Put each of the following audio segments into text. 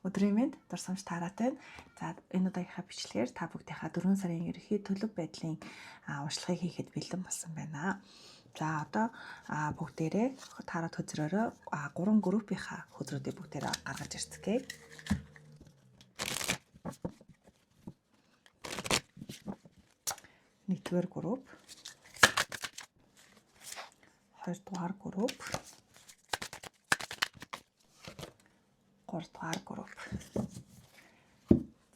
Өдрийн мэнд дурсамж таараатай. За, энэ удаагийнхаа бичлэгээр та бүгдийнхаа 4 сарын ерөнхий төлөв байдлын уншлагыг хийхэд бэлэн болсон байна. За, одоо бүгдээрээ таарат хөзрөөрөө 3 группийнхаа хөзрүүдийг бүгдээрээ гаргаж ирцгээе. Нэгдүгээр групп, хоёрдугаар групп, 3 дугаар групп.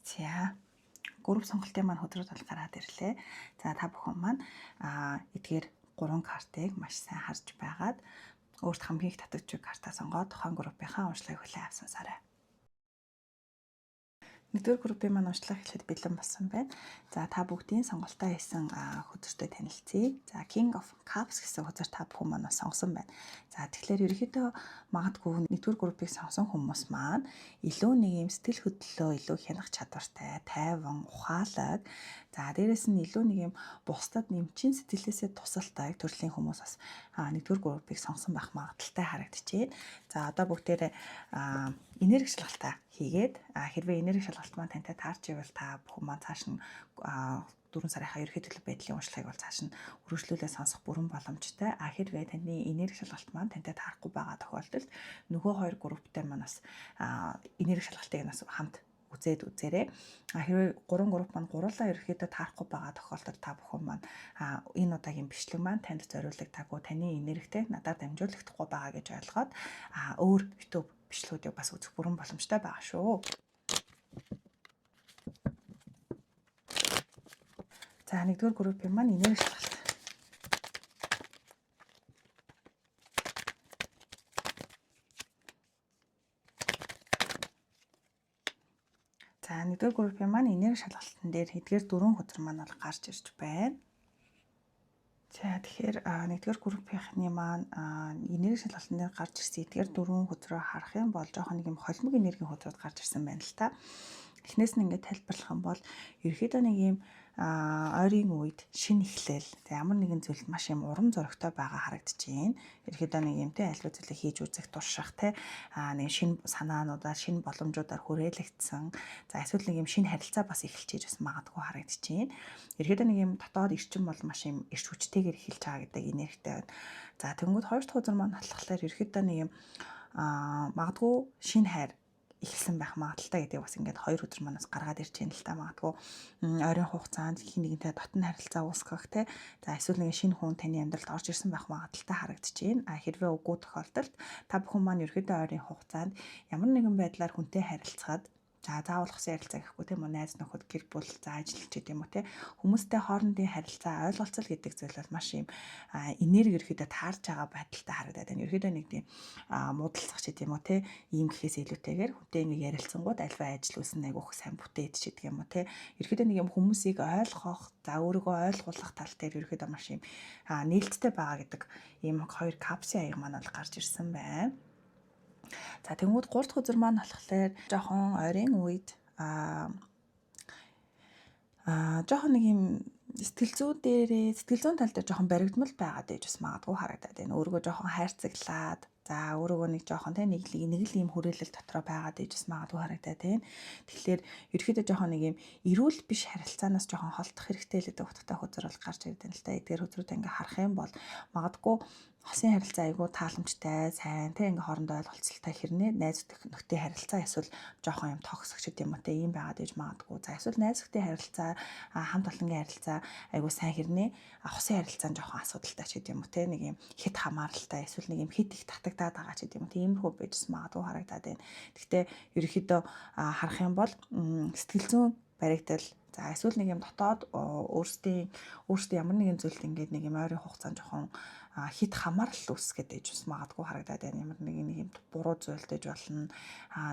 За, групп сонголтын маань хөдрүүд бол гараад ирлээ. За, та бүхэн маань эдгээр 3 картыг маш сайн харж байгаад өөрт хамгийн их татагч картаа сонгоод тухайн группийнхаа уншлагыг хүлээн авсан сарай. Нэгдүгээр группийн маань уншлага эхлэхэд бэлэн болсон байна. За, та бүгдийн сонголтоо хийсэн хөзөртэй танилцъя. За, King of Cups гэсэн хөзөр та бүхэн маань сонгосон байна. За, тэгэхээр ерөнхийдөө магадгүй нэгдүгээр группийг сонгосон хүмүүс маань илүү нэг юм сэтгэл хөдлөлөө илүү хянах чадвартай, тайван, ухаалаг. За, дээрэс нь илүү нэг юм бусдад нэмчин сэтгэлээсээ тусалтай төрлийн хүмүүс бас нэгдүгээр группийг сонгосон байх магадлалтай харагдчихээн. За, одоо бүгдээрээ энерги шалгалтаа хийгээд, хэрвээ энерги шалгалт маань тантай таарч ивэл та бүхэн маань цааш нь 4 сарынхаа ерөнхий төлөв байдлын уншлагыг бол цааш нь үргэлжлүүлээ сонсох бүрэн боломжтой. А хэрвээ таны энерги шалгалт маань тантай таарахгүй байгаа тохиолдолд нөгөө хоёр групптэй маань бас энерги шалгалтыг нас хамт үзээд үзээрэй. А хэрвээ гурван групп маань гурлаа ерөнхийдөө таарахгүй байгаа тохиолдолд та бүхэн маань энэ удаагийн бичлэг маань танд зориулагдаагүй, таны энергитэй надаар дамжуулагдахгүй байгаа гэж ойлгоод өөр YouTube бичлэгүүдийг бас үзэх бүрэн боломжтой байгаа шүү. За, нэгдүгээр группийн маань энерги шалгалт. За, нэгдүгээр группийн маань энерги шалгалтын дээр эдгээр дөрвөн хөзөр маань бол гарч ирж байна. За, тэгэхээр нэгдүгээр группийнхны маань энерги шалгалтын дээр гарч ирсэн эдгээр дөрвөн хөзрөө харах юм бол жоохон нэг юм холимог энергийн хөзрүүд гарч ирсэн байна л та. Эхнээс нь ингээд тайлбарлах юм бол ерөөхдөө нэг юм ойрын үед шинэ эхлэл, ямар нэгэн зүйлд маш юм урам зоригтой байгаа харагдаж байна. Ерөөхдөө нэг юм те альва зүйлийг хийж үзэх турших те нэг шинэ санаануудаар, шинэ боломжуудаар хүрээлэгдсэн. За, эсвэл нэг юм шинэ харилцаа бас эхэлж бас магадгүй харагдаж байна. Ерөөхдөө нэг юм дотоод эрчим бол маш юм эрч хүчтэйгээр эхэлж байгаа гэдэг энергитэй байна. За, тэгэнгүүт хоёр дахь үзэр маань болохоор ерөөхдөө нэг юм магадгүй шинэ хайр эхэлсэн байх магадлалтай гэдэг бас ингээд хоёр өдөр манаас гаргаад ирж байна л та. Магадгүй ойрын хугацаанд хин нэгэнтэй дотн харилцаа үүсгэх те, за эсвэл нэг шинэ хүн таны амьдралд орж ирсэн байх магадлалтай харагдаж байна. А хэрвээ үгүй тохиолдолд та бүхэн маань ерөөдөө ойрын хугацаанд ямар нэгэн байдлаар хүнтэй харилцахад, за, заавал хосын харилцаа гэхгүй тийм үү, найз нөхөд, гэр бүл, за, ажиллагч гэдэг юм уу те, хүмүүстэй хоорондын харилцаа, ойлголцол гэдэг зүйл бол маш юм энерги ерөөхдөө таарж байгаа байдалтай харагдаад байна. Ерөөхдөө нэг тийм муудалцах ч гэдэг юм уу те, ийм гэхээс илүүтэйгээр хүнтэй ингэ ярилцсангууд альва ажил үүсэн айгүйх сайн бүтээд ч гэдэг юм уу те. Ерөөхдөө нэг юм хүмүүсийг ойлгох, за, өөрийгөө ойлгуулах тал дээр ерөөхдөө маш юм нээлттэй байгаа гэдэг ийм хоёр капсын аяга маань бол гарч ирсэн байна. За, тэгэнгүүт 3 дахь үзэр маань болохоор жоохон ойрын үед жоохон нэг юм сэтгэл зүйн дээрээ, сэтгэл зүйн тал дээр жоохон баригдмал байгаад байж бас магадгүй харагдаад байна. Өөрийгөө жоохон хайрцаглаад, за, өөрийгөө нэг жоохон те нэг л ийм хүрээлэл дотроо байгаад байж бас магадгүй харагдаад байна. Тэгэхээр ерөөхдөө жоохон нэг юм эрүүл биш харилцаанаас жоохон холдох хэрэгтэй л гэдэг утгатай хөзөр бол гарч ирдэг юм л та. Эдгээр хөзрүүд ингээ харах юм бол магадгүй хосын харилцаа айгүй тааламжтай, сайн те ингээ хоорондоо ойлголцолтой хэрнээ найз нөхдийн харилцаа эсвэл жоохон юм токсик ч гэдэг юм уу те, ийм байгаад иж магадгүй. За, эсвэл найз нөхдийн харилцаа, хамт олонгийн харилцаа айгүй сайн хэрнээ хосын харилцаа нь жоохон асуудалтай ч гэдэг юм уу те, нэг юм хэд хамааралтай эсвэл нэг юм хэд их татагдаад байгаа ч гэдэг юм уу те, иймэрхүү байж магадгүй харагдаад байна. Гэхдээ ерөнхийдөө харах юм бол сэтгэл зүйн баригдал, за, эсвэл нэг юм дотоод өөрсдийн өөрсдөө ямар нэгэн зүйлд ингээд нэг юм ойрын хугацаанд жоохон хит хамаарал үүсгээд ээж бас магадгүй харагдаад байна. Ямар нэг нэг юм буруу зүйлдэж болно.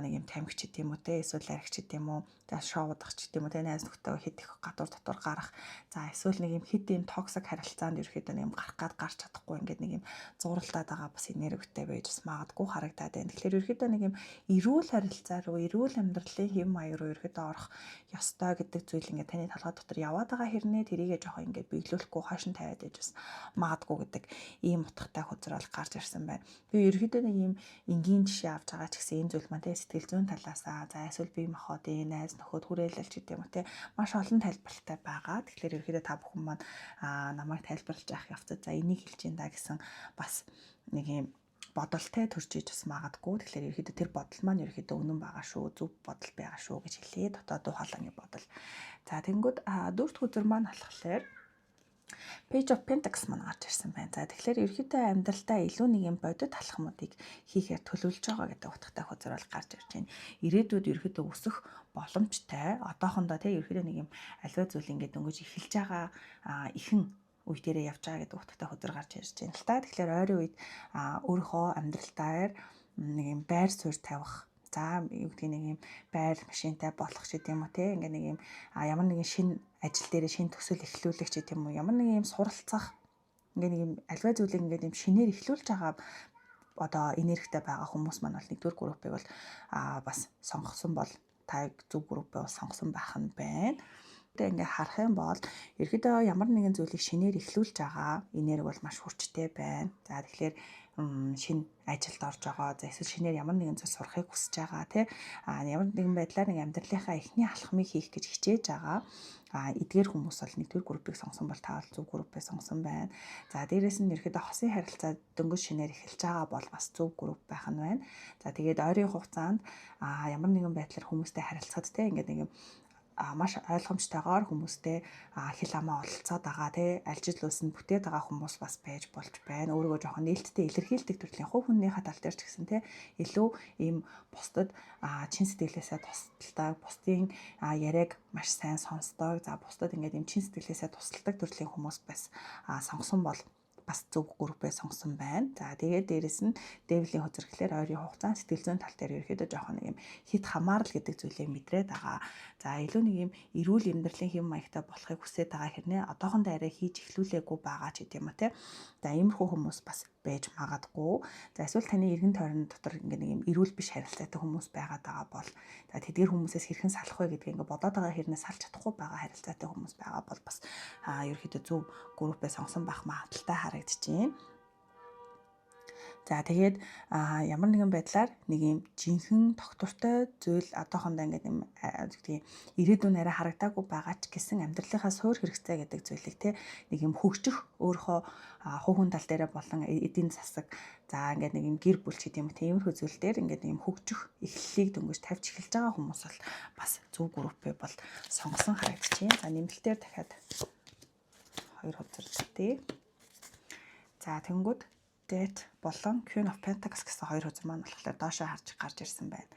Нэг юм тамхи ч гэдэм үү те, эсвэл арх ч гэдэм үү, за, шоудах ч гэдэм үү те, найз нөхдөйгөө хит их гадуур дотор гарах. За, эсвэл нэг юм хит юм токсик харилцаанд ерөөхдөө нэг юм гарах гад гарч чадахгүй ингээд нэг юм зуралтаад байгаа бас энергитэй байж бас магадгүй харагдаад байна. Тэгэхээр ерөөхдөө нэг юм эрүүл харилцаа руу, эрүүл амьдралын хэв маяг руу ерөөхдөө орох ёстой гэдэг зүйл ингээд таны толгой дотор яваад байгаа хэрнээ тэрийгээ жоохон ингээд биелүүлэхгүй хойш нь тавиад ээж бас магадгүй гэдэг Ийм утгатай хөзөр бол гарч ирсэн байна. Би ерөөхдөө нэг ийм энгийн жишээ авч байгаа ч гэсэн энэ зүйл маань те сэтгэл зүйн талаасаа, за эсвэл бие махбодын, найз нөхөд, хүрээлэл ч гэдэг юм уу те, маш олон тайлбарлалтай байгаа. Тэгэхээр ерөөхдөө та бүхэн маань намайг тайлбарлаж явах явцад за энийг хэлж ин да гэсэн бас нэг ийм бодолтой төрж иж бас магадгүй. Тэгэхээр ерөөхдөө тэр бодол маань ерөөхдөө үнэн байгаа шүү, зөв бодол байгаа шүү гэж хэлье. Дотоод дуу хоолойны бодол. За, тэгэнгүүт дөрөвт хөзөр маань болохоор Page of Pentacles маань гарч ирсэн байна. За, тэгэхээр ерөөхдөө амьдралдаа илүү нэг юм бодит алхмуудыг хийхээр төлөвлөж байгаа гэдэг утгатай хөзөр бол гарч ирж байна. Ирээдүйд ерөөхдөө өсөх боломжтой. Одоохондоо тий ерөөхдөө нэг юм аливаа зүйл ингээд дөнгөж эхэлж байгаа ихэн үе дээрээ явж байгаа гэдэг утгатай хөзөр гарч ирж байна л та. Тэгэхээр ойрын үед өөрийнхөө амьдралдаа нэг юм байр суурь тавих, за, юу гэдгийг, нэг юм байр машинтай болох ч гэдэм юм уу те, ингээ нэг юм ямар нэгэн шинэ ажил дээрээ шинэ төсөл эхлүүлэх ч гэдэм юм уу, ямар нэгэн юм суралцах, ингээ нэг юм аливаа зүйлийг ингээд юм шинээр эхлүүлж байгаа одоо энергитэй байгаа хүмүүс маань бол нэгдүгээр группийг бол бас сонгосон бол та зөв группээ бол сонгосон байх нь байна. Тэгээ ингээ харах юм бол ерөөдөө ямар нэгэн зүйлийг шинээр эхлүүлж байгаа энерги бол маш хүчтэй байна. За, тэгэхээр шинэ ажилд орж байгаа. За, эсвэл шинээр ямар нэгэн зүйл сурахыг хүсэж байгаа тий. Ямар нэгэн байдлаар нэг амьдралынхаа эхний алхмыг хийх гэж хичээж байгаа. Эдгээр хүмүүс бол нэгдүгээр группийг сонгосон бол та бол зөв группээ сонгосон байна. За, дээрэс нь ерөөдөө хосын харилцаа дөнгөж шинээр эхэлж байгаа бол бас зөв групп байх нь байна. За, тэгээд ойрын хугацаанд ямар нэгэн байдлаар хүмүүстэй харилцахад те ингээд нэг юм маш ойлгомжтойгоор хүмүүстэй хэл амаа ололцоод байгаа тий, аль жил үлсэн бүтээд байгаа хүмүүс бас байж болж байна. Өөрийгөө жоохон нээлттэй илэрхийлдэг төрлийн хувь хүнийхээ тал дээр ч гэсэн тий илүү ийм бусдад чин сэтгэлээсээ тусалдаг, бусдын яриаг маш сайн сонсдог. За, бусдад ингээд ийм чин сэтгэлээсээ тусалдаг төрлийн хүмүүс бас сонгосон бол бас зөв группээ сонгосон байна. За, тэгээд дээрэс нь Devil ийн хөзөр гэхлээр ойрын хугацаанд сэтгэл зүйн тал дээр ерөөхдөө жоохон нэг юм хэт хамаарал гэдэг зүйлийг мэдрээд байгаа. За, илүү нэг юм эрүүл амьдралын хэв маягтай болохыг хүсээд байгаа хэрнээ одоохондоо арай хийж эхлүүлээгүй байгаа ч гэдэм юм те. За, иймэрхүү хүмүүс бас байж магадгүй. За, эсвэл таны эргэн тойрон дотор ингээ нэг юм эрүүл биш харилцаатай хүмүүс байгаад байгаа бол за тэдгээр хүмүүсээс хэрхэн салах вэ гэдгийг ингээ бодоод байгаа хэрнээ салж чадахгүй байгаа харилцаатай хүмүүс байгаа бол бас ерөөхдөө зөв группээ сонгосон байх магадлалтай харагдаж байна. За, тэгээд ямар нэгэн байдлаар нэг юм жинхэнэ тогтвортой зүйл одоохондоо ингээд юм гэдгийг ирээдүйн арай харагдаагүй байгаа ч гэсэн амьдралынхаа суурь хэрэгцээ гэдэг зүйлийг те нэг юм хөгжих, өөрийнхөө хувь хүн тал дээрээ болон эдийн засаг, за, ингээд нэг юм гэр бүл ч гэдэг юм, тиймэрхүү зүйл дээр ингээд нэг юм хөгжих эхлэлийг дөнгөж тавьж эхэлж байгаа хүмүүс бол бас зөв группээ бол сонгосон харагдчихээн. За, нэмэлтээр дахиад хоёр хөзөр тий. За, тэнгүүд Death болон Queen of Pentacles гэсэн хоёр хөзөр маань болохоор доошоо харж гарч ирсэн байна.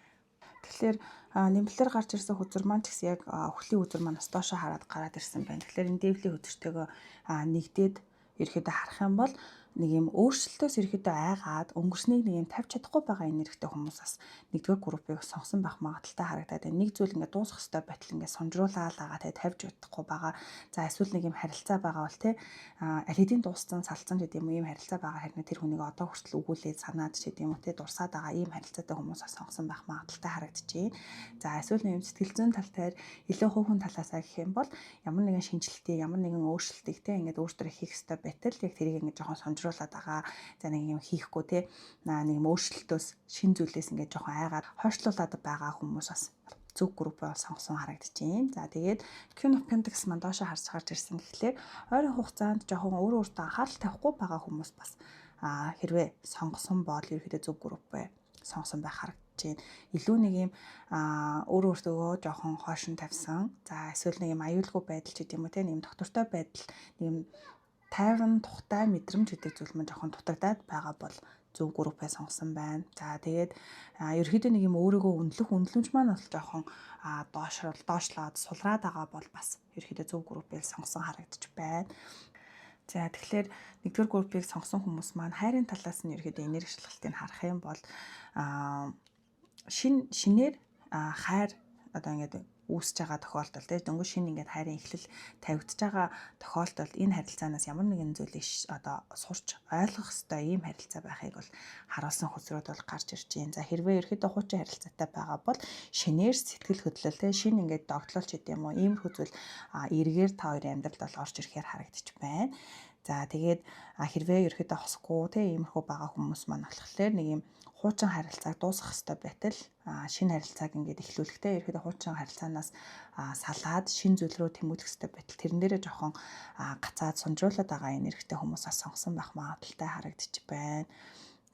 Тэгэхээр нэмэлтээр гарч ирсэн хөзөр маань ч гэсэн яг үхлийн хөзөр маань бас доошоо хараад гараад ирсэн байна. Тэгэхээр энэ Devil ийн хөзөртэйгөө нэгдээд ерөөхдөө харах юм бол нэг юм өөрчлөлтөөс ерөөхдөө айгаад өнгөрснийг нэг юм тавьж чадахгүй байгаа энергитэй хүмүүс бас нэгдүгээр группийг сонгосон байх магадлалтай харагдаад байна. Нэг зүйл ингээд дуусах ёстой байтал ингээд сунжруулаад байгаа те, тавьж чадахгүй байгаа. За, эсвэл нэг юм харилцаа байгаа бол те аль хэдийн дууссан, салцсан гэдэг юм уу, ийм харилцаа байгаа хэрнээ тэр хүнийг одоо хүртэл өгүүлээд санаад ч гэдэг юм уу те, дурсаад байгаа ийм харилцаатай хүмүүс бас сонгосон байх магадлалтай харагдчихээн. За, эсвэл нэг юм сэтгэл зүйн тал дээр илүү хувь хүн талаасаа гэх юм бол ямар нэгэн шинэчлэлтийг, ямар нэгэн өөрчлөлтийг те ингээд өөртөө хийх ёстой байтал яг тэрийг ингээд жоохон сунжруулад байгаа. За, нэг юм хийхгүй те, нэг юм өөрчлөлтөөс, шинэ зүйлээс ингээд жоохон айгаад хойшлуулад байгаа хүмүүс бас зөв группээ сонгосон харагдаж байна. За, тэгээд Queen of Pentacles маань доошоо харж гарч ирсэн гэхлээр ойрын хугацаанд жоохон өөрөө өөртөө анхаарал тавихгүй байгаа хүмүүс бас хэрвээ сонгосон бол ерөөхдөө зөв группээ сонгосон байх харагдаж байна. Илүү нэг юм өөрөө өөртөө жоохон хойшин тавьсан. За, эсвэл нэг юм аюулгүй байдал ч гэдэм юм уу те, нэг юм тогтвортой байдал, нэг юм тайван тухтай мэдрэмж гэдэг зүйл маань жоохон дутагдаад байгаа бол зөв группээ сонгосон байна. За, тэгээд ерөөхдөө нэг юм өөрийгөө үнэлэх үнэлэмж маань бол жоохон доошрол доошлоод сулраад байгаа бол бас ерөөхдөө зөв группээ сонгосон харагдаж байна. За, тэгэхээр нэгдүгээр группийг сонгосон хүмүүс маань хайрын талаас нь ерөөхдөө энерги шалгалтыг харах юм бол шинээр хайр одоо ингээд үүсэж байгаа тохиолдолд те, дөнгөж шинэ ингээд хайрын эхлэл тавигдж байгаа тохиолдолд энэ харилцаанаас ямар нэгэн зүйлийг одоо сурч ойлгох ёстой ийм харилцаа байхыг бол харуулсан хөзрүүд бол гарч ирж байна. За, хэрвээ ерөөхдөө хуучин харилцаатай байгаа бол шинээр сэтгэл хөдлөл те, шинэ ингээд догдлол ч гэдэм юм уу, иймэрхүү зүйл эргээр та хоёрын амьдралд бол орж ирэхээр харагдчих байна. За тэгээд хэрвээ ерөөхдөө хосгүй те иймэрхүү байгаа хүмүүс маань болохоор нэг юм хуучин харилцааг дуусгах ёстой байтал шинэ харилцааг ингээд эхлүүлэхдээ ерөөхдөө хуучин харилцаанаас салаад шинэ зүйл рүү тэмүүлэх ёстой байтал тэрэн дээрээ жоохон гацаад сунжруулад байгаа энергитэй хүмүүс бас сонгосон байх магадлалтай харагдчих байна.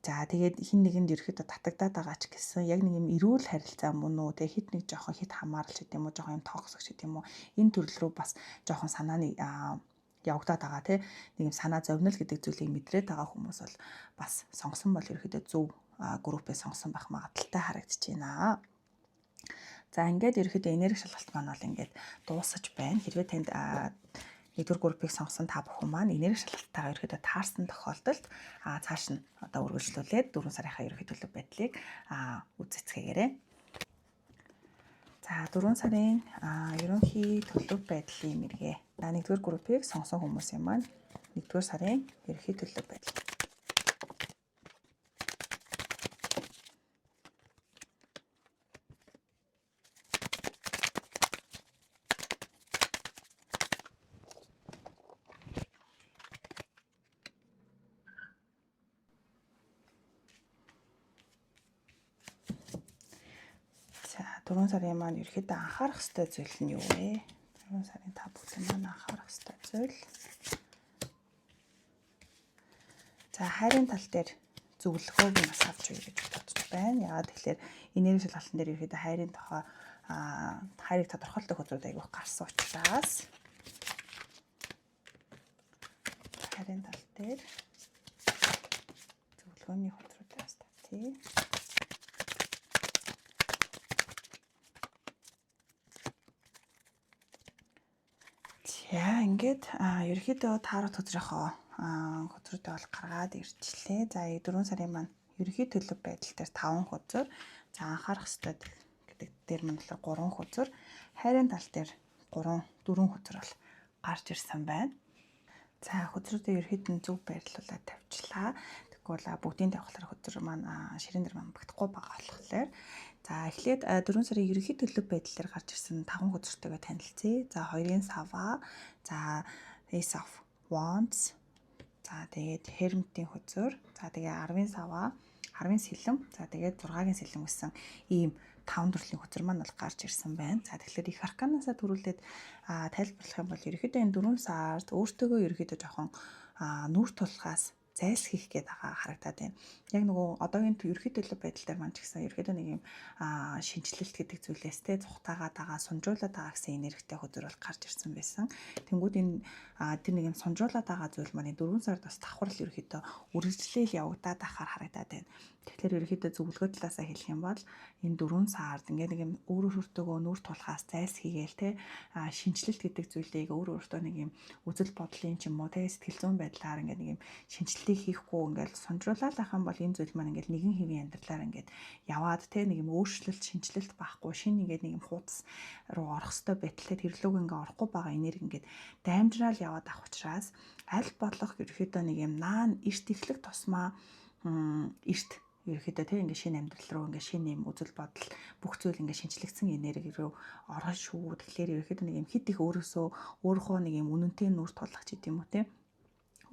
За тэгээд хин нэгэнд ерөөхдөө татагдаад байгаа ч гэсэн яг нэг юм эрүүл харилцаа мөн үү те хит нэг жоохон хит хамаарал ч гэдэм үү жоохон юм токсик ч гэдэм үү энэ төрөл рүү бас жоохон санааны явагдаад байгаа те нэг юм санаа зовнил гэдэг зүйлийг мэдрээд байгаа хүмүүс бол бас сонгосон бол ерөөхдөө зөв группээ сонгосон байх магадлалтай харагдаж байна. За ингээд ерөөхдөө энерги шалгалт маань бол ингээд дуусаж байна. Хэрвээ танд нэгдүгээр группийг сонгосон та бүхэн маань энерги шалгалтайгаа ерөөхдөө таарсан тохиолдолд цааш нь одоо үргэлжлүүлээд 4 сарынхаа ерөнхий төлөв байдлыг үзэцгээгээрэй. За 4 сарын ерөнхий төлөв байдлын мэргээ. За нэгдүгээр группийг сонгосон хүмүүсийн маань нэгдүгээр сарын ерөнхий төлөв байдал. За 4 сарын маань ерөөхдөө анхаарах ёстой зүйл нь юу вэ? 4 сарын та бүхэн маань анхаарах ёстой зүйл. За хайрын тал дээр зөвлөгөөг нь бас авч өгье гэж бодож байна. Яагаад тэгэхээр энерги шалгалтын дээр ерөөхдөө хайрын тухай хайрыг тодорхойлдог хөдрүүд айгүйх гарсан учраас хайрын тал дээр зөвлөгөөний хөдрүүдээ бас татъя. За ингээд ерөнхийдөө таарах төдрийнхөө хөдрүүдээ бол гаргаад ирчлээ. За 4 сарын маань ерөнхий төлөв байдал дээр 5 хөзөр. За анхаарах ёстой гэдэг дээр маань болохоор 3 хөзөр, хайрын тал дээр 3 4 хөзөр бол гарч ирсэн байна. За хөзрүүдээ ерөнхийд нь зөв байрлуулад тавьчлаа. Тэгэхгүй бол бүгдийн тавихлаар хөзөр маань ширээн дээр маань багтахгүй байгаа болохоор. За эхлээд 4 сарын ерөнхий төлөв байдлаар гарч ирсэн 5 хөзөртөйгөө танилцъя. За 2-ын сава, за Ace of Wands, за тэгээд Hermit-ийн хөзөр, за тэгээ 10-ын сава, 10-ын сэлэм, за тэгээд 6-гийн сэлэм гэсэн ийм 5 төрлийн хөзөр маань бол гарч ирсэн байна. За тэгэхээр их арканаасаа төрүүлээд тайлбарлах юм бол ерөнхийдөө энэ 4 сард өөртөөгөө ерөнхийдөө жоохон нүүр тулахаас зайлсхийх гээд байгаа харагдаад байна. Яг нөгөө одоогийн ерөнхий төлөв байдал дээр маань ч гэсэн ерөнхийдөө нэг юм шинэчлэлт гэдэг зүйлээс те зүхтаагаад байгаа, сунжруулад байгаа гэсэн энергитэй хөзөр бол гарч ирсэн байсан. Тэнгүүд энэ тэр нэг юм сунжруулад байгаа зүйл маань 4 сард бас давхар л ерөнхийдөө үргэлжлээл явагдаад байхаар харагдаад байна. Тэгэхээр ерөнхийдөө зөвлөгөө талаасаа хэлэх юм бол энэ 4 сард ингээд нэг юм өөр өөртөөгөө нүүр тулахаас зайлсхийгээл те шинэчлэлт гэдэг зүйлийг өөр өөртөө нэг юм үзэл бодлын ч юм уу те сэтгэл зүйн байдлаар ингээд нэг юм шинэчлэлтийг хийхгүй ингээд сунжруулаад байх юм бол энэ зүйл маань ингээд нэгэн хэвийн амьдралаар ингээд яваад те нэг юм өөрчлөлт шинэчлэлт байхгүй шинэ ингээд нэг юм хуудас руу орох ёстой байтал те тэр лүүг ингээд орохгүй байгаа энерги ингээд дамжраал яваад авах учраас аль болох ерөнхийдөө нэг юм наан эрт эхлэх тусмаа эрт ерөөхдөө тийм ингээ шинэ амьдрал руу ингээ шинэ юм үзэл бодол бүх зүйл ингээ шинчлэгдсэн энерги рүү орно шүү. Тэгэхээр ерөөхдөө нэг юм хит их өөрөөсөө өөрийнхөө нэг юм үнэнтэй нүүр тулах ч гэдэм үү тийм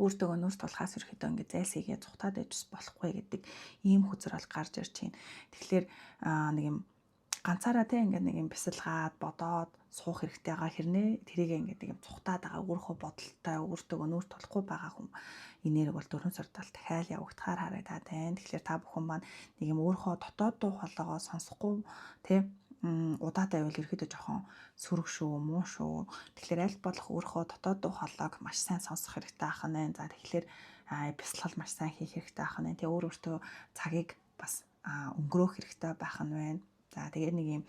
өөртөөгөө нүүр тулахаас ерөөхдөө ингээ зайлсхийгээ зүхтаад байж болохгүй гэдэг ийм хөзөр бол гарч ирж байна. Тэгэхээр нэг юм ганцаараа те ингээд нэг юм бясалгаад бодоод суух хэрэгтэй байгаа хэрнээ тэрийг ингээд нэг юм цухтаад байгаа өөрийнхөө бодолтой өөртөөгөө нүүр тулахгүй байгаа хүм энерги бол 4 сард бол дахиад явагдахаар харагдаад байна. Тэгэхээр та бүхэн маань нэг юм өөрийнхөө дотоод дуу хоолойгоо сонсохгүй те удаад байвал ерөөдөө жоохон сөрөг шүү, муу шүү. Тэгэхээр аль болох өөрийнхөө дотоод дуу хоолойг маш сайн сонсох хэрэгтэй ах нь. За тэгэхээр бясалгал маш сайн хийх хэрэгтэй ах нь. Тэгээ өөр өөртөө цагийг бас өнгөрөөх хэрэгтэй байх нь байна. За тэгээд нэг юм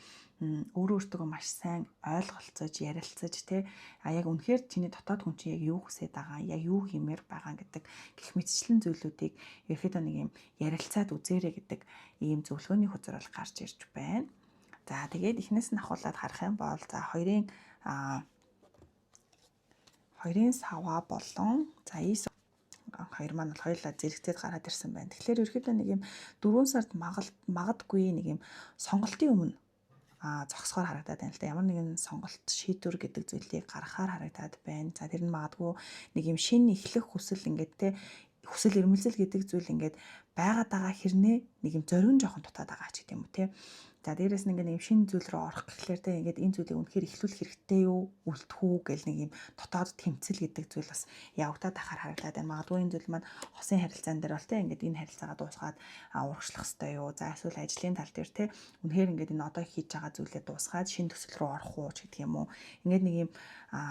өөр өөртөө маш сайн ойлголцож, ярилцаж те а яг үнэхээр чиний дотоод хүн чинь яг юу хүсэж байгаа, яг юу хиймээр байгаа гэдэг гэх мэтчлэн зүйлүүдийг ерөөхдөө нэг юм ярилцаад үзээрэй гэдэг ийм зөвлөгөөний хөзөр бол гарч ирж байна. За тэгээд эхнээс нь ахуулаад харах юм бол за хоёрын саваа болон за Ace хоёр маань бол хоёулаа зэрэгцээд гараад ирсэн байна. Тэгэхээр ерөөхдөө нэг юм 4 сард магадгүй нэг юм сонголтын өмнө зогсохоор харагдаад байна л да. Ямар нэгэн сонголт, шийдвэр гэдэг зүйлийг гаргахаар харагдаад байна. За, тэр нь магадгүй нэг юм шинэ эхлэх хүсэл, ингээд те, хүсэл эрмэлзэл гэдэг зүйл ингээд байгаад байгаа хэрнээ нэг юм зориг нь жоохон дутаад байгаа ч гэдэг юм уу, те. За, дээрэс нь ингээд нэг юм шинэ зүйл рүү орох гэхлээр те, ингээд энэ зүйлийг үнэхээр эхлүүлэх хэрэгтэй юу, үлдэх үү гэл нэг юм дотоод тэмцэл гэдэг зүйл бас явагдаад байхаар харагдаад байна. Магадгүй энэ зүйл маань хосын харилцаан дээр бол те, ингээд энэ харилцаагаа дуусгаад урагшлах хэрэгтэй юу? За, эсвэл ажлын тал дээр те, үнэхээр ингээд энэ одоо хийж байгаа зүйлээ дуусгаад шинэ төсөл рүү орох уу ч гэдэг юм уу. Ингээд нэг юм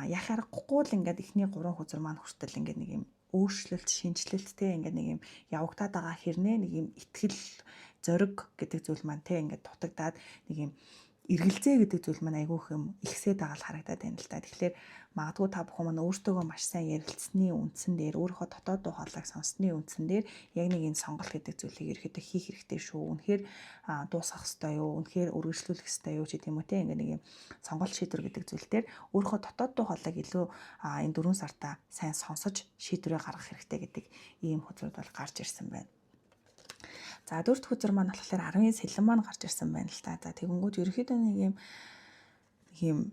яах аргагүй л ингээд эхний гурван хөзөр маань хүртэл ингээд нэг юм өөрчлөлт, шинэчлэлт те, ингээд нэг юм явагдаад байгаа хэрнээ нэг юм итгэл, зориг гэдэг зүйл маань те, ингээд дутагдаад нэг юм эргэлзээ гэдэг зүйл маань айгүй их юм ихсээд байгаа л харагдаад байна л да. Тэгэхээр магадгүй та бүхэн маань өөртөөгөө маш сайн ярилцсны үндсэн дээр, өөрийнхөө дотоод дуу хоолойг сонссны үндсэн дээр яг нэг энэ сонголт гэдэг зүйлийг ерөөхдөө хийх хэрэгтэй шүү. Үнэхээр дуусгах ёстой юу? Үнэхээр үргэлжлүүлэх ёстой юу ч гэдэг юм уу, те, ингээ нэг юм сонголт, шийдвэр гэдэг зүйл дээр өөрийнхөө дотоод дуу хоолойг илүү энэ 4 сартаа сайн сонсож шийдвэрээ гаргах хэрэгтэй гэдэг ийм хөзрүүд бол гарч ирсэн байна. За, дөрөв дэх хөзөр маань болохоор 10-ын сэлэм маань гарч ирсэн байна л та. За, тэгэнгүүт ерөөхдөө нэг юм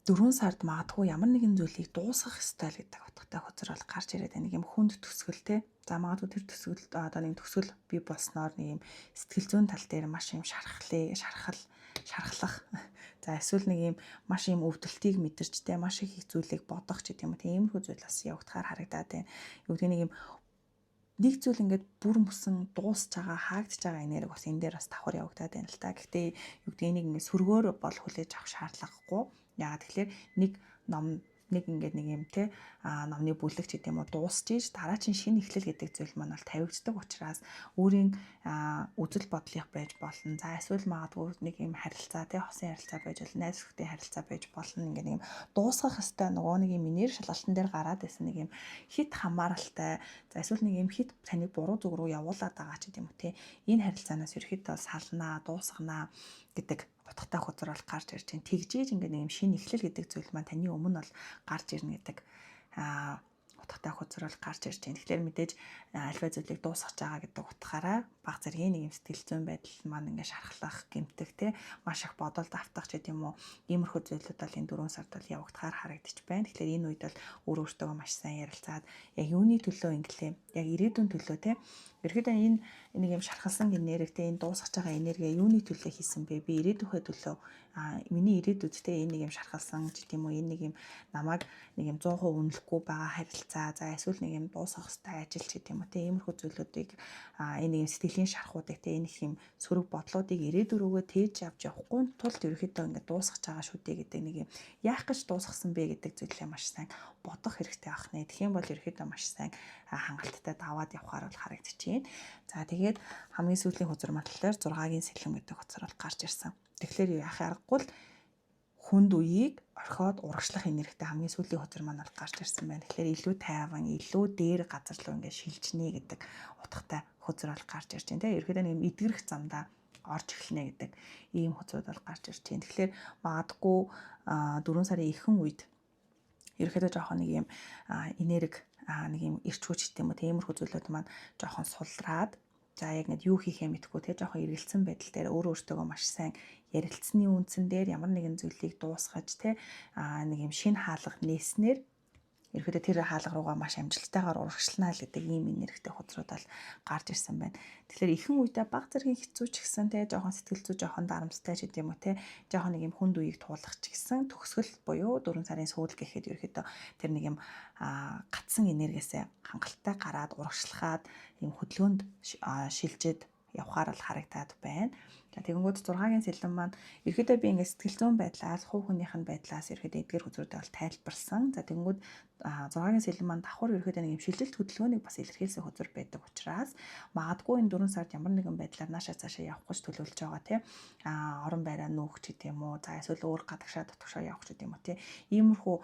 4 сард магадгүй ямар нэгэн зүйлийг дуусгах ёстой л гэдэг утгатай хөзөр бол гарч ирээд байна. Нэг юм хүнд төгсгөл, те. За, магадгүй тэр төсгөл, одоо нэг төгсгөл бий болсноор нэг юм сэтгэл зүйн тал дээр маш юм шархлаа, шархал, шархлах. За, эсвэл нэг юм маш юм өвдөлтийг мэдэрч те, маш их зүйлийг бодох ч гэдэг юм уу. Тиймэрхүү зүйл бас явагдахаар харагдаад байна. Юу гэдэг, нэг юм нэг зүйл ингээд бүр мөсөн дуусч байгаа, хаагдж байгаа энерги бас энэ дээр бас давхар явагдаад байна л та. Гэхдээ юу гэдэг, энийг ингээд сөргөөр бол хүлээж авах шаардлагагүй. Яагаад тэгэхээр нэг ном, нэг ингээд нэг юм те, номны бүлэг ч гэдэг юм уу дуусч иж дараа чинь шинэ эхлэл гэдэг зүйл маань бол тавигддаг учраас өөрийн үзэл бодлых байж болно. За, эсвэл магадгүй нэг юм харилцаа те, хосын харилцаа байж болно, найз нөхдөдийн харилцаа байж болно. Ингээд нэг юм дуусгах ёстой нөгөө нэг юм энерги шалгалтан дээр гараад байсан нэг юм хэт хамааралтай, за эсвэл нэг юм хэт таныг буруу зүг рүү явуулаад байгаа ч гэдэг юм уу, те. Энэ харилцаанаас ерөөхдөө салнаа, дуусганаа гэдэг утгатай хөзөр бол гарч ирж байна. Тэгжээж ингээд нэг юм шинэ эхлэл гэдэг зүйл маань таны өмнө бол гарч ирнэ гэдэг утгатай хөзөр бол гарч ирж байна. Тэгэхээр мэдээж альва зүйлийг дуусгаж байгаа гэдэг утгаараа баг зэргийн нэг юм сэтгэл зүйн байдал маань ингээд шархлах, гэмтэх, те, маш их бодолд автах ч гэдэм юм уу. Иймэрхүү зүйлүүд бол энэ 4 сард бол явагдахаар харагдчих байна. Тэгэхээр энэ үед бол өөр өөртөө маш сайн ярилцаад яг юуны төлөө инглээ, яг ирээдүйн төлөө, те, ерөөдөө энэ нэг юм шархалсан энергитэй энэ дуусгаж байгаа энерги юуны төлөө хийсэн бэ? Би ирээдүйнхээ төлөө, миний ирээдүйдтэй энэ нэг юм шархалсан ч гэдэм үү, энэ нэг юм намайг нэг юм 100% үнэлэхгүй байгаа харилцаа, за эсвэл нэг юм дуусгах ёстой ажил ч гэдэм үү, те, иймэрхүү зүйлүүдийг, энэ нэг юм сэтгэлийн шархуудыг, те, энэ их юм сөрөг бодлоодыг ирээдүй рүүгээ тээж авч явахгүй тулд ерөөхдөө ингээд дуусгаж байгаа шүү дээ гэдэг нэг юм яах гэж дуусгасан бэ гэдэг зүйлээ маш сайн бодох хэрэгтэй байх нэ. Тэгэх юм бол ерөөхдөө маш сайн хангалттай даваад явхаар бол харагдчихээн. За, тэгээд хамгийн сүүлийн хөзөр матлаар 6-гийн сэлэм гэдэг хөзөр бол гарч ирсэн. Тэгэхээр яах аргагүй л хүнд үеийг орхиод урагшлах энергитэй хамгийн сүүлийн хөзөр маань бол гарч ирсэн байна. Тэгэхээр илүү тайван, илүү дээр газар руу ингээд шилжнэ гэдэг утгатай хөзөр бол гарч ирж байна. Тэгээ ерөөхдөө нэг юм эдгэрэх замдаа орж эхэлнэ гэдэг ийм хөзрүүд бол гарч ирж байна. Тэгэхээр магадгүй 4 сарын ихэнх үед ерөөхдөө жоохон нэг юм энерги, нэг юм эрч хүч гэдэг юм уу, тиймэрхүү зүйлүүд маань жоохон сулраад, за яг нэг юу хийхээ мэдэхгүй те, жоохон эргэлзсэн байдал дээр өөрөө өөртөөгөө маш сайн ярилцсны үндсэн дээр ямар нэгэн зүйлийг дуусгаж те, нэг юм шинэ хаалга нээснээр ерөөдөө тэр хаалга руугаа маш амжилттайгаар урагшлана л гэдэг ийм энергитэй хөзрүүд бол гарч ирсэн байна. Тэгэхээр ихэнх үедээ баг зэргийн хэцүү ч гэсэн те, жоохон сэтгэл зүй жоохон дарамттай ч гэдэм үү те, жоохон нэг юм хүнд үеийг туулах ч гэсэн төгсгөл буюу 4 сарын сүүл гэхэд ерөөдөө тэр нэг юм гатсан энергиэсээ хангалттай гараад урагшлахад юм хөдөлгөөнд шилжээд явхаар л харагдаад байна. За, тэгэнгүүт 6-гийн сэлэм маань ерөөдөө би ингээд сэтгэл зүйн байдлаас, хувь хүнийх нь байдлаас ерөөдөө эдгээр хөзрүүдээ бол тайлбарлсан. За, тэгэнгүүт 6-гийн сэлэм маань давхар ерөөдөө нэг юм шилжилт хөдөлгөөнийг бас илэрхийлсэн хөзөр байдаг учраас магадгүй энэ 4 сард ямар нэгэн байдлаар наашаа цаашаа явах гэж төлөвлөж байгаа, тий, орон байраа нүүх ч гэдэм үү, за эсвэл өөр гадагшаа дотгошоо явах ч гэдэм үү, тий, иймэрхүү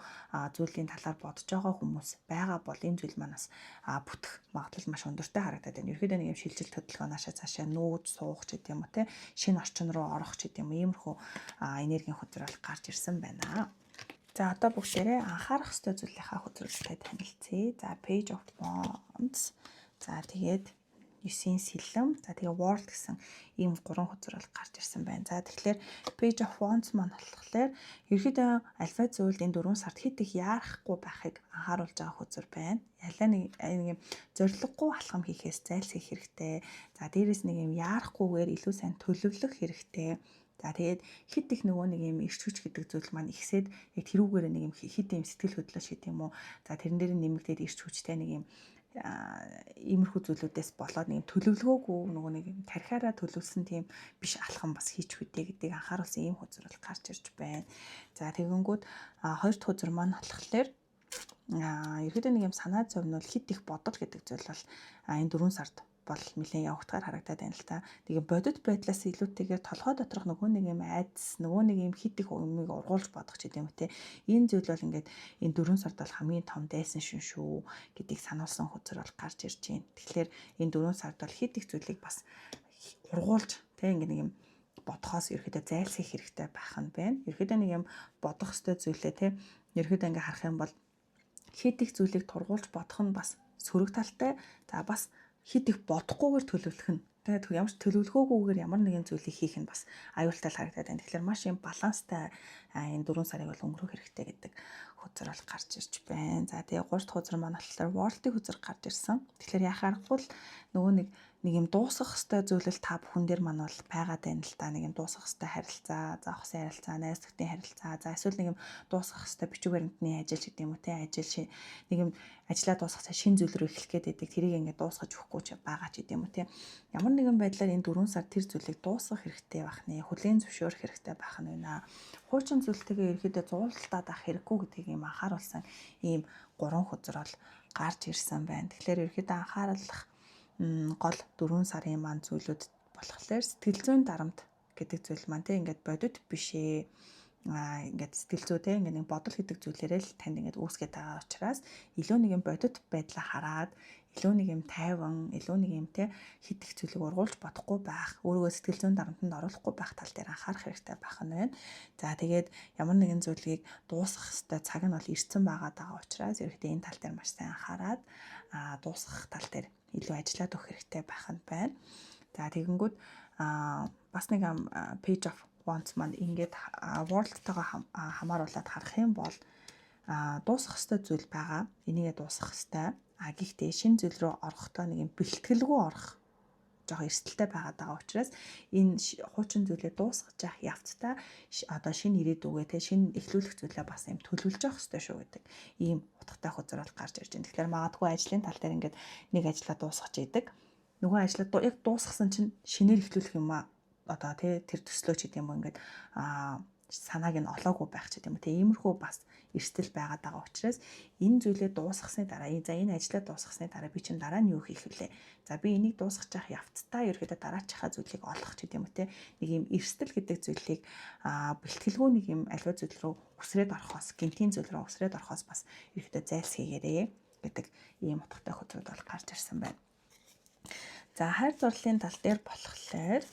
зүйлийн талаар бодож байгаа хүмүүс байгаа бол энэ зүйл маань бас бүтэх магадлал маш өндөртэй харагдаад байна. Ерөөдөө нэг юм шилжилт хөдөлгөөн, наашаа цаашаа нүүж суух ч гэдэм үү, тий, шинэ орчин руу орох ч гэдэм үү, иймэрхүү энергийн хөзөр бол гарч ирсэн байна. За, одоо бүгдээрээ анхаарах ёстой зүйлийнхаа хөзрүүдтэй танилцъя. За, Page of Wands. За, тэгээд 9-ийн сэлэм, за тэгээ World гэсэн ийм гурван хөзөр бол гарч ирсэн байна. За, тэгэхээр Page of Wands маань болохоор ерөөхдөө альва зүйлд энэ 4 сард хэд их яарахгүй байхыг анхааруулж байгаа хөзөр байна. Ялаа нэг юм зориггүй алхам хийхээс зайлсхийх хэрэгтэй. За, дээрэс нэг юм яарахгүйгээр илүү сайн төлөвлөх хэрэгтэй. За, тэгээд хэд их нөгөө нэг юм эрч хүч гэдэг зүйл маань ихсээд яг тэрүүгээр нэг юм хэд юм сэтгэл хөдлөл шид юм уу. За, тэрэн дээр нэмэгдээд эрч хүчтэй нэг юм иймэрхүү зүйлүүдээс болоод нэг юм төлөвлөгөөгүй, нөгөө нэг юм тархиараа төлөвлөсөн тийм биш алхам бас хийж хүдээ гэдгийг анхааруулсан ийм хөзөр бол гарч ирж байна. За, тэгэнгүүт хоёр дахь хөзөр маань болохоор ерөөдөө нэг юм санаа зовнил, хэд их бодол гэдэг зүйл бол энэ 4 сард бол нэлээд явагдахаар харагдаад байна л та. Тэгээ бодит байдлаас илүүтэйгээр толгой доторх нөгөө нэг юм айдас, нөгөө нэг юм хэд их юмыг ургуулж бодох ч гэдэм үү те. Энэ зүйл бол ингээд энэ 4 сард бол хамгийн том дайсан шин шүү гэдгийг сануулсан хөзөр бол гарч ирж байна. Тэгэхээр энэ 4 сард бол хэд их зүйлийг бас ургуулж те, ингээд нэг юм бодохоос ерөөхдөө зайлсхийх хэрэгтэй байх нь байна. Ерөөхдөө нэг юм бодох ёстой зүйлээ те, ерөөхдөө ингээ харах юм бол хэд их зүйлийг тургуулж бодох нь бас сөрөг талтай. За, бас хэд их бодохгүйгээр төлөвлөх нь, тэгээд ямар ч төлөвлөгөөгүйгээр ямар нэгэн зүйлийг хийх нь бас аюултай харагдаад байна. Тэгэхээр маш юм баланстай энэ 4 сарыг бол өнгөрөх хэрэгтэй гэдэг хөзөр бол гарч ирж байна. За, тэгээ 3 дахь хөзөр маань болохоор World-ийн хөзөр гарч ирсэн. Тэгэхээр яхаа аргагүй л нөгөө нэг нэг юм дуусгах ёстой зүйлэл та бүхэн дээр маань бол байгаад байна л да. Нэг юм дуусгах ёстой харилцаа, за, охсын харилцаа, найз нөхдийн харилцаа, за, эсвэл нэг юм дуусгах ёстой бичиг баримтны ажил гэдэг юм уу те, ажил, нэг юм ажлаа дуусгах, шинэ зүйл рүү эхлэх гээд байдаг. Тэрийг ингээд дуусгаж өгөхгүй ч байгаа ч гэдэг юм уу те. Ямар нэгэн байдлаар энэ 4 сар тэр зүйлийг дуусгах хэрэгтэй байх нэ, хүлээн зөвшөөрөх хэрэгтэй байх нь байна. Хуучин зүйлтэйгээ ерөөхдөө зуултаад авах хэрэггүй гэдгийг юм анхааруулсан ийм гурван хөзөр бол гарч ирсэн байна. Тэгэхээр ерөөхдөө анхаарлах гол 4 сарын маань зүйлүүд болохоор сэтгэл зүйн дарамт гэдэг зүйл маань те, ингээд бодит биш ээ, ингээд сэтгэл зүй те, ингээд нэг бодол гэдэг зүйлээрээ л танд ингээд үүсгээд байгаа учраас илүү нэг юм бодит байдлаа хараад, илүү нэг юм тайван, илүү нэг юм те, хэд их зүйлийг ургуулж бодохгүй байх, өөрийгөө сэтгэл зүйн дарамтанд оруулахгүй байх тал дээр анхаарах хэрэгтэй байх нь байна. За, тэгээд ямар нэгэн зүйлийг дуусгах ёстой цаг нь бол ирсэн байгаа даа учраас ерөөхдөө энэ тал дээр маш сайн анхаарад дуусгах тал дээр илүү ажиллаад өгөх хэрэгтэй байх нь байна. За, тэгэнгүүт бас нэг Page of Wands маань ингээд World-тойгоо хамааруулад харах юм бол дуусгах ёстой зүйл байгаа. Энийгээ дуусгах ёстой. А гэхдээ шинэ зүйл рүү орохдоо нэг юм бэлтгэлгүй орох жоох эрсдэлтэй байгаад байгаа учраас энэ хуучин зүйлээ дуусгаж явах явцдаа одоо шинэ ирээдүгээ те, шинэ эхлүүлэх зүйлээ бас юм төлөвлөж явах ёстой шүү гэдэг ийм утгатай хөзөр бол гарч ирж байна. Тэгэхээр магадгүй ажлын тал дээр ингээд нэг ажлаа дуусгаж идэг. Нөгөө ажлаа яг дуусгасан чинь шинээр эхлүүлэх юм а одоо тий, тэр төслөө ч гэдэм юм ингээд санааг нь олоогүй байх ч гэдэм юм те, иймэрхүү бас эрсдэл байгаад байгаа учраас энэ зүйлээ дуусгасны дараа, за, энэ ажлаа дуусгасны дараа би чинь дараа нь юу хийх вүлээ, за, би энийг дуусгах явах явцдаа ерөөдөө дараачихаа зүйлийг олох ч гэдэм юм те, нэг юм эрсдэл гэдэг зүйлийг бэлтгэлгүй нэг юм аливаа зүйл рүү үсрээд орохоос, гэнэтийн зүйл рүү үсрээд орохоос бас ерөөдөө зайлсхийгээрээ гэдэг ийм утгатай хөзрүүд бол гарч ирсэн байна. За, хайр дурлалын тал дээр болохоор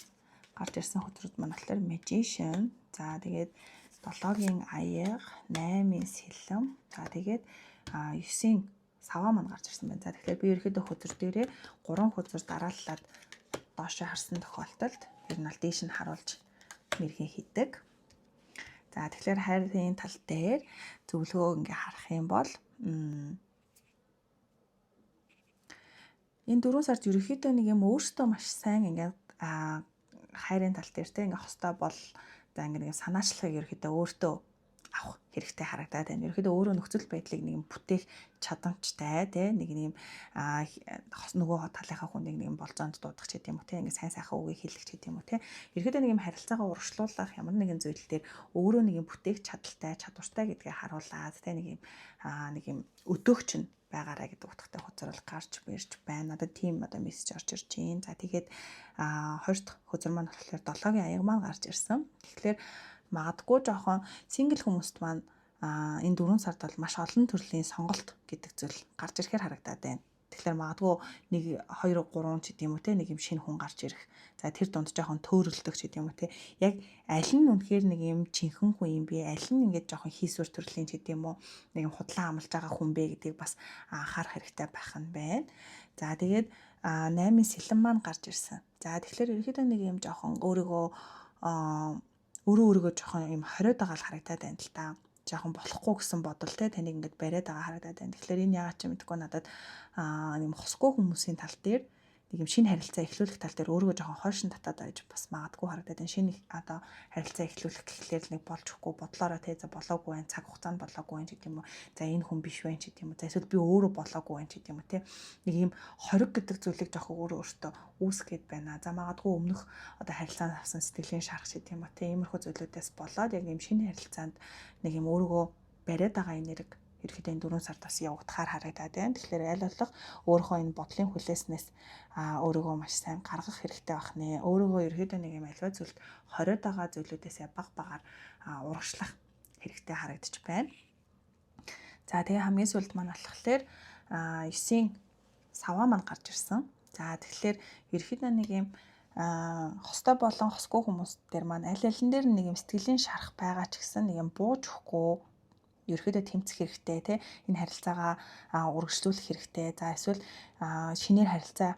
гарч ирсэн хөзрүүд маань болохоор Magician. За, тэгээд 7-гийн аяга, 8-ын сэлэм. За, тэгээд 9-ийн саваа маань гарч ирсэн байна. За, тэгэхээр би ерөөхдөө хөзөр дээрээ 3 хөзөр дарааллаад доошоо харсан тохиолдолд ер нь бол дээш нь харуулж мэрэгэн хийдэг. За, тэгэхээр хайрын тал дээр зөвлөгөө ингээ харах юм бол энэ 4 сард ерөнхийдөө нэг юм өөртөө маш сайн ингээд хайрын тал дээр те, ингээ хостой бол, за, ингээ нэг санаачлагыг ерөнхийдөө өөртөө авах хэрэгтэй харагдаад байна. Ерөнхийдөө өөрөө нөхцөл байдлыг нэг юм бүтээх чадамжтай те, нэг юм нөгөө талынхаа хүнийг нэг юм болзоонд дуудах ч гэдэм юм уу те, ингээ сайн сайхан үгийг хэлэх ч гэдэм юм уу те. Ерөнхийдөө нэг юм харилцаагаа урагшлуулах ямар нэгэн зүйл дээр өөрөө нэг юм бүтээх чадaltaй, чадвартай гэдгээ харуулад те, нэг юм өдөөгч нь байгаарай гэдэг утгатай хөзөр бол гарч ирж байна. Одоо тийм одоо мессеж орж ирж байна. За, тэгээд хоёр дахь хөзөр маань болохоор 7-гийн аяга маань гарч ирсэн. Тэгэхээр магадгүй жоохон single хүмүүст маань энэ 4 сард бол маш олон төрлийн сонголт гэдэг зүйл гарч ирэхээр харагдаад байна. Тэгэхээр магадгүй 1 2 3 ч гэдэм юм уу те, нэг юм шинэ хүн гарч ирэх. За, тэр дунд жоохон төөрөлдөх ч гэдэм юм уу те. Яг аль нь үнэхээр нэг юм жинхэнэ хүн юм бэ? Аль нь ингээд жоохон хийсвэр төрлийн ч гэдэм юм уу? Нэг юм худлаа амлаж байгаа хүн бэ гэдгийг бас анхаарах хэрэгтэй байх нь байна. За, тэгээд 8-ын сэлэм маань гарч ирсэн. За тэгэхээр ерөнхийдөө нэг юм жоохон өөрийгөө өөрөө жоохон юм хориод байгаа л харагдаад байна л та. Жоохон болохгүй гэсэн бодол те таныг ингээд бариад байгаа харагдаад байна. Тэгэхээр энэ яагаад ч юм мэдэхгүй надад юм хосгүй хүмүүсийн тал дээр нэг юм шинэ харилцаа эхлүүлэх тал дээр өөрийгөө жоохон хойшин татаад байж бас магадгүй харагдаад байна. Шинэ одоо харилцаа эхлүүлэх гэхлээр л нэг болж өгөхгүй бодлоороо те за болоогүй байна, цаг хугацаанд болоогүй байна гэдэг юм уу. За энэ хүн биш байна гэдэг юм уу. За эсвэл би өөрөө болоогүй байна гэдэг юм уу те. Нэг юм хориг гэдэг зүйлийг жоохон өөрөө өөртөө үүсгээд байна. За магадгүй өмнөх одоо харилцаанд авсан сэтгэлийн шарх гэдэг юм уу те. Иймэрхүү зүйлүүдээс болоод яг юм шинэ харилцаанд нэг юм өөрийгөө бариад байгаа энерги ерөнхийдөө энэ 4 сард бас явагдахаар харагдаад байна. Тэгэхээр аль болох өөрийнхөө энэ бодлын хүлээснээс өөрийгөө маш сайн гаргах хэрэгтэй байх нэ. Өөрийгөө ерөнхийдөө нэг юм альва зүйлд хориод байгаа зүйлүүдээсээ баг багаар урагшлах хэрэгтэй харагдаж байна. За тэгээ хамгийн сүүлд маань болохоор 9-ийн саваа маань гарч ирсэн. За тэгэхээр ерөнхийдөө нэг юм хостой болон хосгүй хүмүүс дээр маань аль алин дээр нэг юм сэтгэлийн шарах байгаа ч гэсэн нэг юм бууж өгөхгүй ерөөхдөө тэмцэх хэрэгтэй тий энэ харилцаагаа үргэлжлүүлэх хэрэгтэй. За эсвэл шинээр харилцаа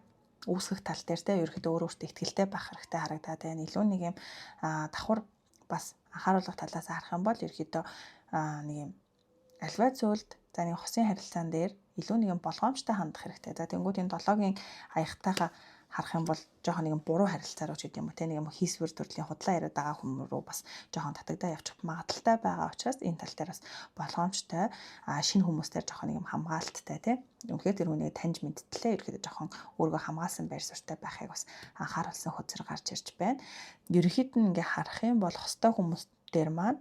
үүсгэх тал дээр тий ерөөхдөө өөр өөртөө ихтэй байх хэрэгтэй харагдаад байна. Илүү нэг юм давхар бас анхааруулга талаас харах юм бол ерөөхдөө нэг юм альва зүйлд за нэг хосын харилцаан дээр илүү нэг юм болгоомжтой хандах хэрэгтэй. За тэнгууд энэ 7-гийн аягтайгаа харах юм бол жоохон нэг юм буруу харилцаа руу ч гэдэм юм уу те нэг юм хийсвэр төрлийн худлаа яриад байгаа хүмүүс рүү бас жоохон татагдаа явчих магадaltaй байгаа учраас энэ тал дээр бас болгоомжтой шинэ хүмүүстээр жоохон нэг юм хамгаалттай те үнэхээр тэр хүнийг таньж мэдтлээ ерөөхдөө жоохон өөрийгөө хамгаалсан байр суурьтай байхыг бас анхааруулсан хөзөр гарч ирж байна. Ерөнхийд нь ингээ харах юм бол хостой хүмүүс дээр маань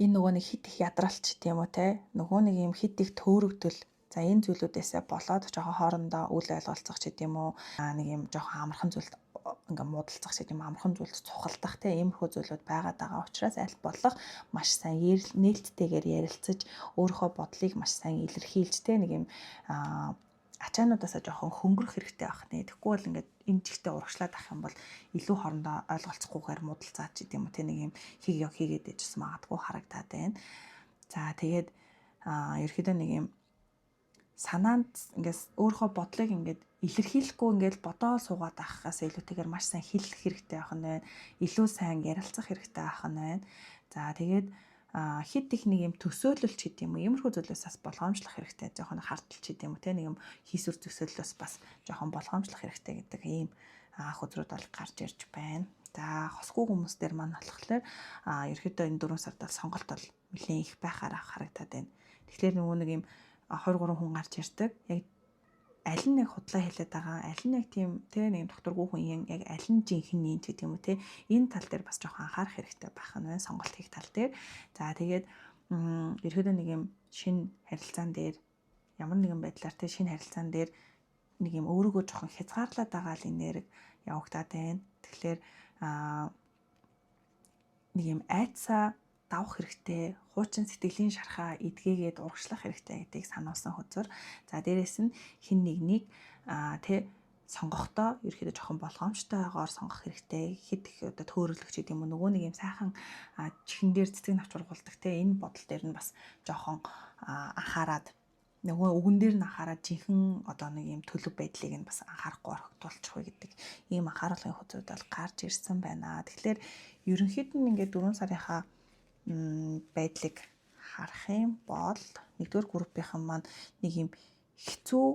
энэ нөгөө нэг хит их ядралч тийм үү те нөгөө нэг юм хит их төөрөгдөл. За энэ зүйлүүдээсээ болоод жоохон хоорондоо үл ойлголцох ч гэдэм үү нэг юм жоохон амархан зүйлд ингээ муудалцах ч гэдэм амархан зүйлд цухалдах те иймэрхүү зүйлүүд байгаад байгаа учраас аль болох маш сайн нээлттэйгээр ярилцаж өөрийнхөө бодлыг маш сайн илэрхийлж те нэг юм ачаануудаасаа жоохон хөнгөрөх хэрэгтэй байх нэ. Тэгэхгүй бол ингээд энэ чигтээ урагшлаад ах юм бол илүү хоорондоо ойлголцохгүйгээр муудалцаад ч гэдэм үү те нэг юм хийг яв хийгээд ижсэн магадгүй харагдаад байна. За тэгээд ерөөхдөө нэг юм санаанд ингээс өөрийнхөө бодлыг ингээд илэрхийлэхгүй ингээд бодоол суугаад байхаас илүүтэйгээр маш сайн хэлэх хэрэгтэй байх нь байна. Илүү сайн ярилцах хэрэгтэй байх нь байна. За тэгээд хит их нэг юм төсөөлөл ч гэдэм юм уу иймэрхүү зүйлээс бас болгоомжлох хэрэгтэй. Жохон хардтал ч гэдэм юм уу те нэг юм хийсвэр төсөөллөөс бас жохон болгоомжлох хэрэгтэй гэдэг ийм хөзрүүд бол гарч ирж байна. За хосгүй хүмүүс дээр маань болохоор ерөөхдөө энэ 4 сард бол сонголт бол нэлээд их байхаар харагдаад байна. Тэгэхээр нөгөө нэг юм 23 хүн гарч ирдэг. Яг аль нь яг худлаа хэлээд байгаа, аль нь яг тийм тэ нэг докторгүй хүн юм, яг аль нь жинхэнэ юм гэдэг юм уу те. Энэ тал дээр бас жоохон анхаарах хэрэгтэй байх нь байна сонголт хийх тал дээр. За тэгээд ерөөдөө нэг юм шинэ харилцаан дээр ямар нэгэн байдлаар те шинэ харилцаан дээр нэг юм өөрийгөө жоохон хязгаарлаад байгаа л энерги явагдаад байна. Тэгэхээр нэг юм айцаа давах хэрэгтэй, хуучин сэтгэлийн шархаа эдгээгээд урагшлах хэрэгтэй гэдгийг сануулсан хөзөр. За дээрэс нь хин нэгнийг тэ сонгохдоо ерөөхдөө жоохон болгоомжтойгоор сонгох хэрэгтэй. Хэд их одоо төөрөглөгч гэдэг юм уу нөгөө нэг юм сайхан чихэн дээр цэцэг навч ургуулдаг те энэ бодол дээр нь бас жоохон анхаарад нөгөө үгэн дээр нь анхаарад жинхэнэ одоо нэг юм төлөв байдлыг нь бас анхаарахгүй орхигдуулчих вэ гэдэг ийм анхааруулгын хөзрүүд бол гарч ирсэн байна. Тэгэхээр ерөнхийд нь ингээд 4 сарынхаа байдлыг харах юм бол нэгдүгээр группийнхан маань нэг юм хэцүү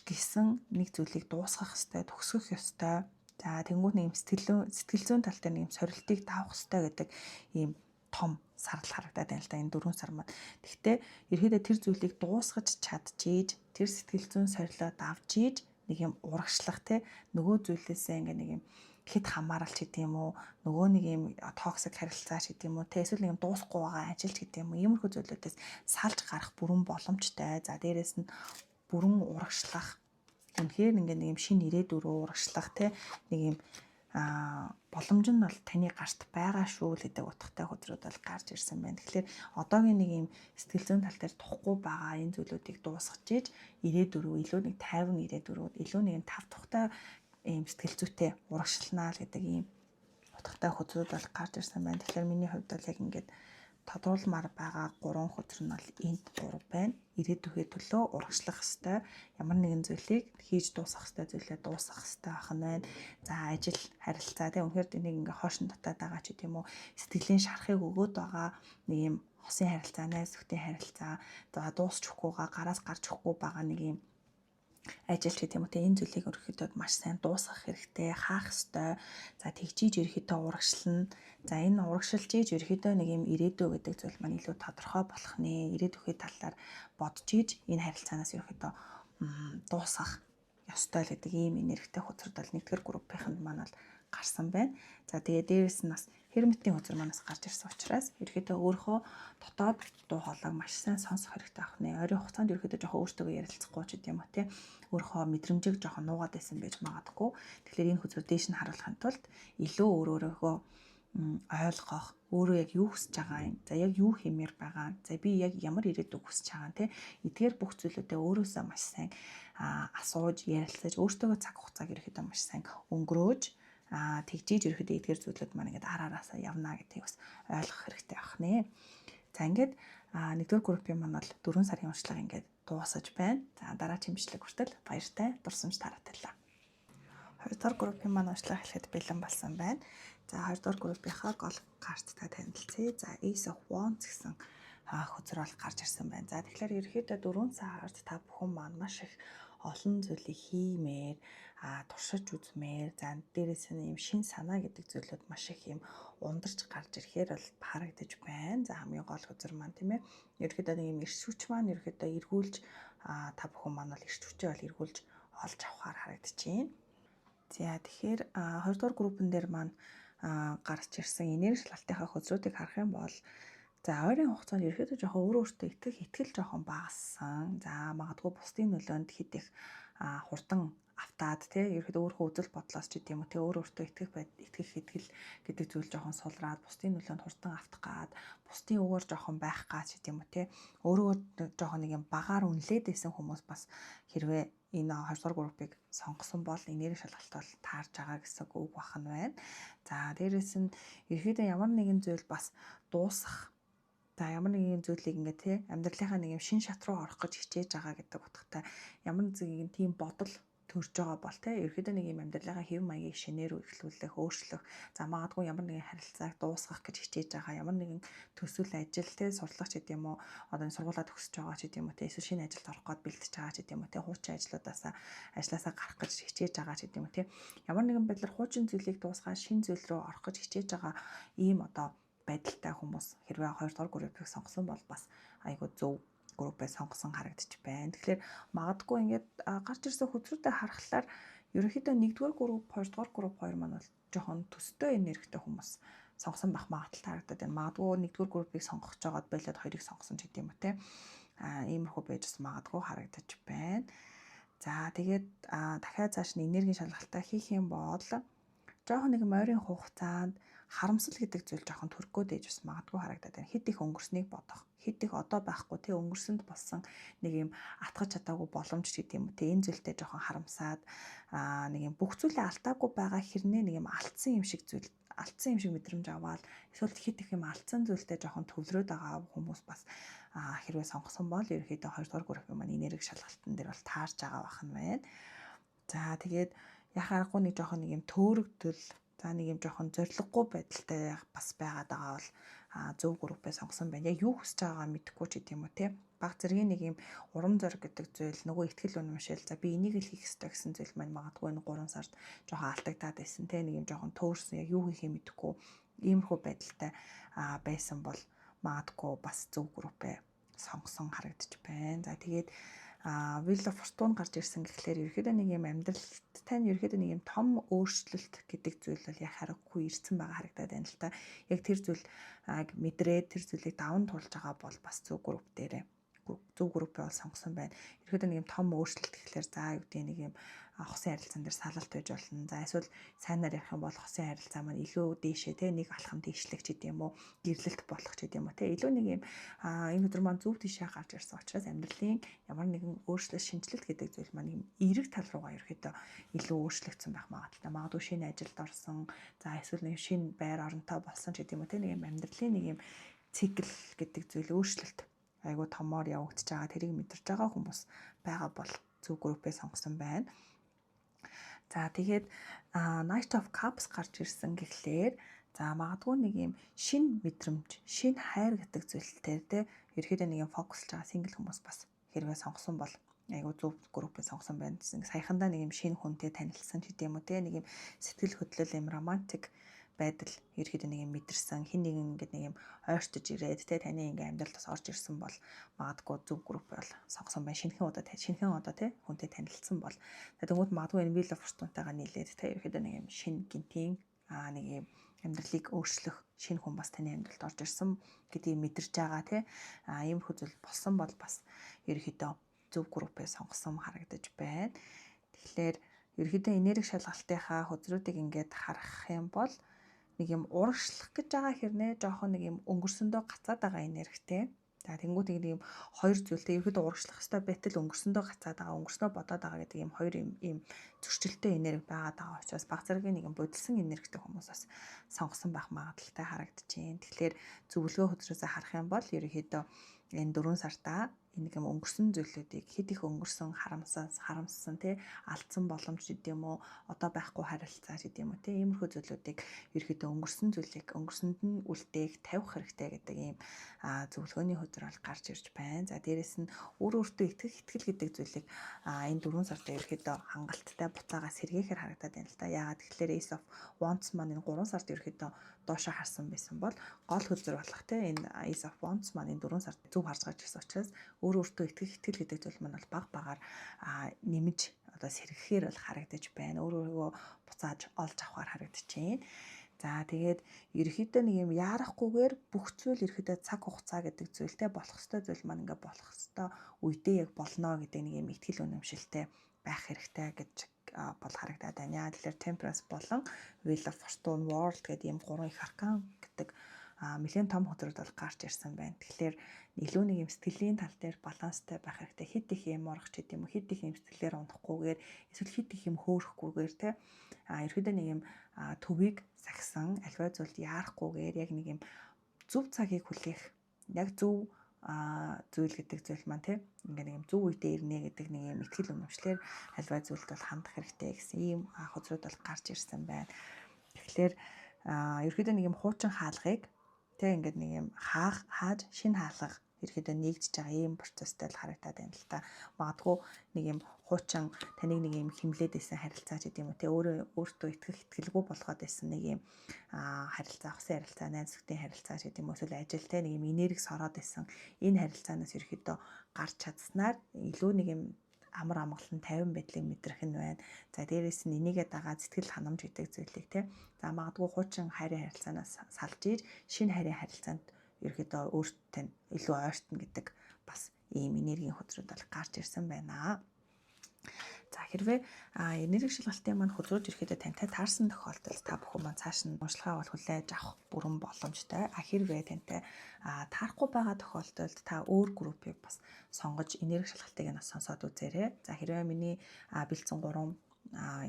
гэсэн нэг зүйлийг дуусгах ёстой, төгсгөх ёстой. За тэнгуут нэг юм сэтгэл зүйн тал дээр нэг юм сорилтыг давах ёстой гэдэг ийм том сарл харагдаад байна л да энэ 4 сар маань. Гэхдээ ерөөдөө тэр зүйлийг дуусгаж чадчихийж, тэр сэтгэл зүйн сорилоо давж ийж нэг юм урагшлах те нөгөө зүйлээсээ ингээ нэг юм хэд хамаарал ч гэдэг юм уу нөгөө нэг юм токсик харилцаа ч гэдэг юм уу те эсвэл нэг юм дуусахгүй байгаа ажил ч гэдэг юм уу иймэрхүү зүйлүүдээс салж гарах бүрэн боломжтой. За дээрэс нь бүрэн урагшлах үнэхээр ингээ нэг юм шинэ ирээдүй рүү урагшлах те нэг юм боломж нь бол таны гарт байгаа шүү л гэдэг утгатай хөзрүүд бол гарч ирсэн байна. Тэгэхээр одоогийн нэг юм сэтгэл зүйн тал дээр тухгүй байгаа энэ зүйлүүдийг дуусгаж иж ирээдүй рүү илүү нэг тайван ирээдүй рүү илүү нэг юм тав тухтай ийм сэтгэл зүйтэй урагшлнаа л гэдэг ийм утгатай хөзрүүд бол гарч ирсэн байна. Тэгэхээр миний хувьд бол яг ингээд тодруулмаар байгаа 3 хөзөр нь бол энд 3 байна. Ирээдүйхээ төлөө урагшлах ёстой. Ямар нэгэн зүйлийг хийж дуусгах ёстой зүйлээ дуусгах ёстой байх нь байна. За ажил, харилцаа тийм үнэхээр энийг ингээ хоош нь татаад байгаа ч гэдэм үү. Сэтгэлийн шарахыг өгөөд байгаа нэг юм хосын харилцаа, найз нөхдийн харилцаа, за дуусч өгөхгүйгаа, гараас гарч өгөхгүй байгаа нэг юм ажил ч гэдэм үү те энэ зүйлийг ерөнхийдөө маш сайн дуусгах хэрэгтэй, хаах ёстой. За тэгжиж ерөнхийдөө урагшлана. За энэ урагшилж ийж ерөнхийдөө нэг юм ирээдүй гэдэг зүйл маань илүү тодорхой болох нэ. Ирээдүйхээ талаар бодож ийж энэ харилцаанаас ерөнхийдөө дуусгах ёстой л гэдэг ийм энергитэй хөзөрд бол нэгдүгээр группийнхэнд маань бол гарсан байна. За тэгээ дээрэс нь бас Hermit-ийн хөзөр манаас гарч ирсэн учраас ерөнхийдөө өөрийнхөө дотоод дуу хоолойг маш сайн сонсох хэрэгтэй байх нэ. Ойрын хугацаанд ерөнхийдөө жоохон өөртөө ярилцахгүй ч гэдэм юм уу те. Өөрийнхөө мэдрэмжийг жоохон нуугаад байсан байж магадгүй. Тэгэхээр энэ хөзрөө дээш нь харуулахын тулд илүү өөр өөрөөхөө ойлгох, өөрөө яг юу хүсэж байгаа юм. За яг юу хиймээр байгаа. За би яг ямар ирээдүйг хүсэж байгаа те. Эдгээр бүх зүйлүүдээ өөрөөсөө маш сайн асууж, ярилцаж, өөртөөгөө цаг хугацааг ерөнхийдөө маш сайн өнгөрөөж тэгжиж ерөөхдөө эдгээр зүйлүүд маань ингээд ар араасаа явна гэдгийг бас ойлгох хэрэгтэй байх нэ. За ингээд нэгдүгээр группийн маань бол 4 сарын уншлага ингээд дуусаж байна. За дараагийн бичлэг хүртэл баяртай дурсамж тараатайлаа. Хоёрдугаар группийн маань уншлага эхлэхэд бэлэн болсон байна. За хоёрдугаар группийнхаа гол карттай танилцъя. За Ace of Wands гэсэн хөзөр бол гарч ирсэн байна. За тэгэхээр ерөнхийдөө 4 сард та бүхэн маань маш их олон зүйлийг хиймээр, туршиж үзмээр, за дээрээс нь ийм шин санаа гэдэг зүйлүүд маш их юм ундарч гарч ирэхээр бол харагдаж байна. За хамгийн гол хөзөр маань тийм ээ. Ерөнхийдөө нэг юм эрч хүч маань ерөнхийдөө эргүүлж та бүхэн маань бол эрч хүчээ бол эргүүлж олж авахар харагдаж байна. За тэгэхээр хоёрдугаар группэн дээр маань гарч ирсэн энерги шалгалтынхаа хөзрүүдийг харах юм бол за ойрын хугацаанд ерөөхдөө жоохон өөр өөртөө итгэх итгэл жоохон багассан. За магадгүй бусдын нөлөөнд хэд их хурдан автаад тий ерөөхдөө өөрийнхөө үзэл бодлоос ч гэдэм үү тий өөр өөртөө итгэх итгэх итгэл гэдэг зүйл жоохон сулраад бусдын нөлөөнд хурдан автах гад бусдын үгээр жоохон байх гад ч гэдэм үү тий өөрөө жоохон нэг юм багаар үнэлээд байсан хүмүүс бас хэрвээ энэ 2 дугаар группийг сонгосон бол энерги шалгалт бол таарж байгаа гэсэн үг бах нь байна. За дээрэс нь ерөөхдөө ямар нэгэн зүйл бас дуусах. За ямар нэгэн зүйлийг ингээ тий амьдралынхаа нэг юм шин шат руу орох гэж хичээж байгаа гэдэг утгатай ямар нэгэн тийм бодол төрж байгаа бол тий ерөөхдөө нэг юм амьдралынхаа хэв маягийг шинээр эхлүүлэх, өөрчлөх, за магадгүй ямар нэгэн харилцааг дуусгах гэж хичээж байгаа, ямар нэгэн төсөл ажил тий сурлагч гэдэг юм уу, одоо энэ сургуулаа төгсөж байгаа ч гэдэг юм уу тий эсвэл шинэ ажилд орох гээд бэлтэж байгаа ч гэдэг юм уу тий хуучин ажлуудаасаа ажилласаа гарах гэж хичээж байгаа ч гэдэг юм уу тий ямар нэгэн байдлаар хуучин зүйлийг дуусгаад шинэ зүйл рүү орох гэж хичээж байгаа ийм одоо байдалтай хүмүүс хэрвээ 2 дугаар группийг сонгосон бол бас айгүй зөв группээ сонгосон харагдчих байна. Тэгэхээр магадгүй ингээд гарч ирсэн хөзрүүдэд харахлаар ерөнхийдөө 1-р групп, 2-р групп хоёр маань бол жоохон төстэй энергитэй хүмүүс сонгосон байх магадлалтай харагдаад байна. Магадгүй 1-р группийг сонгох жагаад болоод хоёрыг сонгосон ч гэдэм юм те. Иймэрхүү байж бас магадгүй харагдаж байна. За тэгээд дахиад цааш нь энергийн шалгалтаа хийх юм бол жоохон нэг морин хугацаанд харамсал гэдэг зүйл жоохон төрөх гээд ээж бас магадгүй харагдаад байна. Хэд их өнгөрснийг бодох, хэд их одоо байхгүй тий өнгөрсөнд болсон нэг юм атгах чадаагүй боломж гэдэг юм уу тий энэ зүйлтэй жоохон харамсаад нэг юм бүх зүйлээ алдаагүй байгаа хэрнээ нэг юм алдсан юм шиг зүйл алдсан юм шиг мэдрэмж аваад эсвэл хэд их юм алдсан зүйлтэй жоохон төвлөрөөд байгаа хүмүүс бас хэрвээ сонгосон бол ерөнхийдөө 2 дугаар группийн маань энерги шалгалтын дээр бол таарж байгаа байх нь байна. За тэгээд яхаарахгүй нэг жоохон нэг юм төөрөгдөл за нэг юм жоохон зориггүй байдалтай бас байгаад байгаа бол зөв группээ сонгосон байна. Яг юу хүсэж байгаагаа мэдэхгүй ч гэдэм юм уу те. Баг зэргийн нэг юм урам зориг гэдэг зүйл нөгөө итгэл үнэмшил за би энийг л хийх ёстой гэсэн зүйл маань магадгүй энэ 3 сард жоохон алдагдаад байсан те. Нэг юм жоохон төөрсөн яг юу хийхээ мэдэхгүй иймэрхүү байдалтай байсан бол магадгүй бас зөв группээ сонгосон харагдчих байна. За тэгээд Wheel of Fortune гарч ирсэн гэхлээр ерөөхдөө нэг юм амьдралд тань ерөөхдөө нэг юм том өөрчлөлт гэдэг зүйл бол яг харахгүй ирсэн байгаа харагдаад байна л та. Яг тэр зүйл мэдрээд тэр зүйлийг даван туулж байгаа бол бас зөв групп дээрээ зөв группээ бол сонгосон байна. Ерөөхдөө нэг юм том өөрчлөлт гэхлээр за юу гэдэг нэг юм хосын харилцаан дээр салалт байж болно. За эсвэл сайнаар ярих юм бол хосын харилцаа маань илүү дээшээ те нэг алхам дээшлэх ч гэдэм юм уу, гэрлэлт болох ч гэдэм юм уу те илүү нэг юм энэ өдөр маань зөв тийшээ гарч ирсэн учраас амьдралын ямар нэгэн өөрчлөлт, шинэчлэлт гэдэг зүйл маань юм эерэг тал руугаа ерөөхдөө илүү өөрчлөгдсөн байх магадлалтай. Магадгүй шинэ ажилд орсон, за эсвэл нэг шинэ байр оронтой болсон ч гэдэм юм уу те нэг юм амьдралын нэг юм цикл гэдэг зүйл өөрчлөлт айгүй томоор явагдаж байгаа, тэрийг мэдэрч байгаа хүмүүс байгаа бол зөв группээ сонгосон байна. За, тэгээд Knight of Cups гарч ирсэн гэхлээр за магадгүй нэг юм шинэ мэдрэмж, шинэ хайр гэдэг зүйлтэй те ерөөхдөө нэг юм focus лж байгаа single хүмүүс бас хэрвээ сонгосон бол айгүй зөв группээ сонгосон байна гэсэн. Саяхандаа нэг юм шинэ хүнтэй танилцсан ч гэдэм үү те, нэг юм сэтгэл хөдлөл, юм романтик байдал ерөөхдөө нэг юм мэдэрсэн, хэн нэгэн ингээд нэг юм ойртож ирээд те таны ингээ амьдралд бас орж ирсэн бол магадгүй зөв групп бол сонгосон байна. Шинэхэн удаа шинэхэн одоо те хүнтэй танилцсан бол тэгэнгүүт магадгүй энэ Wheel of Fortune-тайгаа нийлээд те ерөөхдөө нэг юм шинэ гэнэтийн нэг юм амьдралыг өөрчлөх шинэ хүн бас таны амьдралд орж ирсэн гэдгийг мэдэрч байгаа те иймэрхүү зүйл болсон бол бас ерөөхдөө зөв группээ сонгосон харагдаж байна. Тэгэхээр ерөөхдөө энерги шалгалтынхаа хөзрүүдийг ингээд харах юм бол нэг юм урагшлах гэж байгаа хэрнээ жоохон нэг юм өнгөрсөндөө гацаад байгаа энергитэй. За, тэнгуут нэг юм хоёр зүйлтэй, ерөөдөө урагшлах ёстой байтал өнгөрсөндөө гацаад байгаа, өнгөрснөө бодоод байгаа гэдэг юм хоёр юм ийм зөрчилтэй энерги байгаад байгаа учраас баг зэргийн нэг юм будилсан энергитэй хүмүүс бас сонгосон байх магадлалтай харагдаж байна. Тэгэхээр зөвлөгөө хөзрөөсөө харах юм бол ерөнхийдөө энэ 4 сартаа нэг юм өнгөрсөн зүйлүүдийг, хэд их өнгөрсөн харамсаас харамссан тий алдсан боломж гэдэг юм уу, одоо байхгүй харилцаа гэдэг юм уу тий, иймэрхүү зүйлүүдийг ерөөхдөө өнгөрсөн зүйлийг өнгөрсөнд нь үлдээх, тавих хэрэгтэй гэдэг ийм зөвлөгөөний хөзөр бол гарч ирж байна. За, дээрэс нь өөр өөртөө итгэх итгэл гэдэг зүйлийг энэ 4 сард ерөөхдөө хангалттай буцаага сэргээхээр харагдаад байна л да. Яагаад тэгэхээр Ace of Wands маань энэ 3 сард ерөөхдөө доошо харсан байсан бол гол хөзөр болох те энэ Ace of Wands маань энэ 4 сард зөв харж гарч ирсэн учраас өөр өөртөө итгэх итгэл гэдэг зүйл маань бол баг багаар нэмж одоо сэргэхээр бол харагдаж байна. Өөр өөрийгөө буцааж олж авахар харагдаж байна. За, тэгээд ерөнхийдөө нэг юм яарахгүйгээр бүх зүйл ерөнхийдөө цаг хугацаа гэдэг зүйлтэй болох ёстой зүйл маань ингээ болох ёстой үедээ яг болно гэдэг нэг юм итгэл үнэмшилтэй байх хэрэгтэй гэж бол харагдаад байна. Яа тэгэхээр Temperance болон Wheel of Fortune, World гэдэг ийм гурван их аркан гэдэг нэлээд том хөзрүүд бол гарч ирсэн байна. Тэгэхээр илүү нэг юм сэтгэлийн тал дээр баланстай байх хэрэгтэй. Хэд их юм орох ч гэдэм үү, хэд их юм сэтгэлээр унахгүйгээр эсвэл хэд их юм хөөрөхгүйгээр те ерөөдөө нэг юм төвийг сахисан, аливаа зүйлд яарахгүйгээр яг нэг юм зөв цагийг хүлээх, яг зөв зүйл гэдэг зүйл маань тий ингээ нэг юм зөв үедээ ирнэ гэдэг нэг юм итгэл үнэмшлээр аливаа зүйлд бол хандах хэрэгтэй гэсэн ийм хөзрүүд бол гарч ирсэн байна. Тэгэхээр ерөөхдөө нэг юм хуучин хаалгыг тэг ингээд нэг юм хаах хааж шинэ хаалга ерөөхдөө нээгдэж байгаа ийм процесстай л харагдаад байна л та. Магадгүй нэг юм хуучин таныг нэг юм хэмлээд байсан харилцаа ч гэдэм үү те, өөрөө өөртөө итгэх итгэлгүй болгоод байсан нэг юм харилцаа, усан харилцаа, найз нөхдөний харилцаа ч гэдэм үү, эсвэл ажил те, нэг юм энерги сороод байсан энэ харилцаанаас ерөөхдөө гарч чадсанаар илүү нэг юм амар амгалан, тайван байдлыг мэдрэх нь байна. За, дээрэс нь энийгээ дагаа сэтгэл ханамж гэдэг зүйлийг те. За, магадгүй хуучин хайрын харилцаанаас салж иж шинэ хайрын харилцаанд ерөөхдөө өөртөө илүү ойртно гэдэг бас ийм энергийн хөзрүүд бол гарч ирсэн байна. За, хэрвээ энерги шалгалтын маань хөзрүүд ирэхэд тантай таарсан тохиолдолд та бүхэн маань цааш нь уншилгаа бол хүлээж авах бүрэн боломжтой. А хэрвээ тантай таарахгүй байгаа тохиолдолд та өөр группийг бас сонгож энерги шалгалтыг нь сонсоод үзээрэй. За, хэрвээ миний бэлдсэн гурван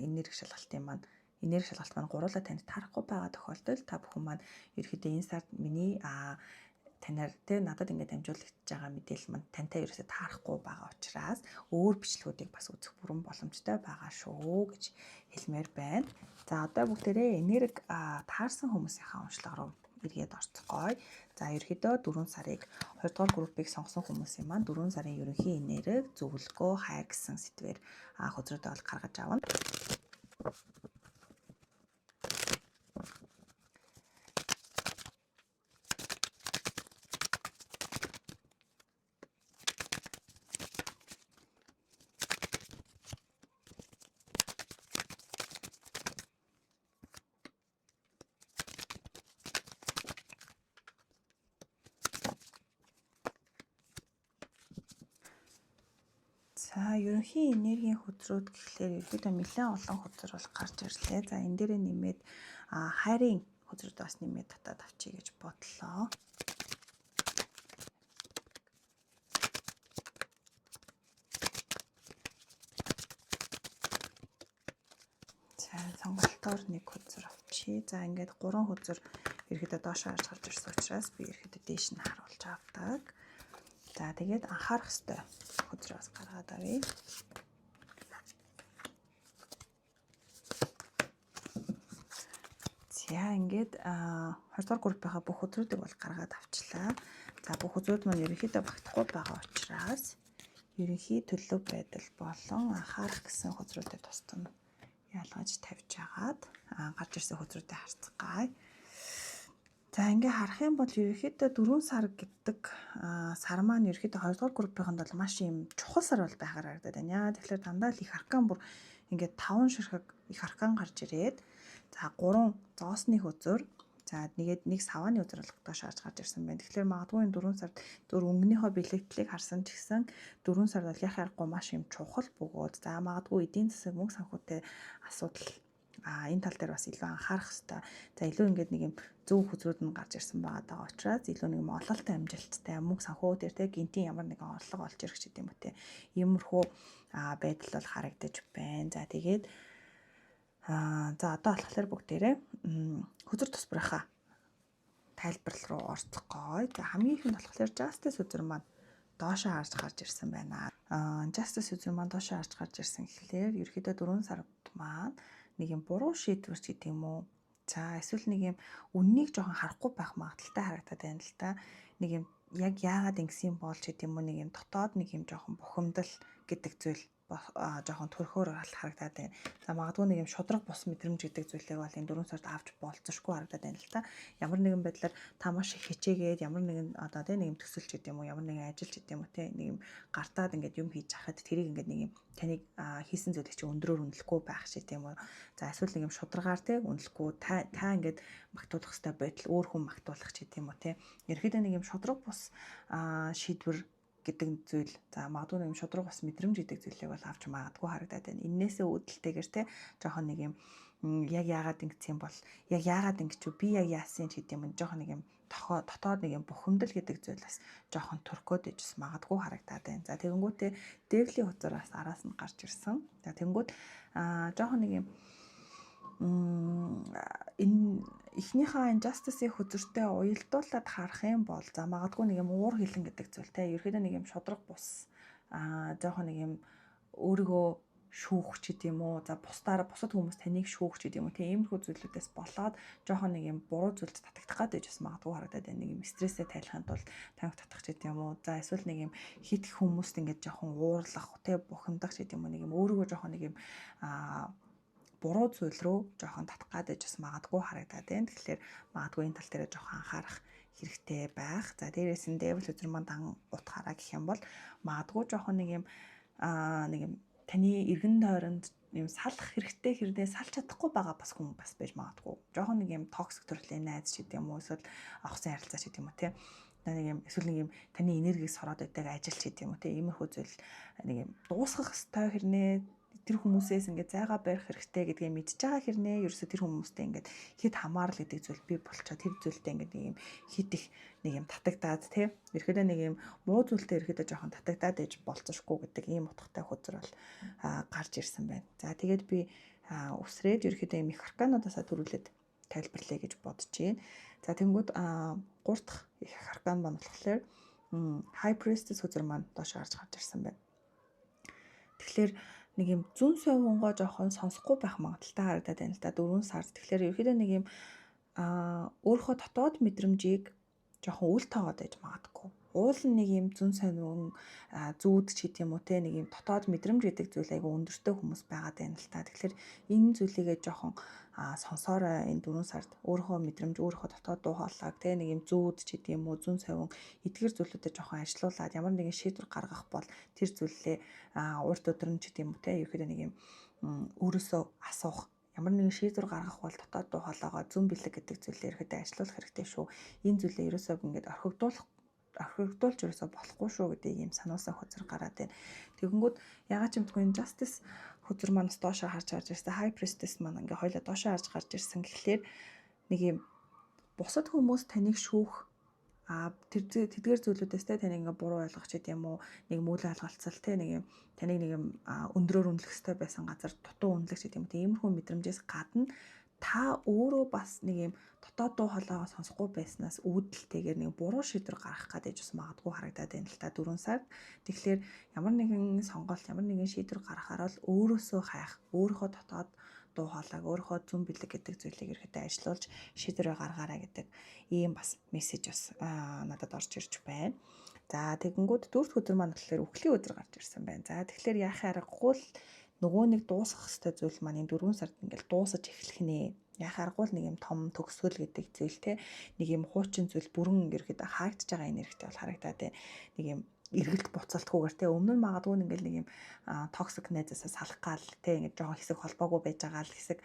энерги шалгалтын маань энерги шалгалт маань гуруулаа танд таарахгүй байгаа тохиолдолд та бүхэн маань ерөөхдөө энэ сард миний танаар те надад ингээд дамжуулагдаж байгаа мэдээлэл маань тантай ерөөсөө таарахгүй байгаа учраас өөр бичлэгүүдийг бас үзэх бүрэн боломжтой байгаа шүү гэж хэлмээр байна. За, одоо бүгдээрээ энерги таарсан хүмүүсийнхаа уншлага руу эргээд орцгоё. За, ерөөхдөө 4 сарыг 2 дугаар группийг сонгосон хүмүүсийн маань 4 сарын ерөнхий энерги, зөвлөгөө, хайр гэсэн сэдвээр хөзрүүдээ бол гаргаж авна. За, ерөнхий энергийн хөзрүүд гэхлээр ерөнхийдөө нэлээд олон хөзөр бол гарч ирлээ. За, энэ дээрээ нэмээд хайрын хөзрүүд бас нэмээд татаад авчия гэж бодлоо. За, сонголтоор нэг хөзөр авчия. авчи. За, ингээд гурван хөзөр ерөөдөө доошоо харж гарч ирсэн учраас би ерөөдөө дээш нь харуулж авдаг. За, тэгээд анхаарах ёстой хөзрөөс гаргаад авъя. За, ингээд 2 дугаар группийнхаа бүх хөзрүүдийг бол гаргаад авчлаа. За, бүх хөзрүүд маань ерөнхийдөө багтахгүй байгаа учраас ерөнхий төлөв байдал болон анхаарах гэсэн хөзрүүдэд тусдам ялгаж тавьж агаад гарч ирсэн хөзрүүдэд харцгаая. За, ингээ харах юм бол ерөнхийдөө 4 сар гэдэг сар маань ерөнхийдөө 2 дугаар группийнхэнд бол маш юм чухал сар бол байгаар харагдаад байна. Яа, тэгэхээр дандаа л их аркан бүр ингээд 5 ширхэг их аркан гарч ирээд, за, 3 зоосны хөзөр, за, нэгэд нэг савааны хөзөр доош харж гарч ирсэн байна. Тэгэхээр магадгүй энэ 4 сард дөр өнгөнийхөө бэлэгдлийг харсан ч гэсэн 4 сард бол яг харахгүй маш юм чухал бөгөөд, за, магадгүй эдийн засаг, мөнгө санхүүтэй асуудал, энэ тал дээр бас илүү анхаарах хэрэгтэй. За, илүү ингээд нэг юм зөв хөзрүүд нь гарч ирсэн байгаа даа учраас илүү нэг юм ололтой, амжилттай, мөнгө санхүү дээр те гинтийн ямар нэгэн орлого олж ирэх ч гэдэм үү те. Иймэрхүү байдал бол харагдаж байна. За, тэгээд за, одоо болохоор бүгдээрээ хөзөр тусбарынхаа тайлбарлал руу орцгоё. За, хамгийн ихэнд болохоор Justice хөзөр маань доошоо харж гарч ирсэн байна. Justice хөзөр маань доошоо харж гарч ирсэн гэхлээр ерөөхдөө 4 сард маань нэг юм буруу шийдвэр ч гэдэг юм уу. За, эсвэл нэг юм үннийг жоохон харахгүй байх магадлалтай харагдаад байна л та. Нэг юм яг яагаад ингэсэн бол ч гэдэг юм уу, нэг юм дотоод нэг юм жоохон бухимдал гэдэг зүйл жоохон төрхөөр харагдаад байна. За, магадгүй нэг юм шудраг бус мэдрэмж гэдэг зүйлийг бол энэ 4 сард авч болцсошгүй харагдаад байна л та. Ямар нэгэн байдлаар та маш их хичээгээд ямар нэгэн одоо тийм нэг юм төсөл ч гэдэг юм уу, ямар нэгэн ажил ч гэдэг юм уу, тийм нэг юм гартаад ингээд юм хийж хахад тэрийг ингээд нэг юм таныг хийсэн зүйлийг чи өндрөөр үнэлэхгүй байх шиг тийм үү. За, эсвэл нэг юм шударгаар тийм үнэлэхгүй, та ингээд магтуулах хэрэгтэй байтал өөр хүн магтуулах ч гэдэг юм уу, тийм. Ерөнхийдөө нэг юм шудраг бус шийдвэр гэдэг зүйл, за, магадгүй нэг юм шудраг бас мэдрэмж гэдэг зүйлийг бол авч магадгүй харагдаад байна. Эннээсээ үүдэлтэйгэр те жоохон нэг юм яг яагаад ингэсэн бол, яг яагаад ингэч, би яг яасан ч гэдэг юм, жоохон нэг юм дотоод нэг юм бухимдал гэдэг зүйл бас жоохон төрөх гээд ижс магадгүй харагдаад байна. За, тэгэнгүүтээ Devil-ийн хөзөр бас араас нь гарч ирсэн. За, тэгэнгүүт жоохон нэг юм энэ эхнийхээ энэ Justice-ийн хөзөртэй уялдуулаад харах юм бол, за, магадгүй нэг юм уур хилэн гэдэг зүйл те ерөөдөө нэг юм шудраг бус жоохон нэг юм өөрийгөө шүүх ч гэдэм юм уу, за, бусдаараа бусад хүмүүс таныг шүүх ч гэдэм юм уу, тийм иймэрхүү зүйлүүдээс болоод жоохон нэг юм буруу зүйлд татагдах гээд байж бас магадгүй харагдаад байна. Нэг юм стрессээ тайлахын тулд тамхи татах ч гэдэм юм уу, за, эсвэл нэг юм хит их хүмүүст ингээд жоохон уурлах те бухимдах ч гэдэм юм уу, нэг юм өөрийгөө жоохон нэг юм буруу зүйл рүү жоохон татах гээд байж бас магадгүй харагдаад байна. Тэгэхээр магадгүй энэ тал дээр жоохон анхаарах хэрэгтэй байх. За, дээрээс нь Devil хөзөр маань дан утгаараа гэх юм бол магадгүй жоохон нэг юм таны эргэн тойронд юм салах хэрэгтэй хэрнээ салж чадахгүй байгаа бас хүн бас байж магадгүй. Жоохон нэг юм toxic төрлийн найз ч гэдэг юм уу, эсвэл авахсан харилцаа ч гэдэг юм уу, тийм нэг юм эсвэл нэг юм таны энергийг сороод байдаг ажил ч гэдэг юм уу, тийм иймэрхүү зүйл нэг юм дуусгах ёстой хэрнээ, тэр хүмүүсээс ингээд зайгаа барих хэрэгтэй гэдгээ мэдж байгаа хэрнээ ерөөсө тэр хүмүүстэй ингээд хэд хамаарал гэдэг зүйл бий болчоо тэр зүйлтэй ингээд нэг юм хит их нэг юм татагдаад тий ерөөдөө нэг юм муу зүйлтэй ерөөдөө жоохон татагдаад ээж болцсошгүй гэдэг ийм утгатай хөзөр бол гарч ирсэн байна. За, тэгээд би үсрээд ерөөдөө юм их аркануудаасаа төрүүлээд тайлбарлая гэж бодож байна. За, тэнгүүд гурав дахь их аркан маань болохоор High Priestess хөзөр маань доош гарч гарч ирсэн байна. Тэгэхээр нэг юм зүүн совингоо жоохон сонсохгүй байх магадлалтай харагдаад байна л да 4 сард. Тэгэхээр ерөөхдөө нэг юм өөрийнхөө дотоод мэдрэмжийг жоохон үл тоогоод байж магадгүй. Уул нь нэг юм зүүн сонин зүүд ч гэдэг юм уу те, нэг юм дотоод мэдрэмж гэдэг зүйл айгу өндөртэй хүмүүс байгаад байна л та. Тэгэхээр энэ зүйлийгээ жоохон сонсоорой энэ 4 сард, өөрийнхөө мэдрэмж, өөрийнхөө дотоод дуу хоолойг те, нэг юм зүүд ч гэдэг юм уу, зүүн совин эдгэр зүйлүүдэд жоохон ажилуулад ямар нэгэн шийдвэр гаргах бол тэр зүйлээ урд өдөр нь ч гэдэг юм уу те, ерөөхдөө нэг юм өөрөөсөө асуух, ямар нэгэн шийдвэр гаргах бол дотоод дуу хоолойгоо, зүүн бэлэг гэдэг зүйлээ ерөөхдөө ажилуулах хэрэгтэй шүү. Энэ зүйлээ ерөөсөө ингээд орхигдуулж ерөөсөө болохгүй шүү гэдэг ийм сануулсан хөзөр гараад байна. Тэгэнгүүт ягаад ч юм бэ, Justice хөзөр маань доошоо харж гарч ирсэн. High Priestess маань ингээ хоёлаа доошоо харж гарч ирсэн гэхлээр нэг юм бусад хүмүүс таныг шүүх, тэр тэдгээр зүйлүүдээс те таныг ингээ буруу ойлгох ч гэдэм юм уу, нэг мөл алгалцал те, нэг юм таныг нэг юм өндрөөр үнэлэх ёстой байсан газар дутуу үнэлэх ч гэдэм юм, тиймэрхүү мэдрэмжээс гадна Та өөрөө бас нэг юм дотоод дуу хоолойгоо сонсохгүй байснаас үүдэлтэйгээр нэг буруу шийдвэр гаргах гэдэг бас магадгүй харагдаад байна л та 4 сард. Тэгэхээр ямар нэгэн сонголт, ямар нэгэн шийдвэр гаргахаар бол өөрөөсөө хайх, өөрийнхөө дотоод дуу хоолойг, өөрийнхөө зөн бэлэг гэдэг зүйлийг ерөөхдөө ажилуулж шийдвэрээ гаргаарай гэдэг ийм бас мессеж бас надад орж ирж байна. За, тэгэнгүүт дөрөвт өдөр маань болохоор үхлийн өдөр гарч ирсэн байна. За, тэгэхээр яах аргагүй л нөгөө нэг дуусгах ёстой зүйл маань энэ 4 сард ингээл дуусаж эхлэх нэ. Яах аргагүй л нэг юм том төгсгөл гэдэг зүйл, те, нэг юм хуучин зүйл бүрэн ерөөхдөө хаагдж байгаа энергитэй бол харагдаад, те, нэг юм эргэлт буцалтгүйгээр, те, өмнө нь магадгүй ингээл нэг юм toxic найзаасаа салах гал, те, ингээд жоохон хэсэг холбоогүй байж байгаа л хэсэг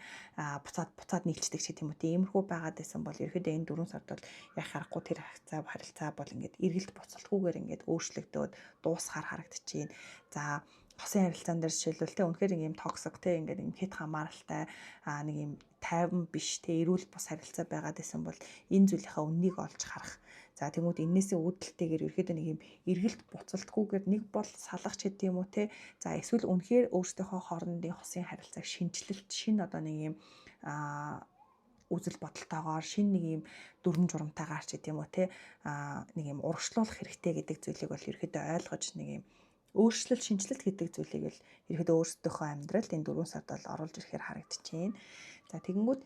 буцаад буцаад нийлцдэг ч гэдэм үү, те, иймэрхүү байгаад байсан бол ерөөхдөө энэ 4 сард бол яах аргагүй тэр харилцаа бол ингээд эргэлт буцалтгүйгээр ингээд өөрчлөгдөөд дуусахаар харагдчихээн. За, хосын харилцаан дээр жишээлбэл, те, үнэхээр юм toxic, те, ингээд юм хэт хамааралтай, нэг юм тайван биш, те, эрүүл бус харилцаа байгаад байсан бол энэ зүйлийнхаа үннийг олж харах. За, тэгмүүд энээсээ үүдэлтэйгээр ерөөхдөө нэг юм эргэлт буцалтгүйгээр нэг бол салах ч гэдэг юм уу, те. За, эсвэл үнэхээр өөрсдийнхөө хоорондын хосын харилцааг шинэчлэлт, шинэ одоо нэг юм үзэл бодолтойгоор, шинэ нэг юм дүрэм журамтайгаар ч гэдэг юм уу, те, нэг юм урагшлуулах хэрэгтэй гэдэг зүйлийг бол ерөөхдөө ойлгож, нэг юм өөрчлөлт, шинэчлэлт гэдэг зүйлийг л ерөөхдөө өөрсдийнхөө амьдралд энэ 4 сард бол оруулж ирэхээр харагдчихээн. За, тэгэнгүүт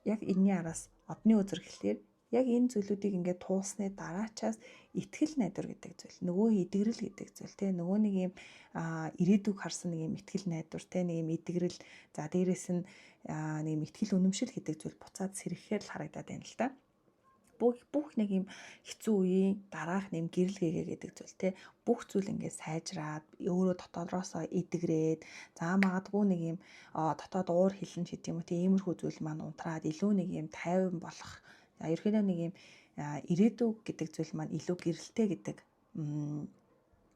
яг энэний араас одны өдөр гэхлээр яг энэ зүйлүүдийг ингээд туулсны дараачаас итгэл найдвар гэдэг зүйл, нөгөө эдгэрэл гэдэг зүйл, те, нөгөө нэг юм ирээдүг харсан нэг юм итгэл найдвар, те, нэг юм эдгэрэл, за, дээрэс нь нэг юм итгэл үнэмшил гэдэг зүйл буцаад сэрэхээр л харагдаад байна л да. Бүх нэг юм хэцүү үеийн дараах нэм гэрэл гээгээ гэдэг зүйл, те, бүх зүйл ингээд сайжраад, өөрөө дотоодроосоо эдгрээд, за, магадгүй нэг юм дотоод уур хилэн ч гэдэг юм уу, те, иймэрхүү зүйл маань унтраад илүү нэг юм тайван болох, ерөнхийдөө нэг юм ирээдүй гэдэг зүйл маань илүү гэрэлтэй гэдэг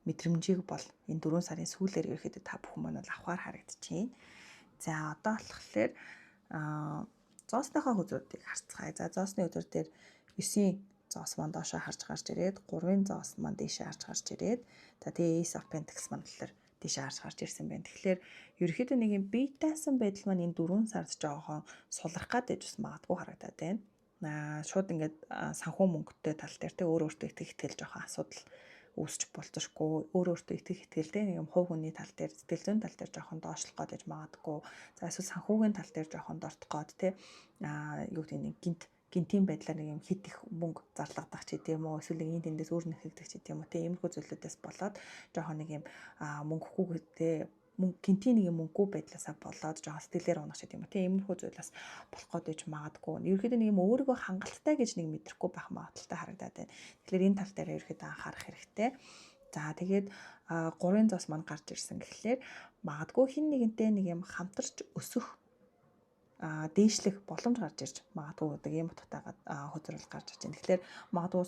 мэдрэмжийг бол энэ 4 сарын сүүлээр ерөнхийдөө та бүхэн маань бол авахар харагдчихээн. За, одоо болохоор зоосныхоо хөзрүүдийг харцгаая. За, зоосны хөзөр дээр 9-ийн зоос маань доошоо харж гарч ирээд, 3-ын зоос маань дээшээ харж гарч ирээд, за, тэгээ Ace of Pentacles маань болохоор дээшээ харж гарч ирсэн байна. Тэгэхээр ерөнхийдөө нэг юм бие даасан байдал маань энэ 4 сард жоохон сулрах гад байж бас магадгүй харагдаад байна. Шууд ингээд санхүү мөнгөтэй тал дээр, те, өөр өөртөө итгэх итгэл жоохон асуудал үүсч болзошгүй, өөр өөртөө итгэх итгэлтэй нэг юм хувь хүний тал дээр, сэтгэл зүйн тал дээр жоохон доошлох гээд байж магадгүй. За, эсвэл санхүүгийн тал дээр жоохон дортох гээд, те, юу гэдэг, нэг гинт гинтийн байдлаар нэг юм хит их мөнгө зарлагдах ч гэдэм үү, эсвэл нэг энэ тэндээс өөр нэхэгдэх ч гэдэм үү, те, иймэрхүү зүйлүүдээс болоод жоохон нэг юм мөнгөгүй, те, мөнгө гинтийн нэг юм мөнгөгүй байдлаасаа болоод жоохон сэтгэлээр унах ч гэдэм юм уу, те, иймэрхүү зүйлээс болох гээд байж магадгүй. Ерөнхийдөө нэг юм өөрийгөө хангалттай гэж нэг мэдрэхгүй байх магадлалтай харагдаад байна. Тэгэхээр энэ тал дээр ерөнхийдөө анхаарах хэрэгтэй. За, тэгээд гурвын зоос маань гарч ирсэн гэхлээр магадгүй хэн нэгэнтэй нэг юм хамтарч өсөх, дээшлэх боломж гарч ирж магадгүй гэдэг ийм утгатай хөзрөл гарч ирж байна. Тэгэхээр магадгүй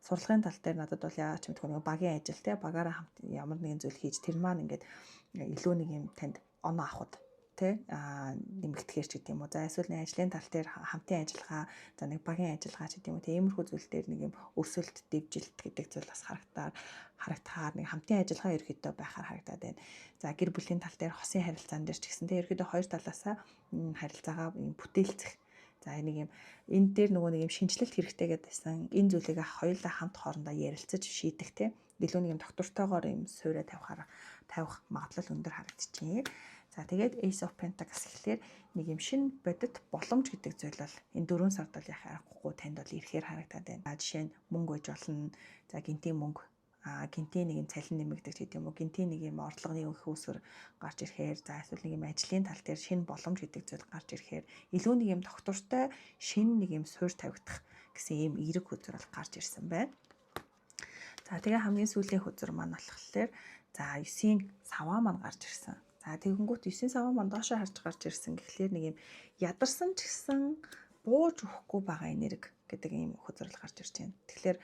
сурлагын тал дээр надад бол яагаад ч мэдгүй нэг багийн ажил, те, багаараа хамт ямар нэгэн зүйл хийж, тэр маань ингээд илүү нэг юм танд оноо авахд, те, нэмэгдэхээр ч гэдэг юм уу. За, эсвэл нэг ажлын тал дээр хамтын ажиллагаа, за, нэг багийн ажиллагаа ч гэдэг юм уу, те, иймэрхүү зүйл дээр нэг юм өрсөлд, дэвжилт гэдэг зүйл бас харагдахаар, нэг хамтын ажиллагаа ерөөхдөө байхаар харагдаад байна. За, гэр бүлийн тал дээр, хосын харилцаан дээр ч гэсэн, те, ерөөхдөө хоёр талаасаа харилцаагаа юм бүтээлцэх. За, нэг юм энэ дээр нөгөө нэг юм шинэчлэлт хэрэгтэй гэдсэн. Энэ зүйлийг хоёулаа хамт хоорондоо ярилцаж шийдэх, те, илүү нэг юм тогтвортойгоор юм сууриа тавих магадлал өндөр харагдчихээн. За, тэгээд Ace of Pentacles гэхлээр нэг юм шинэ бодит боломж гэдэг зүйл бол энэ 4 сард бол яах аргагүй танд бол ирэхээр харагдаад байна. За, жишээ нь мөнгө байж болно. За, гинтийн мөнгө, гинтийн нэг юм цалин нэмэгдэх гэдэг юм уу, гинтийн нэг юм орлогын их үүсвэр гарч ирэхээр, за, эсвэл нэг юм ажлын тал дээр шинэ боломж гэдэг зүйл гарч ирэхээр илүү нэг юм тогтвортой шинэ нэг юм суурь тавигдах гэсэн ийм эерэг хөзөр бол гарч ирсэн байна. За, тэгээ хамгийн сүүлийн хөзөр маань болохоор, за, 9-ийн саваа маань гарч ирсэн. За, тэгэнгүүт 9-ийн саваа маань доошоо харж гарч ирсэн гэхлээр нэг юм ядарсан ч гэсэн бууж өгөхгүй байгаа энерги гэдэг ийм хөзрөл гарч ирж байна. Тэгэхээр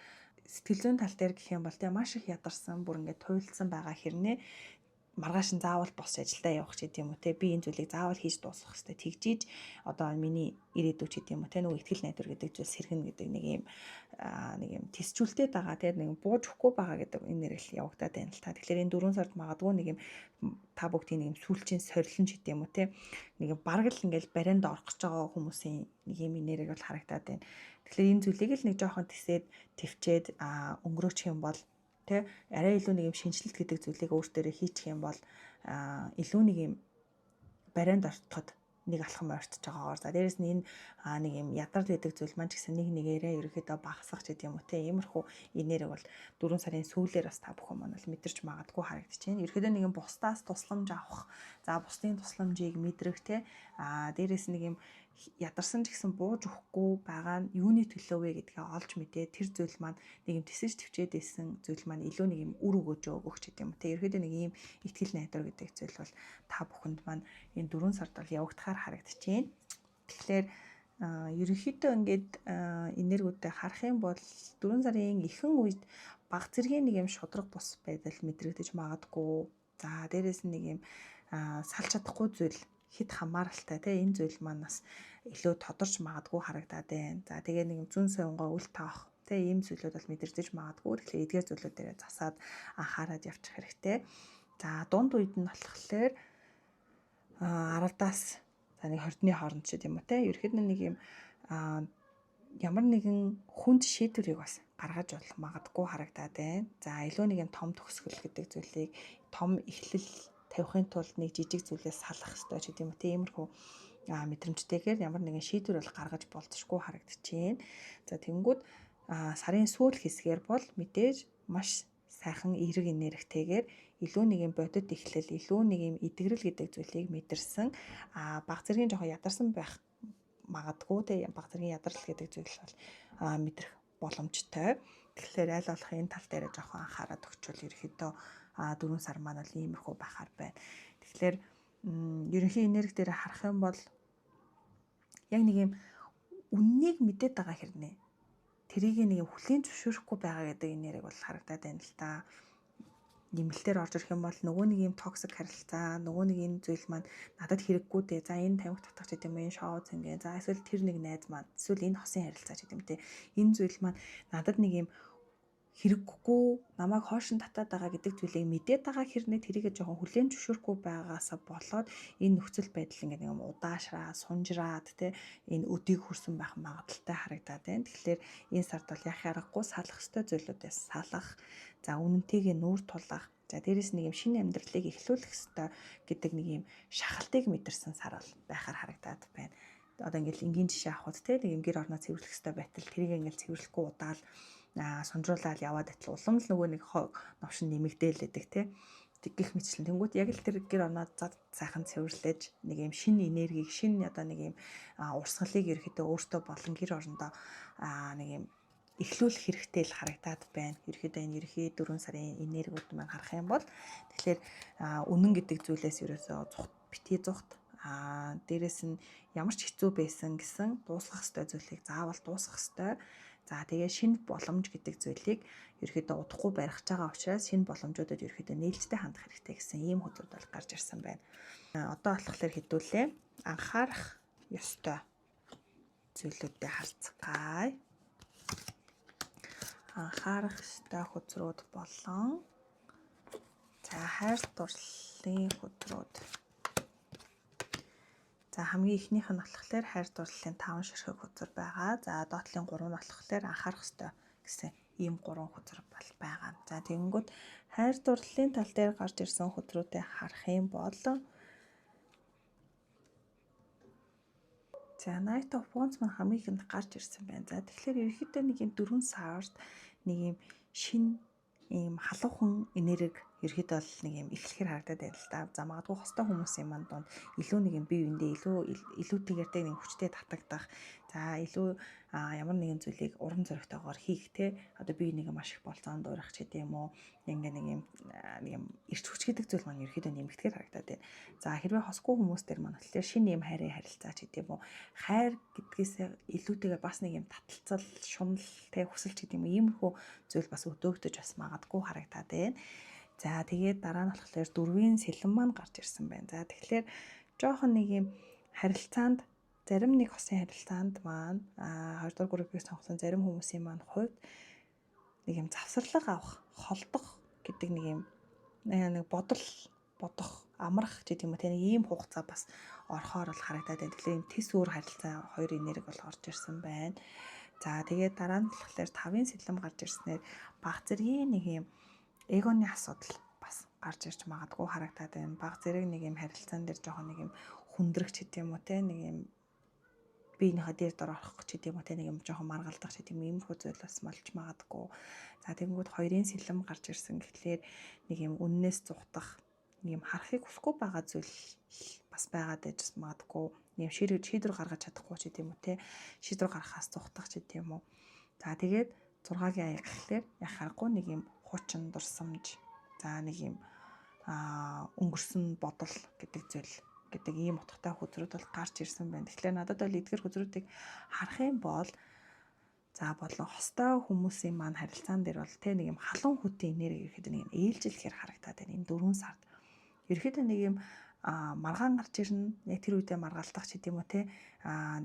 сэтгэл зүйн тал дээр гэх юм бол, тийм, маш их ядарсан, бүр ингээд туйлдсан байгаа хэрнээ Маргааш нь заавал босч ажилдаа явах ч гэдэг юм уу те, би энэ зүйлийг заавал хийж дуусгах хэрэгтэй, тэгжиж одоо миний ирээдүй ч гэдэг юм уу те, нөгөө итгэл найдвар гэдэг зүйл сэргэнэ гэдэг нэг юм тисчүүлтэй байгаа те, нэг бууж өгөхгүй байгаа гэдэг энэ нэрэл явагдаад байна л та. Тэгэхээр энэ 4 сард магадгүй нэг юм та бүгдийн нэг юм сүүлчийн сорилон ч гэдэг юм уу те, нэг юм бараг л ингээл барианд орох гэж байгаа хүмүүсийн нэг юм энерги бол харагдаад байна. Тэгэхээр энэ зүйлийг л нэг жоохон тисээд төвчээд өнгөрөөчих юм бол тэ, арай илүү нэг юм шинэчлэлт гэдэг зүйлийг өөртөө хийчих юм бол илүү нэг юм барианд ортоход нэг алхам ойртож байгаагаар. За, дээрэс нь энэ нэг юм ядарл гэдэг зүйл маань ч гэсэн нэг нэгээрээ ерөөхдөө багасгах ч гэдэг юм уу те, иймэрхүү энерги бол 4 сарын сүүлээр бас та бүхэн маань бол мэдэрч магадгүй харагдаж байна. Ерөөхдөө нэг юм бусдаас тусламж авах, за, бусдын тусламжийг мэдрэх те, дээрэс нэг юм ядарсан ч гэсэн бууж өгөхгүй байгаа нь юуны төлөө вэ гэдгээ олж мэдээ, тэр зүйл маань нэг юм тэсэж төвчээд исэн зүйл маань илүү нэг юм үр өгөөж өгөх ч гэдэг юм те. Ерөөхдөө нэг юм итгэл найдвар гэдэг зүйл бол та бүхэнд маань энэ 4 сард бол явагдахаар харагдаж байна. Тэгэхээр ерөнхийдөө ингээд энергиудыг харах юм бол 4 сарын ихэнх үед баг зэргийн нэг юм шударга бус байдал мэдрэгдэж магадгүй. За, дээрэс нь нэг юм салж чадахгүй зүйл хэд хамааралтай те, энэ зүйл маань бас илүү тодорч магадгүй харагдаад байна. За, тэгээ нэг юм зүүн сувнгаа үл таах те, ийм зүйлүүд бол мэдэрдэж магадгүй. Тэгэхээр эдгээр зүйлүүд дээрээ засаад анхаарад явчих хэрэгтэй. За, дунд үед нь болохоор 10-аас за нэг 20-ны хооронд ч юм уу те, ерөөхдөө нэг юм ямар нэгэн хүнд шийдвэрийг бас гаргаж бол магадгүй харагдаад байна. За, илүү нэг юм том төгсгөл гэдэг зүйлийг, том эхлэл тавихын тулд нэг жижиг зүйлээс салах хэрэгтэй ч гэдэг юм уу те, иймэрхүү мэдрэмжтэйгээр ямар нэгэн шийдвэр бол гаргаж болцсохгүй харагдаж байна. За, тэгэнгүүт сарын сүүл хэсгээр бол мэдээж маш сайхан эерэг энергитэйгээр илүү нэг юм бодит эхлэл, илүү нэг юм эдгэрэл гэдэг зүйлийг мэдэрсэн, баг зэргийн жоохон ядарсан байх магадгүй те, баг зэргийн ядрал гэдэг зүйл бол мэдрэх боломжтой. Тэгэхээр аль болох энэ тал дээр жоохон анхаарал өгчвөл ерөөхдөө 4 сар маань бол иймэрхүү байхаар байна. Тэгэхээр ерөнхий энерги дээр харах юм бол яг нэг юм үннийг мэдээд байгаа хэрнээ тэрийг нэг юм хүлийн зөвшөөрөхгүй байгаа гэдэг энерги бол харагдаад байна л та. Нэмэлтээр орж ирэх юм бол нөгөө нэг юм toxic харилцаа, нөгөө нэг энэ зүйл маань надад хэрэггүй дээ. За, энэ тамхи татах ч гэдэг юм, энэ шоу цэнгэ. За, эсвэл тэр нэг найз маань, эсвэл энэ хосын харилцаа ч гэдэг юм те. Энэ зүйл маань надад нэг юм хэрэггүй, намайг хойш нь татаад байгаа гэдэг зүйлийг мэдээд байгаа хэрнээ тэрийгэ жоохон хүлээн зөвшөөрөхгүй байгаасаа болоод энэ нөхцөл байдал ингээд нэг юм удаашраа, сунжраад те, энэ өдийг хүрсэн байх магадлалтай харагдаад байна. Тэгэхээр энэ сард бол яах аргагүй салах ёстой зүйлүүдээс салах, за, үнэнтэйгээ нүүр тулах, за, дээрэс нэг юм шинэ амьдралыг эхлүүлэх ёстой гэдэг нэг юм шахалтыг мэдэрсэн сар бол байхаар харагдаад байна. Одоо ингээл энгийн жишээ авахад те, нэг юм гэр орноо цэвэрлэх ёстой байтал тэрийг ингээл цэвэрлэхгүй удаал сунжруулаад яваад байтал улам л нөгөө нэг новшин нэмэгдээл байдаг те, гэх мэтчлэн. Тэнгүүт яг л тэр гэр орноо зад сайхан цэвэрлэж, нэг юм шинэ энергийг, шинэ одоо нэг юм урсгалыг ерөөхдөө өөртөө болон гэр орондоо нэг юм эхлүүлэх хэрэгтэй л харагдаад байна. Ерөөхдөө энэ ерөнхий 4 сарын энергиуд маань харах юм бол тэгэхээр үнэн гэдэг зүйлээс ерөөсөө зухт битгий зухт, дээрэс нь ямар ч хэцүү байсан гэсэн дуусгах ёстой зүйлийг заавал дуусгах ёстой. За, тэгээ шинэ боломж гэдэг зүйлийг ерөөхдөө удахгүй барих гэж байгаа учраас шинэ боломжуудад ерөөхдөө нээлттэй хандах хэрэгтэй гэсэн ийм хөзрүүд бол гарч ирсэн байна. Одоо болохоор хэдүүлээ анхаарах ёстой зүйлүүдэд харцгаая. Анхаарах ёстой хөзрүүд болон за, хайр дурлалын хөзрүүд. За, хамгийн эхнийх нь болохоор хайр дурлалын 5 ширхэг хөзөр байгаа. За, доотлын 3 нь болохоор анхаарах ёстой гэсэн ийм 3 хөзөр бол байгаа. За, тэгэнгүүт хайр дурлалын тал дээр гарч ирсэн хөзрүүдээ харах юм бол за, Knight of Wands маань хамгийн ихэнд гарч ирсэн байна. За, тэгэхээр ерөнхийдөө нэг юм 4 сард нэг юм шинэ ийм халуухан энерги ерөөхдөө бол нэг юм эхлэхээр харагдаад байна л да. За, магадгүй хостой хүмүүсийн манд донд илүү нэг юм бие биендээ илүү илүүтэйгээр нэг хүчтэй татагдах. За, илүү ямар нэгэн зүйлийг урам зоригтойгоор хийх те. Одоо бие нэг маш их болцоонд дуурах ч гэдэг юм уу. Ингээ нэг юм эрч хүч гэдэг зүйл маань ерөөхдөө нэмэгдэхээр харагдаад байна. За, хэрвээ хосгүй хүмүүс дээр маань болохоор шинэ юм хайрын харилцаа ч гэдэг юм уу. Хайр гэдгээсээ илүүтэйгээр бас нэг юм таталцал, шунал те, хүсэл ч гэдэг юм уу. Иймэрхүү зүйл бас өдөөгдөж бас магадгүй харагдаад байна. За тэгээд дараа нь болохоор 4-ийн сэлэм маань гарч ирсэн байна. За тэгэхээр жоохон нэг юм харилцаанд, зарим нэг хосын харилцаанд маань 2 дугаар группийг сонгосон зарим хүмүүсийн маань хувьд нэг юм завсарлага авах, холдох гэдэг нэг юм нэг бодол бодох, амрах гэдэг юм уу, тийм ийм хугацаа бас орохоор бол харагдаад байна. Тэгэхээр ийм тэс өөр харилцаа хоёр энерги бол орж ирсэн байна. За тэгээд дараа нь болохоор 5-ын сэлэм гарч ирснээр баг зэргийн нэг юм эгоны асуудал бас гарч ирж магадгүй харагдаад байна. Баг зэрэг нэг юм харилцаан дээр жоохон нэг юм хүндрэх ч гэдэг юм уу, те, нэг юм биенийхээ дээр дор орох ч гэдэг юм уу, те, нэг юм жоохон маргалдах ч гэдэг юм, иймэрхүү зүйл бас болж магадгүй. За тэгэнгүүт 2-ын сэлэм гарч ирсэн гэхлээр нэг юм үннээс зугтах, нэг юм харахыг хүсэхгүй байгаа зүйл бас байгаад байж магадгүй. Нэг юм шийдвэр гаргаж чадахгүй ч гэдэг юм уу, те, шийдвэр гаргахаас зугтах ч гэдэг юм уу. За тэгээд 6-гийн аяга гэхлээр яг харахгүй нэг юм хуучин дурсамж, за нэг юм өнгөрсөн бодол гэдэг зүйл гэдэг ийм утгатай хөзрүүд бол гарч ирсэн байна. Тэгэхээр надад бол эдгэр хөзрүүдийг харах юм бол за болон хостой хүмүүсийн маань харилцаан дээр бол тэ нэг юм халуун хүтийн энерги ирэхэд нэг юм ээлжлэхээр харагдаад байна. Энэ 4 сард. Ерөнхийдөө нэг юм маргаан гарч ирнэ. Яг тэр үедээ маргаалдах ч гэдэм үү, те,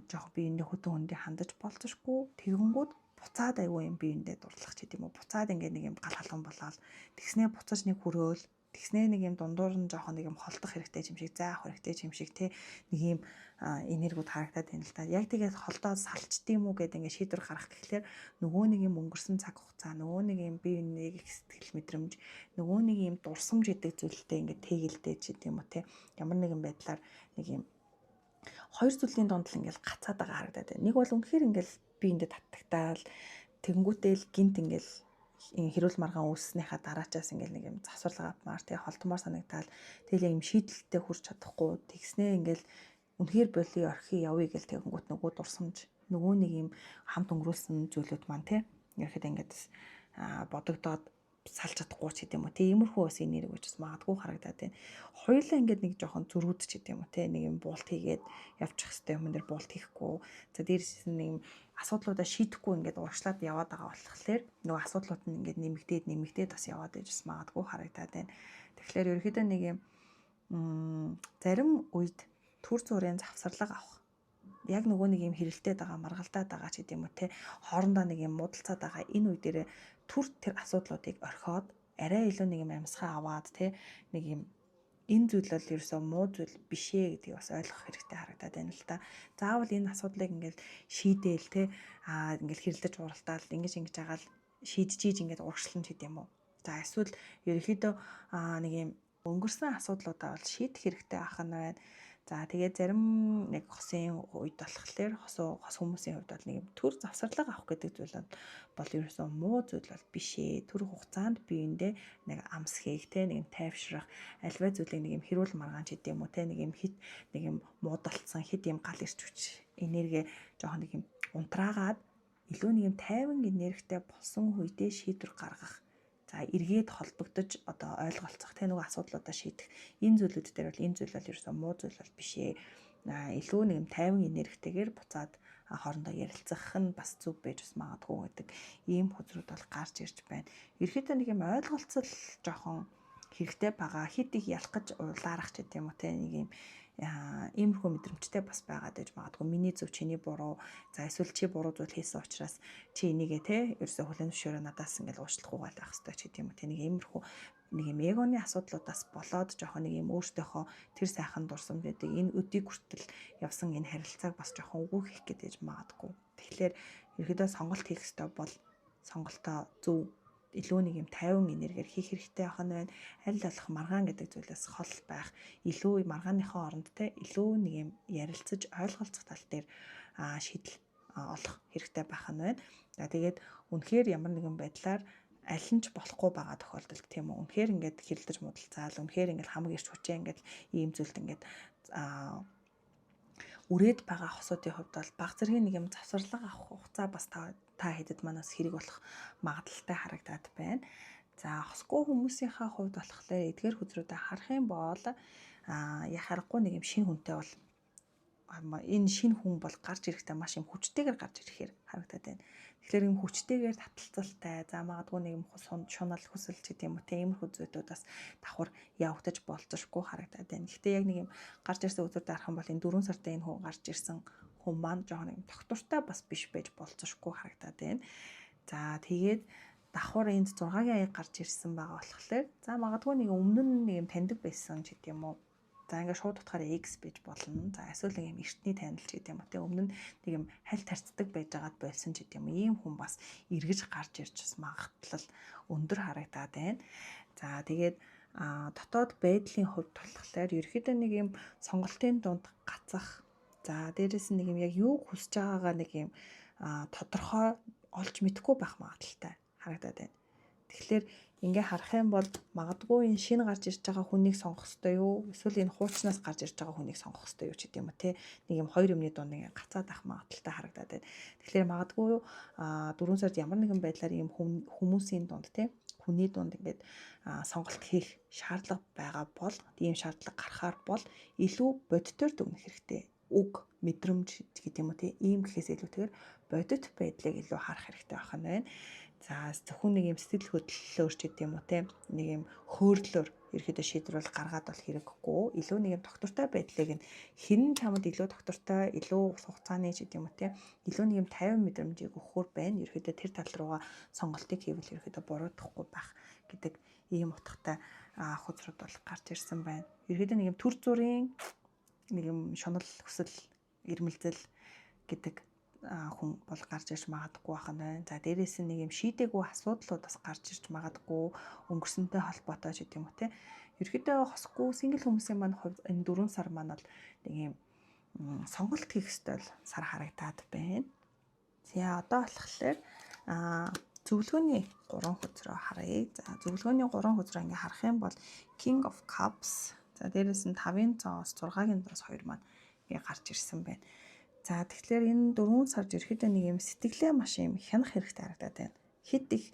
жоох биеиндээ хөтөн хүндээ хандаж болцсохгүй, тэгэнгүүт буцаад айгүй юм биеиндээ дурлах ч гэдэм үү. Буцаад ингээд нэг юм гал халуун болоод тэгснээ буцаж нэг хүрөөл, тэгснээ нэг юм дундуур нь жоохон нэг юм холдох хэрэгтэй юм шиг, зай авах хэрэгтэй юм шиг, те, нэг юм энергиуд харагдаад байна л да. Яг тэгээд холдоод салчд юм уу гэдэг ингээд шийдвэр гаргах гэхлээр нөгөө нэг юм өнгөрсөн цаг хугацаа, нөгөө нэг юм бие биенийг их сэтгэл мэдрэмж, нөгөө нэг юм дурсамж гэдэг зүйлтэй ингээд тэгэлдээ ч гэдэм юм уу, те. Ямар нэгэн байдлаар нэг юм хоёр зүйлийн дунд л ингээд гацаад байгаа харагдаад байна. Нэг бол үнэхээр ингээд биендээ татагтаал тэгэнгүүтэл гинт ингээд хэрүүл маргаан үүссэнийхаа дараачаас ингээл нэг юм завсарлага авмаар, тий, холдмоор санагдаал, тэгэл юм шийдэлтэй хүрч чадахгүй, тэгснээ ингээл үнэхээр боли орхи явъя гэл, тэгэнгүүт нөгөө дурсамж, нөгөө нэг юм хамт өнгөрүүлсэн зүйлүүд маань, тий, ерхэд ингээд бодогдоод салж чадахгүй ч гэдэм юм уу. Тэ, иймэрхүү бас энерги гэж бас магадгүй харагдаад байна. Хоёулаа ингээд нэг жоохон зөрүүд ч гэдэм юм уу, тэ, нэг юм буулт хийгээд явчих хэвээр юм дээр буулт хийхгүй. За дээрээс нь нэг юм асуудлуудаа шийдэхгүй ингээд урагшлаад яваад байгаа болохоор нөгөө асуудлууд нь ингээд нэмэгдээд нэмэгдээд бас яваад байж бас магадгүй харагдаад байна. Тэгэхээр ерөнхийдөө нэг юм зарим үед төр зүрийн завсарлага авах, яг нөгөө нэг юм хэрэлдээд байгаа, маргалдаад байгаа ч гэдэм үү, те, хоорондоо нэг юм муудалцаад байгаа энэ үе дээр түр тэр асуудлуудыг орхиод арай илүү нэг юм амьсгаа аваад, те, нэг юм энэ зүйл бол ерөөсөө муу зүйл биш ээ гэдгийг бас ойлгох хэрэгтэй харагдаад байна л да. Заавал энэ асуудлыг ингээл шийдээл, те, ингээл хэрэлдэж уралдаал ингэж ингэж агаал шийдчихийж ингээд урагшлан ч гэдэм үү. За эсвэл ерөнхийдөө нэг юм өнгөрсөн асуудлуудаа бол шийдэх хэрэгтэй ах нь байна. За тэгээд зарим нэг хосын үед болохоор хос хүмүүсийн хувьд бол нэг юм төр завсарлага авах гэдэг зүйл бол ерөөсөө муу зүйл бол биш ээ. Төр хугацаанд биеиндээ нэг амсхийг, те, нэг юм тайвшрах, альва зүйлийг нэг юм хэрүүл маргаан ч гэдэм үү, те, нэг юм хит нэг юм муудалцсан хит юм гал ирч хүч энерги жоохон нэг юм унтраагаад илүү нэг юм тайван энергитэй болсон үедээ шийдвэр гаргах. За эргээд холбогдож одоо ойлголцох, тэ, нөгөө асуудлуудаа шийдэх энэ зүйлүүд дээр бол энэ зүйл бол ерөөсөө муу зүйл бол биш ээ. Илүү нэг юм тайван энергитэйгээр буцаад хоорондоо ярилцах нь бас зүв байж бас магадгүй гэдэг ийм хөзрүүд бол гарч ирж байна. Ерөнхийдөө нэг юм ойлголцол жоохон хэрэгтэй байгаа. Хит их ялах гэж улаарах ч гэдэг юм уу, те, нэг юм иймэрхүү мэдрэмжтэй бас байгаад байж магадгүй. Миний зөв, чиний буруу. За эсвэл чи буруу зүйл хийсэн учраас чи энийгээ, те, ерөөсөө хүлээн зөвшөөрөө надаас ингээл уучлахгүйгаал байх хэрэгтэй ч гэдэг юм уу. Те, нэг иймэрхүү нэг юм эгоны асуудлуудаас болоод жоохон нэг юм өөртөөхөө тэр сайхан дурсамж байдаг энэ өдийг хүртэл явсан энэ харилцааг бас жоохон үгүй хийх гэж магадгүй. Тэгэхээр ерөөдөө сонголт хийх ёстой бол сонголтоо зөв, илүү нэг юм тайван энергиэр хийх хэрэгтэй байх нь байна. Аль болох маргаан гэдэг зүйлээс хол байх, илүү маргааныхаа оронд, те, илүү нэг юм ярилцаж ойлголцох тал дээр шийдэл олох хэрэгтэй байх нь байна. За тэгээд үнэхээр ямар нэгэн байдлаар аль нь ч болохгүй байгаа тохиолдолд, тийм үү, үнэхээр ингээд хэрэлдэж муудалцаал, үнэхээр ингээд хамаг ирч хүчээ ингээд ийм зүйлд ингээд үрээд байгаа хосуудын хувьд бол баг зэргийн нэг юм завсарлага авах хугацаа бас та хэдэд манаас хэрэг болох магадлалтай харагдаад байна. За хосгүй хүмүүсийнхаа хувьд болохоор эдгээр хөзрүүдээ харах юм бол яг харахгүй нэг юм шинэ хүнтэй бол энэ шинэ хүн бол гарч ирэхдээ маш юм хүчтэйгээр гарч ирэхээр харагдаад байна. Тэгэхээр юм хүчтэйгээр таталцалтай. За магадгүй нэг юм шунал хүсэл ч гэдэг юм уу те, иймэрхүү зүйлүүд бас давхар явагдаж болзошгүй харагдаад байна. Гэхдээ яг нэг юм гарч ирсэн үзүүр дарах юм бол энэ 4 сард энэ хүн гарч ирсэн хүн маань жоохон нэг тогтвортой бас биш байж болзошгүй харагдаад байна. За тэгээд давхар энд 6-гийн аяг гарч ирсэн байгаа болохоор за магадгүй нэг өмнө нь нэг юм таньдаг байсан ч гэдэг юм уу. За ингээд шууд утгаараа X байж болно. За эсвэл нэг юм эртний танил ч гэдэг юм уу. Тэ өмнө нь нэг юм хальт харьцдаг байж байгаад болсон ч гэдэг юм уу. Ийм хүн бас эргэж гарч ирж бас магадлал өндөр харагдаад байна. За тэгээд дотоод байдлын хувьд болохоор ерөөхдөө нэг юм сонголтын дунд гацах. За дээрэс нь нэг юм яг юу хүсэж байгаагаа нэг юм тодорхой олж мэдэхгүй байх магадлалтай харагдаад байна. Тэгэхээр ингээ харах юм бол магадгүй энэ шинэ гарч ирж байгаа хүнийг сонгох ёстой юу? Эсвэл энэ хуучнаас гарч ирж байгаа хүнийг сонгох ёстой юу ч гэдэг юм уу те. Нэг юм хоёр юмны дунд ингээ гацаад ах магадлалтай харагдаад байна. Тэгэхээр магадгүй 4 сард ямар нэгэн байдлаар ийм хүмүүсийн дунд те, хүний дунд ингээд сонголт хийх шаардлага байгаа бол, ийм шаардлага гарахаар бол илүү бодитоор дүгнэх хэрэгтэй. Үг, мэдрэмж гэдэг юм уу те, ийм гэхээс илүүтэйгээр бодит байдлыг илүү харах хэрэгтэй байх нь байна. За зөвхөн нэг юм сэтгэл хөдлөлөөр ч гэдэг юм уу те, нэг юм хөөрлөөр ерөөдөө шийдвэр бол гаргаад бол хэрэггүй. Илүү нэг юм доктортой байдлыг нь хэн чамд илүү доктортой, илүү хугацааны ч гэдэг юм уу те, илүү нэг юм 50 мэдрэмжийг өгөхөр байна. Ерөөдөө тэр тал руугаа сонголтыг хийвэл ерөөдөө буруудахгүй байх гэдэг ийм утгатай хөзрүүд бол гарч ирсэн байна. Ерөөдөө нэг юм төр зүрийн нэг юм шунал хүсэл ирмэлзэл гэдэг хүн бол гарч ирж магадгүй байх нь байна. За дээрээс нь нэг юм шийдээгүй асуудлууд бас гарч ирж магадгүй, өнгөрсөнтэй холбоотой ч гэдэг юм уу те. Ерөөдөө хосгүй single хүмүүсийн маань хувьд энэ 4 сар маань бол нэг юм сонголт хийх ёстой сар харагдаад байна. За одоо болохоор зөвлөгөөний 3 хөзрөө харъя. За зөвлөгөөний 3 хөзрөө ингээ харах юм бол King of Cups, за дээрээс нь 5-ын зоос, 6-гийн зоос хоёр маань ингээ гарч ирсэн байна. За тэгэхээр энэ 4 сард ерөөхдөө нэг юм сэтгэлээ маш юм хянах хэрэгтэй харагдаад байна. Хэд их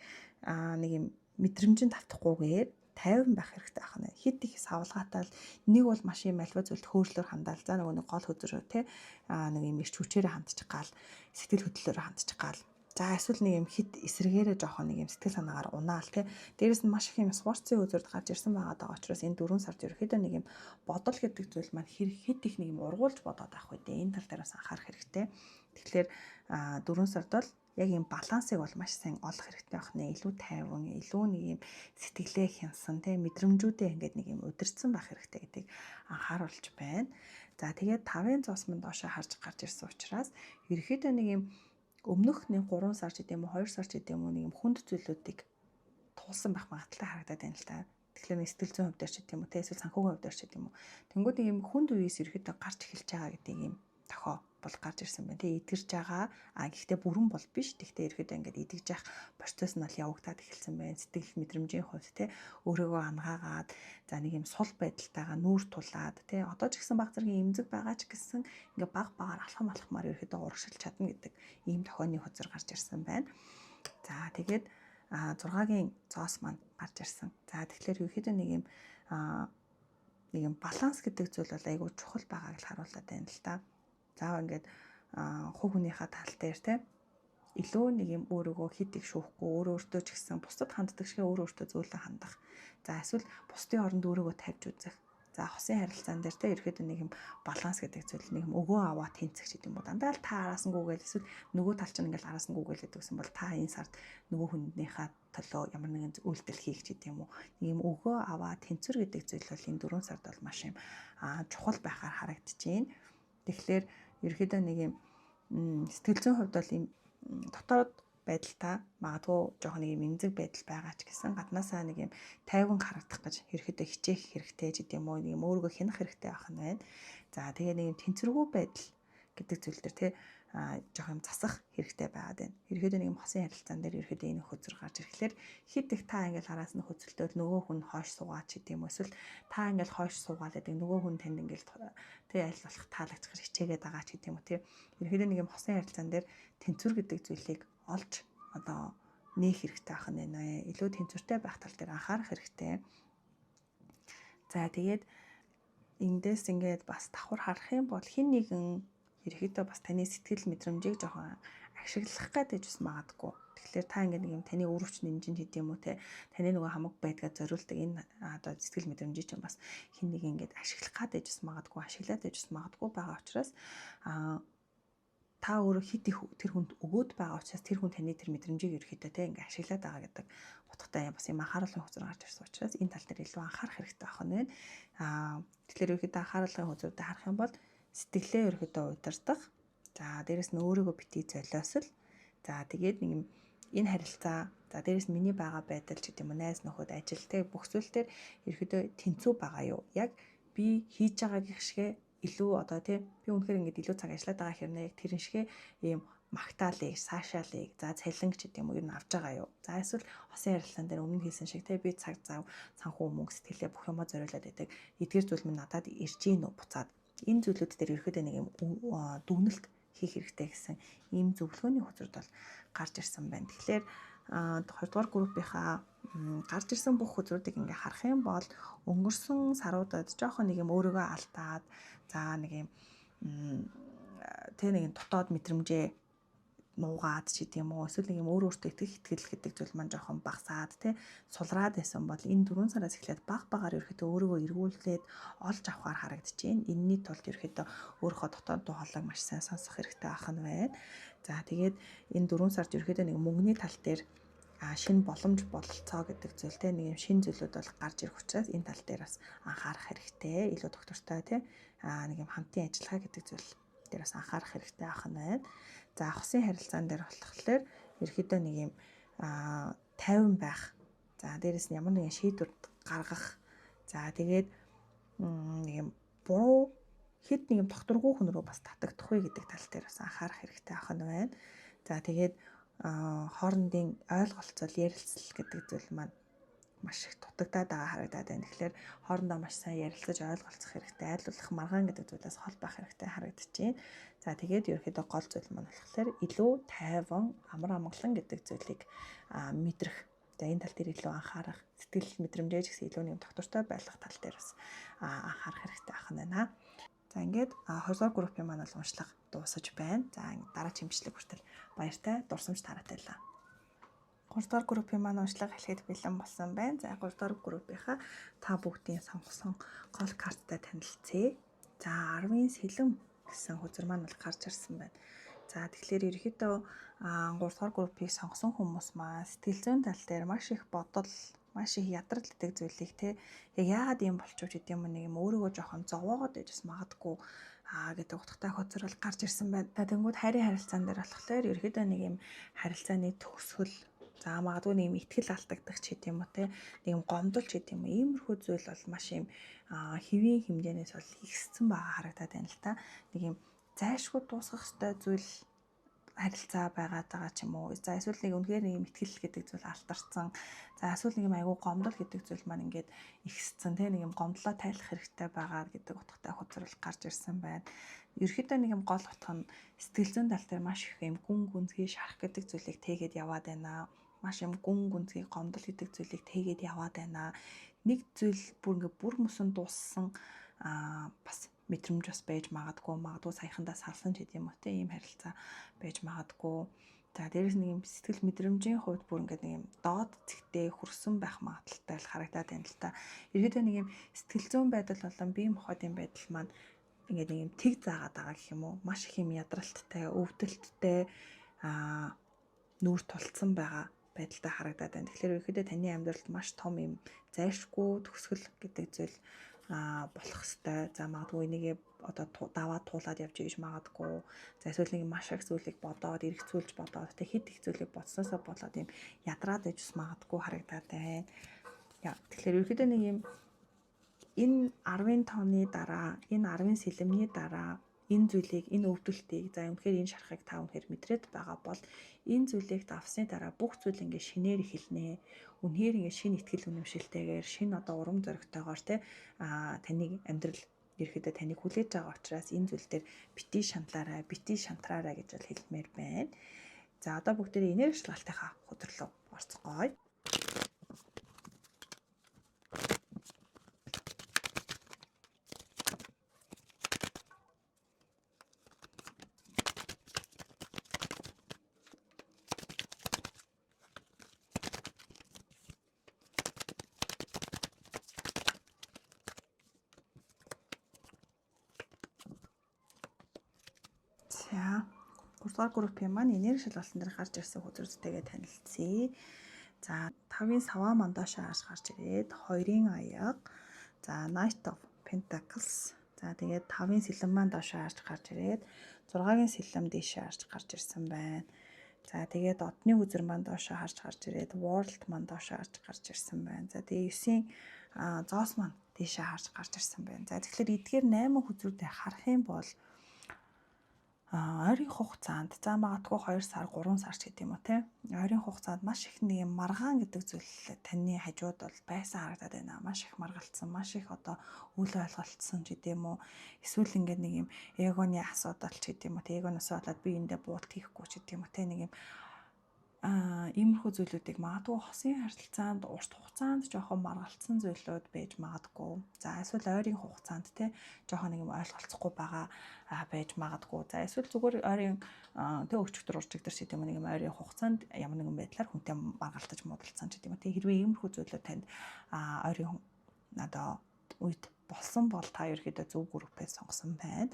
нэг юм мэдрэмжинд автахгүйгээр тайван байх хэрэгтэй байх нь. Хэд их савлгаатай л нэг бол маш юм альва зүйлд хөөрлөөр хандаал. За нөгөө нэг гол хөзрөө те, нэг юм ирч хүчээрээ хандчих гал, сэтгэл хөдлөлөөр хандчих гал. За эсвэл нэг юм хит эсрэгээрээ жоохон нэг юм сэтгэл санаагаар унаал те. Дээрэс нь маш их юм Swords-ын үзүүрд гарч ирсэн байгаа даа учраас энэ 4 сард ерөөхдөө нэг юм бодол гэдэг зүйл маань хэр хэд их нэг юм ургуулж бодоод авах үү дээ. Энэ тал дээр бас анхаарах хэрэгтэй. Тэгэхээр 4 сард бол яг юм балансыг бол маш сайн олох хэрэгтэй байх нэ. Илүү тайван, илүү нэг юм сэтгэлээ хянсан те, мэдрэмжүүдээ ингээд нэг юм удирдсан байх хэрэгтэй гэдгийг анхааруулж байна. За тэгээд 5-ын зоос мань доошоо харж гарч ирсэн учраас ерөөхдөө нэг юм өмнөх нэг 3 сар ч гэдэм үү, 2 сар ч гэдэм үү, нэг юм хүнд зүйлүүдийг туулсан байх магадлалтай харагдаад байна л та. Тэгэхээр нэг сэтгэл зүйн хувьд ч гэдэм үү, те, эсвэл санхүүгийн хувьд ч гэдэм үү. Тэнгүүд нэг юм хүнд үеэс ерөөхдөө гарч эхэлж байгаа гэдэг юм тохоо бол гарч ирсэн байна. Тэгээ эдгэрж байгаа. Гэхдээ бүрэн бол биш. Тэгтээ ерөөхдөө ингээд эдгэж явах процесс нь бол явагдаад эхэлсэн байна. Сэтгэл мэдрэмжийн хувьд те, өөрийгөө ангаагаад, за нэг юм сул байдалтайгаа нүүр тулаад те, одоо ч гэсэн баг зэргийн эмзэг байгаа ч гэсэн ингээд баг багаар алхам алхмаар ерөөхдөө урагшилж чадна гэдэг ийм тохионы хөзөр гарч ирсэн байна. За тэгээд 6-гийн зоос маань гарч ирсэн. За тэгэхээр ерөөхдөө нэг юм баланс гэдэг зүйл бол айгүй чухал байгааг л харуулад байна л та. Заавал ингээд хувь хүнийхээ тал дээр те, илүү нэг юм өөрийгөө хит их шүүхгүй, өөрөө өөртөө ч гэсэн бусдад ханддаг шиг өөрөө өөртөө зөөлөн хандах. За эсвэл бусдын оронд өөрийгөө тавьж үзэх. За хосын харилцаан дээр те, ерөөхдөө нэг юм баланс гэдэг зүйл, нэг юм өгөө аваа тэнцэх гэдэг юм уу. Дандаа л та араас нь гүгээл, эсвэл нөгөө тал чинь ингээл араас нь гүгээл гэдэг гэсэн бол та энэ сард нөгөө хүнийхээ төлөө ямар нэгэн үйлдэл хийх гэдэг юм уу. Нэг юм өгөө аваа тэнцвэр гэдэг зүйл бол энэ 4 сард бол маш юм чухал байхаар харагдаж байна. Тэгэхээр ерөөхдөө нэг юм сэтгэл зүйн хувьд бол юм дотоод байдалтай магадгүй жоохон нэг юм эмзэг байдал байгаа ч гэсэн гаднаасаа нэг юм тайван харагдах гэж ерөөхдөө хичээх хэрэгтэй ч гэдэм үү, нэг юм өөрийгөө хянах хэрэгтэй байх нь байна. За тэгээ нэг юм тэнцвэргүй байдал гэдэг зүйл дээр те, жоох юм засах хэрэгтэй байгаад байна. Ерөөхдөө нэг юм хосын харилцаан дээр ерөөхдөө энэ хөзөр гарч ирэхлээр хэд их та ингээл араас нь хөзөлтөөл нөгөө хүн хойш суугаа ч гэдэм үү, эсвэл та ингээл хойш суугаал гэдэг нөгөө хүн танд ингээл тэ аль болох таалагдах хичээгээд байгаа ч гэдэм үү те. Ерөөхдөө нэг юм хосын харилцаан дээр тэнцвэр гэдэг зүйлийг олж одоо нээх хэрэгтэй байх нь байна. Илүү тэнцвэртэй байх тал дээр анхаарах хэрэгтэй. За тэгээд эндээс ингээд бас давхар харах юм бол хин нэгэн ерөөхдөө бас таны сэтгэл мэдрэмжийг жоохон ашиглах гэдэг ч бас магадгүй. Тэгэхээр та ингээд нэг юм таны өрөвч нэмжин гэдэг юм уу те, таны нөгөө хамаг байдгаа зориулдаг энэ одоо сэтгэл мэдрэмжийг чинь бас хин нэг ингээд ашиглах гэдэг ч бас магадгүй, ашиглаад байж бас магадгүй байгаа учраас та өөрөө хит их тэр хүнд өгөөд байгаа учраас тэр хүн таны тэр мэдрэмжийг ерөөхдөө те ингээд ашиглаад байгаа гэдэг утгатай бас юм анхаарлын хөзөр гарч ирсэн учраас энэ тал дээр илүү анхаарах хэрэгтэй байх нь байна. Тэгэхээр ерөөхдөө анхаарлын хөзрүүдээ харах юм бол сэтгэлээ ерөөхдөө удирдах. За дээрэс нь өөрийгөө битгий золиосл. За тэгээд нэг юм энэ харилцаа, за дээрэс нь миний байгаа байдал ч гэдэг юм уу, найз нөхөд, ажил те бүх зүйл дээр ерөөхдөө тэнцүү байгаа юу? Яг би хийж байгаагийнх шигэ илүү одоо тий би үнэхээр ингээд илүү цаг ажиллаад байгаа хэрнээ яг тэрэн шигэ ийм магтаалыг, саашаалыг, за цалин ч гэдэг юм уу ер нь авч байгаа юу? За эсвэл хосын харилцаан дээр өмнө хэлсэн шиг тий би цаг зав, санхүү мөнгө сэтгэлээ бүх юмаа зориулаад байдаг. Эдгээр зүйл минь надад ирж гин үү буцаад. Энэ зүйлүүд дээр ерөөхдөө нэг юм дүгнэлт хийх хэрэгтэй гэсэн ийм зөвлөгөөний хөзөрд бол гарч ирсэн байна. Тэгэхээр 2 дугаар группийнхаа гарч ирсэн бүх хөзрүүдийг ингээ харах юм бол өнгөрсөн саруудад жоохон нэг юм өөрийгөө алдаад, за нэг юм тэ нэг юм дотоод мэдрэмжээ нуугаад ч гэдэг юм уу, эсвэл нэг юм өөр өөртөө итгэх итгэл гэдэг зүйл маань жоохон багасаад тэ сулраад байсан бол энэ 4 сараас эхлээд баг багаар ерөөхдөө өөрийгөө эргүүлээд олж авахар харагдаж байна. Энэний тулд ерөөхдөө өөрийнхөө дотоод дуу хоолойг маш сайн сонсох хэрэгтэй байх нь байна. За тэгээд энэ 4 сард ерөөхдөө нэг мөнгөний тал дээр шинэ боломж бололцоо гэдэг зүйл те нэг юм шинэ зүйлүүд бол гарч ирэх учраас энэ тал дээр бас анхаарах хэрэгтэй. Илүү доктортой те нэг юм хамтын ажиллагаа гэдэг зүйл дээр бас анхаарах хэрэгтэй байх нь байна. За хосын харилцаан дээр болохоор ерөөхдөө нэг юм тайван байх. За дээрэс нь ямар нэгэн шийдвэр гаргах. За тэгээд нэг юм буруу хэд нэг юм докторгүй хүн рүү бас татагдах вэ гэдэг тал дээр бас анхаарах хэрэгтэй байх нь байна. За тэгээд хоорондын ойлголцол, ярилцлал гэдэг зүйл маань маш их дутагдаад байгаа харагдаад байна. Тэгэхээр хоорондоо маш сайн ярилцаж ойлголцох хэрэгтэй, айлуулах маргаан гэдэг зүйлээс хол байх хэрэгтэй харагдаж байна. За тэгээд ерөнхийдөө гол зүйл маань болохоор илүү тайван, амар амгалан гэдэг зүйлийг мэдрэх. За энэ тал дээр илүү анхаарах, сэтгэл мэдрэмжээ ч гэсэн илүү нэг доктортой байх тал дээр бас анхаарах хэрэгтэй байх нь байна. За ингээд 2 дугаар группийн маань бол уншлага дуусаж байна. За дараа чимчлэг хүртэл баяртай, дурсамж тараатай байлаа. 3 дугаар группийн маань уншлага эхлэхэд бэлэн болсон байна. За 3 дугаар группийнхаа та бүгдийн сонгосон гол карттай танилцъя. За 10-ын сэлэм гэсэн хөзөр маань бол гарч ирсэн байна. За тэгэхээр ерөнхийдөө 3 дугаар группийг сонгосон хүмүүс маань сэтгэл зүйн тал дээр маш их бодол, маш их ядрал гэдэг зүйлийг те яг яагаад ийм болчихвч гэдэг юм нэг юм өөрийгөө жоохон зовоогоод байж бас магадгүй гэдэг утгатай хөзөр бол гарч ирсэн байна. Тэнгүүд хайрын харилцаан дээр болохоор ерөнхийдөө нэг юм харилцааны төгсгөл, за магадгүй нэг юм итгэл алдагдах ч гэдэг юм уу те нэг юм гомдол ч гэдэг юм уу, иймэрхүү зүйл бол маш юм хэвийн хэмжээнээс бол ихссэн байгаа харагдаад байна л та. Нэг юм зайлшгүй дуусгах ёстой зүйл харилцаа байгаад байгаа ч юм уу. За эсвэл нэг үнэхээр нэг юм итгэл гэдэг зүйл алтарсан. За эсвэл нэг юм айгүй гомдол гэдэг зүйл маань ингээд ихссэн те нэг юм гомдлоо тайлах хэрэгтэй байгаа гэдэг утгатай хөзрөл гарч ирсэн байна. Ерөнхийдөө нэг юм гол утга нь сэтгэл зүйн тал дээр маш их юм гүн гүнзгий шарах гэдэг зүйлийг тээгээд яваад байна. Маш юм гүн гүнзгий гомдол гэдэг зүйлийг тээгээд яваад байна. Нэг зүйл бүр ингээд бүр мөсөн дууссан бас мэдрэмж бас байж магадгүй, магадгүй саяхандаа салсан ч гэдэг юм уу те ийм харилцаа байж магадгүй. За дээрэс нэг юм сэтгэл мэдрэмжийн хувьд бүр ингээд нэг юм доод цэгтээ хүрсэн байх магадлалтай л харагдаад байна л та. Ерөнхийдөө нэг юм сэтгэл зүйн байдал болон бие махбодын байдал маань ингээд нэг юм тэг заагаад байгаа гэх юм уу. Маш их юм ядралттай, өвдөлттэй нүүр тулцсан байгаа байдалтай харагдаад байна. Тэгэхээр ерөнхийдөө таны амьдралд маш том юм зайлшгүй төгсгөл гэдэг зүйл болох хэвээр. За магадгүй энийгээ одоо даваад туулаад явж ийж магадгүй. За эсвэл нэг маш их зүйлийг бодоод, эргэцүүлж бодоод, тэ хэд их зүйлийг бодсноосоо болоод юм ядраад байж бас магадгүй харагдаад байна. Тэгэхээр ерөнхийдөө нэг юм энэ 10-ын тооны дараа, энэ 10-ын сэлэмний дараа энэ зүйлийг, энэ өвдөлтийг, за үнэхээр энэ шарахыг та үнэхээр мэдрээд байгаа бол энэ зүйлийг давсны дараа бүх зүйл ингээ шинээр эхэлнэ. Үнэхээр ингээ шинэ итгэл үнэмшилтэйгээр, шинэ одоо урам зоригтойгоор те таны амьдрал ерөөхдөө таныг хүлээж байгаа учраас энэ зүйл дээр бити шаналаарай, бити шантраарай гэж бол хэлмээр байна. За одоо бүгдээрээ энерги шалгалтынхаа хөдөрлөө орцгоё. 3 дугаар группийн маань энерги шалгалтын дээр гарч ирсэн хөзрүүдтэйгээ танилцъя. За, 5-ын саваа маань доошоо харж гарч ирээд 2-ын аяга, за, Knight of Pentacles, за, тэгээд 5-ын сэлэм маань доошоо харж гарч ирээд 6-гийн сэлэм дээшээ харж гарч ирсэн байна. За, тэгээд одны хөзөр маань доошоо харж гарч ирээд World маань доошоо харж гарч ирсэн байна. За, тэгээд 9-ийн зоос маань дээшээ харж гарч ирсэн байна. За, тэгэхээр эдгээр 8 хөзрүүдээ харах юм бол ойрын хугацаанд, за, магадгүй 2 сар, 3 сар ч гэдэг юм уу, те, ойрын хугацаанд маш их нэг юм маргаан гэдэг зүйл таны хажууд бол байсан харагдаад байна. Маш их маргалцсан, маш их одоо үл ойлголцсон ч гэдэг юм уу. Эсвэл ингээд нэг юм эгоны асуудал ч гэдэг юм уу, те, эгоноос болоод би эндээ буудалт хийхгүй ч гэдэг юм уу, те, нэг юм иймэрхүү зүйлүүдийг магадгүй хосын харилцаанд урт хугацаанд жоохон маргалцсан зүйлүүд байж магадгүй. За, эсвэл ойрын хугацаанд, те, жоохон нэг юм ойлголцохгүй байгаа байж магадгүй. За, эсвэл зүгээр ойрын, тэ, өчигдөр урчигдөр ч гэдэг юм, нэг юм ойрын хугацаанд ямар нэгэн байдлаар хүнтэй маргалтаж муудалцсан ч гэдэг юм. Тэ, хэрвээ иймэрхүү зүйлүүд танд ойрын одоо үед болсон бол та ерөөхдөө зөв группээ сонгосон байна.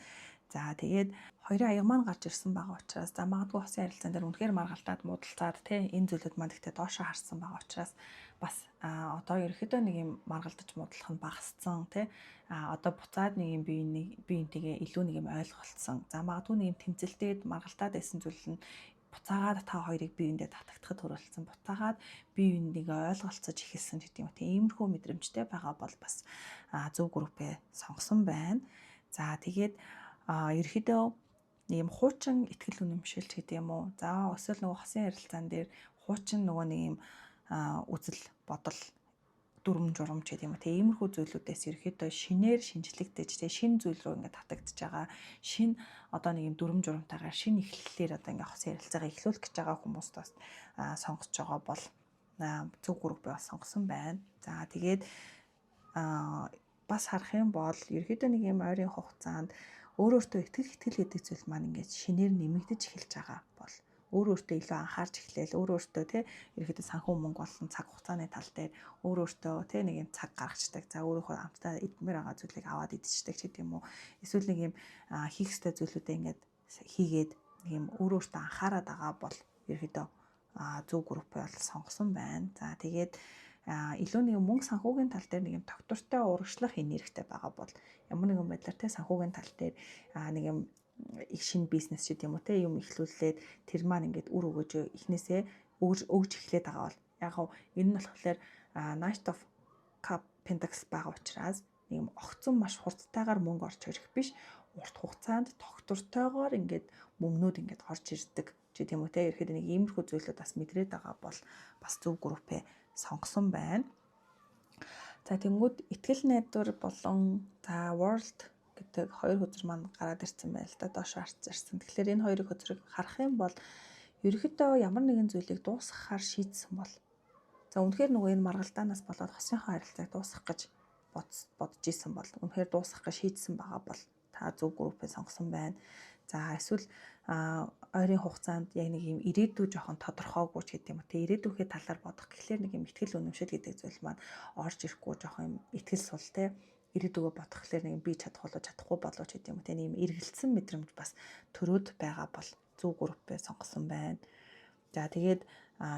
За, тэгээд хоёрын аяга маань гарч ирсэн байгаа учраас, за, магадгүй хосын харилцаан дээр үнэхээр маргалтаад муудалцаад, те, энэ зүйлүүд маань гэхдээ доошоо харсан байгаа учраас бас одоо ерөөхдөө нэг юм маргалдаж муудлах нь багассан, те, одоо буцаад нэг юм бие нэг биентэйгээ илүү нэг юм ойлголцсон. За, магадгүй нэг юм тэмцэлдээд маргалтаад байсан зүйл нь буцаагаад та хоёрыг биеиндээ татагдахад хүрэлцэн, буцаагаад бие биенийг ойлголцож эхэлсэн гэдэг юм. Тийм иймэрхүү мэдрэмжтэй байгаа бол бас зөв группээ сонгосон байна. За, тэгээд ерөөхдөө нэг юм хуучин итгэл үнэмшил ч гэдэг юм уу. За, эсвэл нөгөө хосын харилцаан дээр хуучин нөгөө нэг юм үзэл бодол, дүрм журам ч гэдэг юм уу. Тэг иймэрхүү зүйлүүдээс ерөөхдөө шинээр шинжлэгдэж, тэг шинэ зүйл рүү ингээд татагдж байгаа. Шинэ одоо нэг юм дүрм журамтайгаар шинэ эхлэлээр одоо ингээд хосын харилцаагаа эхлүүлэх гэж байгаа хүмүүст бас сонгож байгаа бол зөв группээ бас сонгосон байна. За, тэгээд бас харах юм бол ерөөхдөө нэг юм ойрын хугацаанд өөр өөртөө итгэх итгэл гэдэг зүйл маань ингээд шинээр нэмэгдэж эхэлж байгаа бол өөр өөртөө илүү анхаарч эхлээл, өөр өөртөө, тий, ерөөхдөө санхүү мөнгө болон цаг хугацааны тал дээр өөр өөртөө, тий, нэг юм цаг гаргацдаг. За, өөрийнхөө амттай идмээр байгаа зүйлийг аваад идчихдэг ч гэдэг юм уу. Эсвэл нэг юм хийх ёстой зүйлүүдээ ингээд хийгээд нэг юм өөр өөртөө анхаарад байгаа бол ерөөхдөө зөв группээ бол сонгосон байна. За, тэгээд илүү нэг мөнгө санхүүгийн тал дээр нэг юм тогтвортой урагшлах энергитэй байгаа бол ямар нэгэн байдлаар, те, санхүүгийн тал дээр нэг юм их шинэ бизнес ч гэдэг юм уу, те, юм эхлүүлээд тэр маань ингээд үр өгөөж эхнээсээ өгж эхлээд байгаа бол яг хав энэ нь болохоор Knight of Cup Pentacles байгаа учраас нэг юм огцон маш хурдтайгаар мөнгө орж ирэх биш, урт хугацаанд тогтвортойгоор ингээд мөнгнүүд ингээд орж ирдэг ч гэдэг юм уу, те, ерхэд нэг иймэрхүү зүйлүүд бас мэдрээд байгаа бол бас зөв группээ сонгосон байна. За, тэнгүүд итгэл найдвар болон, за, World гэдэг хоёр хөзөр маань гараад ирсэн байна л да, доош харж ирсэн. Тэгэхээр энэ хоёрыг хөзрийг харах юм бол ерөнхийдөө ямар нэгэн зүйлийг дуусгахаар шийдсэн бол, за, үнэхээр нөгөө энэ маргалдаанаас болоод хосынхоо харилцааг дуусгах гэж бодож исэн бол, үнэхээр дуусгах гэж шийдсэн байгаа бол та зөв группээ сонгосон байна. За, эсвэл ойрын хугацаанд яг нэг юм ирээдүй жоохон тодорхойгүй ч гэдэг юм уу. Тэ, ирээдүйнхээ талаар бодох гэхлээр нэг юм итгэл үнэмшил гэдэг зүйл маань орж ирэхгүй, жоохон юм итгэл сул, те, ирээдүгөө бодох гэхлээр нэг юм би чадах болоо, чадахгүй болоо ч гэдэг юм уу. Тэ, нэг юм эргэлцсэн мэдрэмж бас төрөөд байгаа бол зөв группээ сонгосон байна. За, тэгээд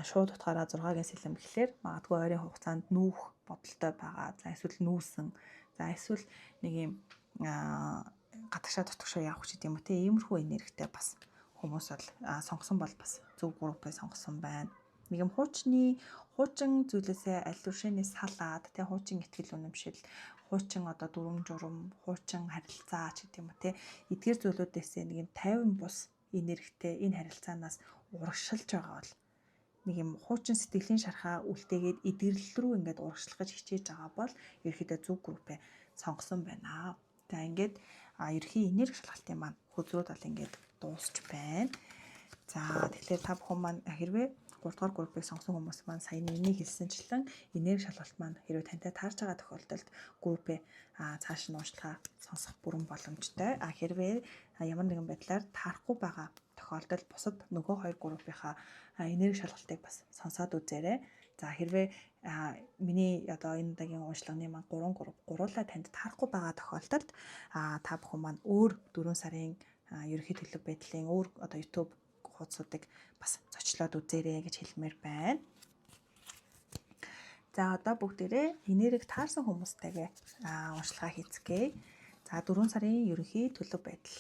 шууд утгаараа 6-гийн сэлэм гэхлээр магадгүй ойрын хугацаанд нүүх бодолтой байгаа. За, эсвэл нүүсэн. За, эсвэл нэг юм гадагшаа дотгошоо явах ч гэдэг юм уу, те, иймэрхүү энергитэй бас хүмүүс бол сонгосон бол бас зөв группээ сонгосон байна. Нэг юм хуучны хуучин зүйлээсээ аль түшээний салаад, те, хуучин итгэл үнэмшил, хуучин одоо дүрм журам, хуучин харилцаа ч гэдэг юм уу, те, эдгээр зүйлүүдээсээ нэг юм тайван бус энергитэй энэ харилцаанаас урагшилж байгаа бол, нэг юм хуучин сэтгэлийн шархаа үлдээгээд эдгэрэл рүү ингээд урагшлах гэж хичээж байгаа бол ерөөхдөө зөв группээ сонгосон байна. За, ингээд ерөнхий энерги шалгалтын маань хөзрүүд бол ингээд дуусч байна. За, тэгэхээр та бүхэн маань хэрвээ 3 дугаар группийг сонгосон хүмүүс маань сая миний хэлсэнчлэн энерги шалгалт маань хэрвээ тантай таарч байгаа тохиолдолд группээ цааш нь уншлагаа сонсох бүрэн боломжтой. А хэрвээ ямар нэгэн байдлаар таарахгүй байгаа тохиолдолд бусад нөгөө хоёр группийнхаа энерги шалгалтыг бас сонсоод үзээрэй. За, хэрвээ миний одоо энэ удаагийн уншлагын маань 3 групп гуруулаа танд таарахгүй байгаа тохиолдолд та бүхэн маань өөр 4 сарын ерөнхий төлөв байдлын өөр одоо YouTube хуудсуудыг бас зочлоод үзээрэй гэж хэлмээр байна. За одоо бүгдээрээ энерги таарсан хүмүүстэйгээ уншилгаа хийцгээе. За 4 сарын ерөнхий төлөв байдал.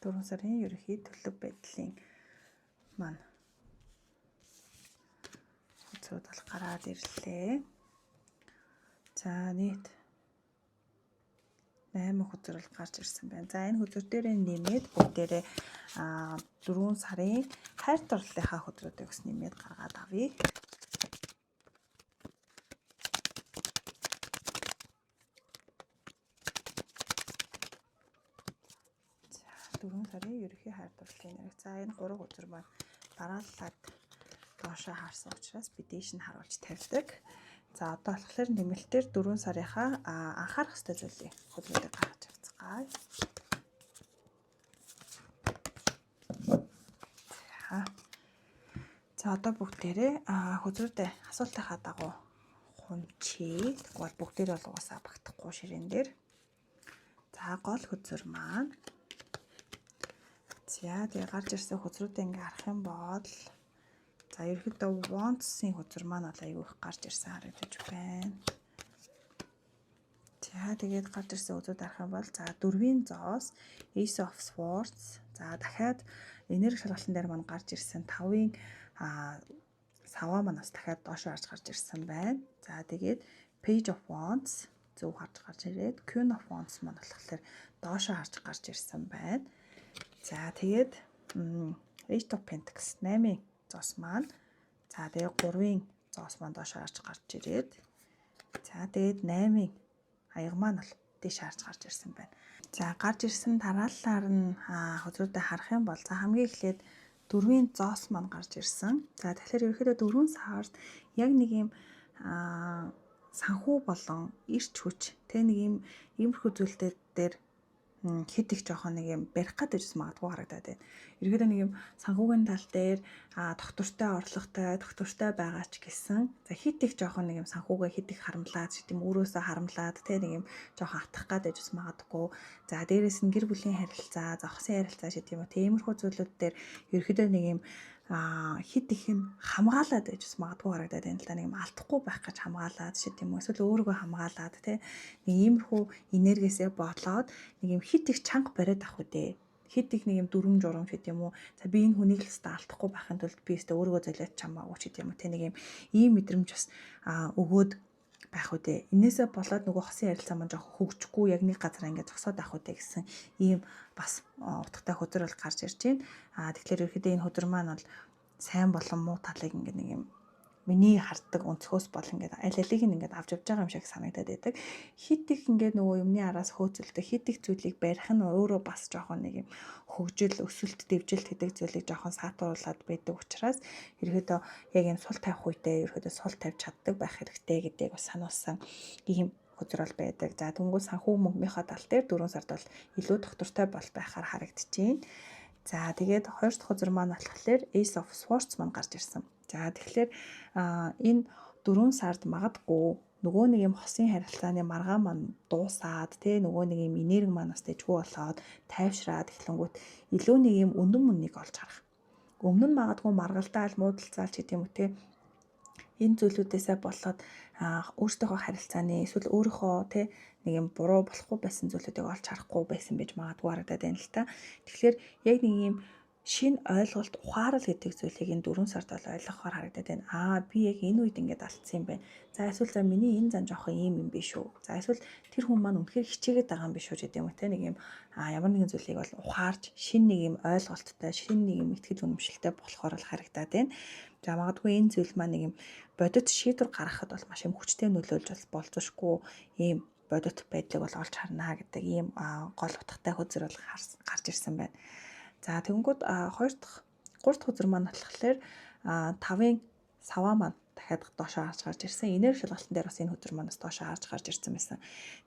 За 4 сарын ерөнхий төлөв байдлын маань үзүүд бол гараад ирлээ. За нийт 8 хөзөр бол гарч ирсэн байна. За энэ хөзөр дээрээ нэмээд бүгдээрээ 4 сарын хайр дурлалынхаа хөзрүүдийг бас нэмээд гаргаад авъя. За 4 сарын ерөнхий хайр дурлалын нэрэг. За энэ 3 хөзөр маань дарааллаад доошоо харсан учраас би дээш нь харуулж тавьдаг. За одоо болохоор нэмэлтээр 4 сарынхаа анхаарах ёстой зүйлийг хөзрүүдийг гаргаж авцгаая. За одоо бүгдээрээ хөзрүүдээ асуултынхаа дагуу хумчээ. Тэгвэл бол бүгдээрээ бол угаасаа багтахгүй ширээн дээр. За гол хөзөр маань. За тэгээ гарч ирсэн хөзрүүдээ ингээ харах юм бол за ерөнхийдөө Wands-ийн хөзөр маань бол аягүй их гарч ирсэн харагдаж байна. За тэгээд гарч ирсэн хөзрүүд харах юм бол за 4-ийн зоос, Ace of Swords, за дахиад энерги шалгалтын дээр маань гарч ирсэн 5-ын саваа маань бас дахиад доошоо харж гарч ирсэн байна. За тэгээд Page of Wands зөв харж гарч ирээд Queen of Wands маань болохоор доошоо харж гарч ирсэн байна. За тэгээд Eight of Pentacles 8-ын зоос маань, за тэгээд 3-ын зоос маань доошоо харж гарч ирээд, за тэгээд 8-ын аяга маань бол дээш харж гарч ирсэн байна. За гарч ирсэн дарааллаар нь хөзрүүдээ харах юм бол за хамгийн эхлээд 4-ийн зоос маань гарч ирсэн. За тэгэхээр ерөнхийдөө 4 сард яг нэг юм санхүү болон эрч хүч тэ нэг юм иймэрхүү зүйлтэй дээр хэд их жоохон нэг юм барих гээд байж магадгүй харагдаад байна. Ерөнхийдөө нэг юм санхүүгийн тал дээр тогтвортой орлоготой, тогтвортой байгаа ч гэсэн за хэд их жоохон нэг юм санхүүгээ хэд их харамлаад ч гэдэм өөрөөсөө харамлаад тэ нэг юм жоохон атах гээд байж магадгүй. За дээрэс нь гэр бүлийн харилцаа, зохисон харилцаа ч гэдэм юм тиймэрхүү зүйлүүд дээр ерөнхийдөө нэг юм хэд их юм хамгаалаад байж бас магадгүй харагдаад байна л да. Нэг юм алдахгүй байх гэж хамгаалаад шид юм уу, эсвэл өөрийгөө хамгаалаад те нэг иймэрхүү энергиэсээ бодлоод нэг юм хэд их чанга бариад авах үү дээ. Хэд их нэг юм дүрм журам шид юм уу. За би энэ хүнийг л өстө алдахгүй байхын тулд би өстө өөрийгөө золиод чамаагүй шид юм уу те нэг юм ийм мэдрэмж бас өгөөд байх үү дээ. Энээсээ болоод нөгөө хосын ярилцаа маань жоохон хөгжихгүй яг нэг газар ингээд зогсоод байх үү дээ гэсэн ийм бас утгатай хөзөр бол гарч ирж байна. Тэгэхээр ерөнхийдөө энэ хөзөр маань бол сайн болон муу талыг ингээд нэг юм миний харддаг өнцгөөс бол ингээд аль алийг нь ингээд авч явж байгаа юм шиг санагдаад байдаг. Хит их ингээд нөгөө юмны араас хөөцөлдөх, хит их зүйлийг барих нь өөрөө бас жоохон нэг юм хөгжил, өсөлт, дэвжилт гэдэг зүйлийг жоохон саатуулаад байдаг учраас ерөөдөө яг юм сул тавих үедээ ерөөдөө сул тавьж чаддаг байх хэрэгтэй гэдгийг бас сануулсан ийм хөзөр бол байдаг. За тэнгуү санхүү мөнгөнийхөө тал дээр 4 сард бол илүү тогтвортой бол байхаар харагдчихээн. За тэгээд хоёр дахь хөзөр маань болохоор Ace of Swords маань гарч ирсэн. За тэгэхээр энэ 4 сард магадгүй нөгөө нэг юм хосын харилцааны маргаан маань дуусаад тэ нөгөө нэг юм энерги маань бас дэжгүй болоод тайвшраад эхлэнгүүт илүү нэг юм үнэн мөннийг олж харах. Өмнө нь магадгүй маргалдаал, муудалцаал ч гэдэм үү те энэ зүйлүүдээсээ болоод өөртөөхөө харилцааны эсвэл өөрийнхөө тэ нэг юм буруу болохгүй байсан зүйлүүдийг олж харахгүй байсан байж магадгүй харагдаад байна л та. Тэгэхээр яг нэг юм шинэ ойлголт, ухаарал гэдэг зүйлийг энэ 4 сард бол ойлгохоор харагдаад байна. Би яг энэ үед ингээд алдсан юм байна. За эсвэл за миний энэ зан жоохон ийм юм биш үү. За эсвэл тэр хүн маань үнэхээр хичээгээд байгаа юм биш үү гэдэг юм уу те нэг юм ямар нэгэн зүйлийг бол ухаарч шинэ нэг юм ойлголттой, шинэ нэг юм итгэл үнэмшилтэй болохоор л харагдаад байна. За магадгүй энэ зүйл маань нэг юм бодит шийдвэр гаргахад бол маш юм хүчтэй нөлөөлж болзошгүй ийм бодит байдлыг бол олж харна гэдэг ийм гол утгатай хөзөр бол гарч ирсэн байна. За тэгэнгүүт 2 дахь 3 дахь хөзөр маань болохоор 5-ын саваа маань Дахиад доошоо харж гарч ирсэн. Энерги шалгалтын дээр бас энэ хөзөр маань бас доошоо харж гарч ирсэн байсан.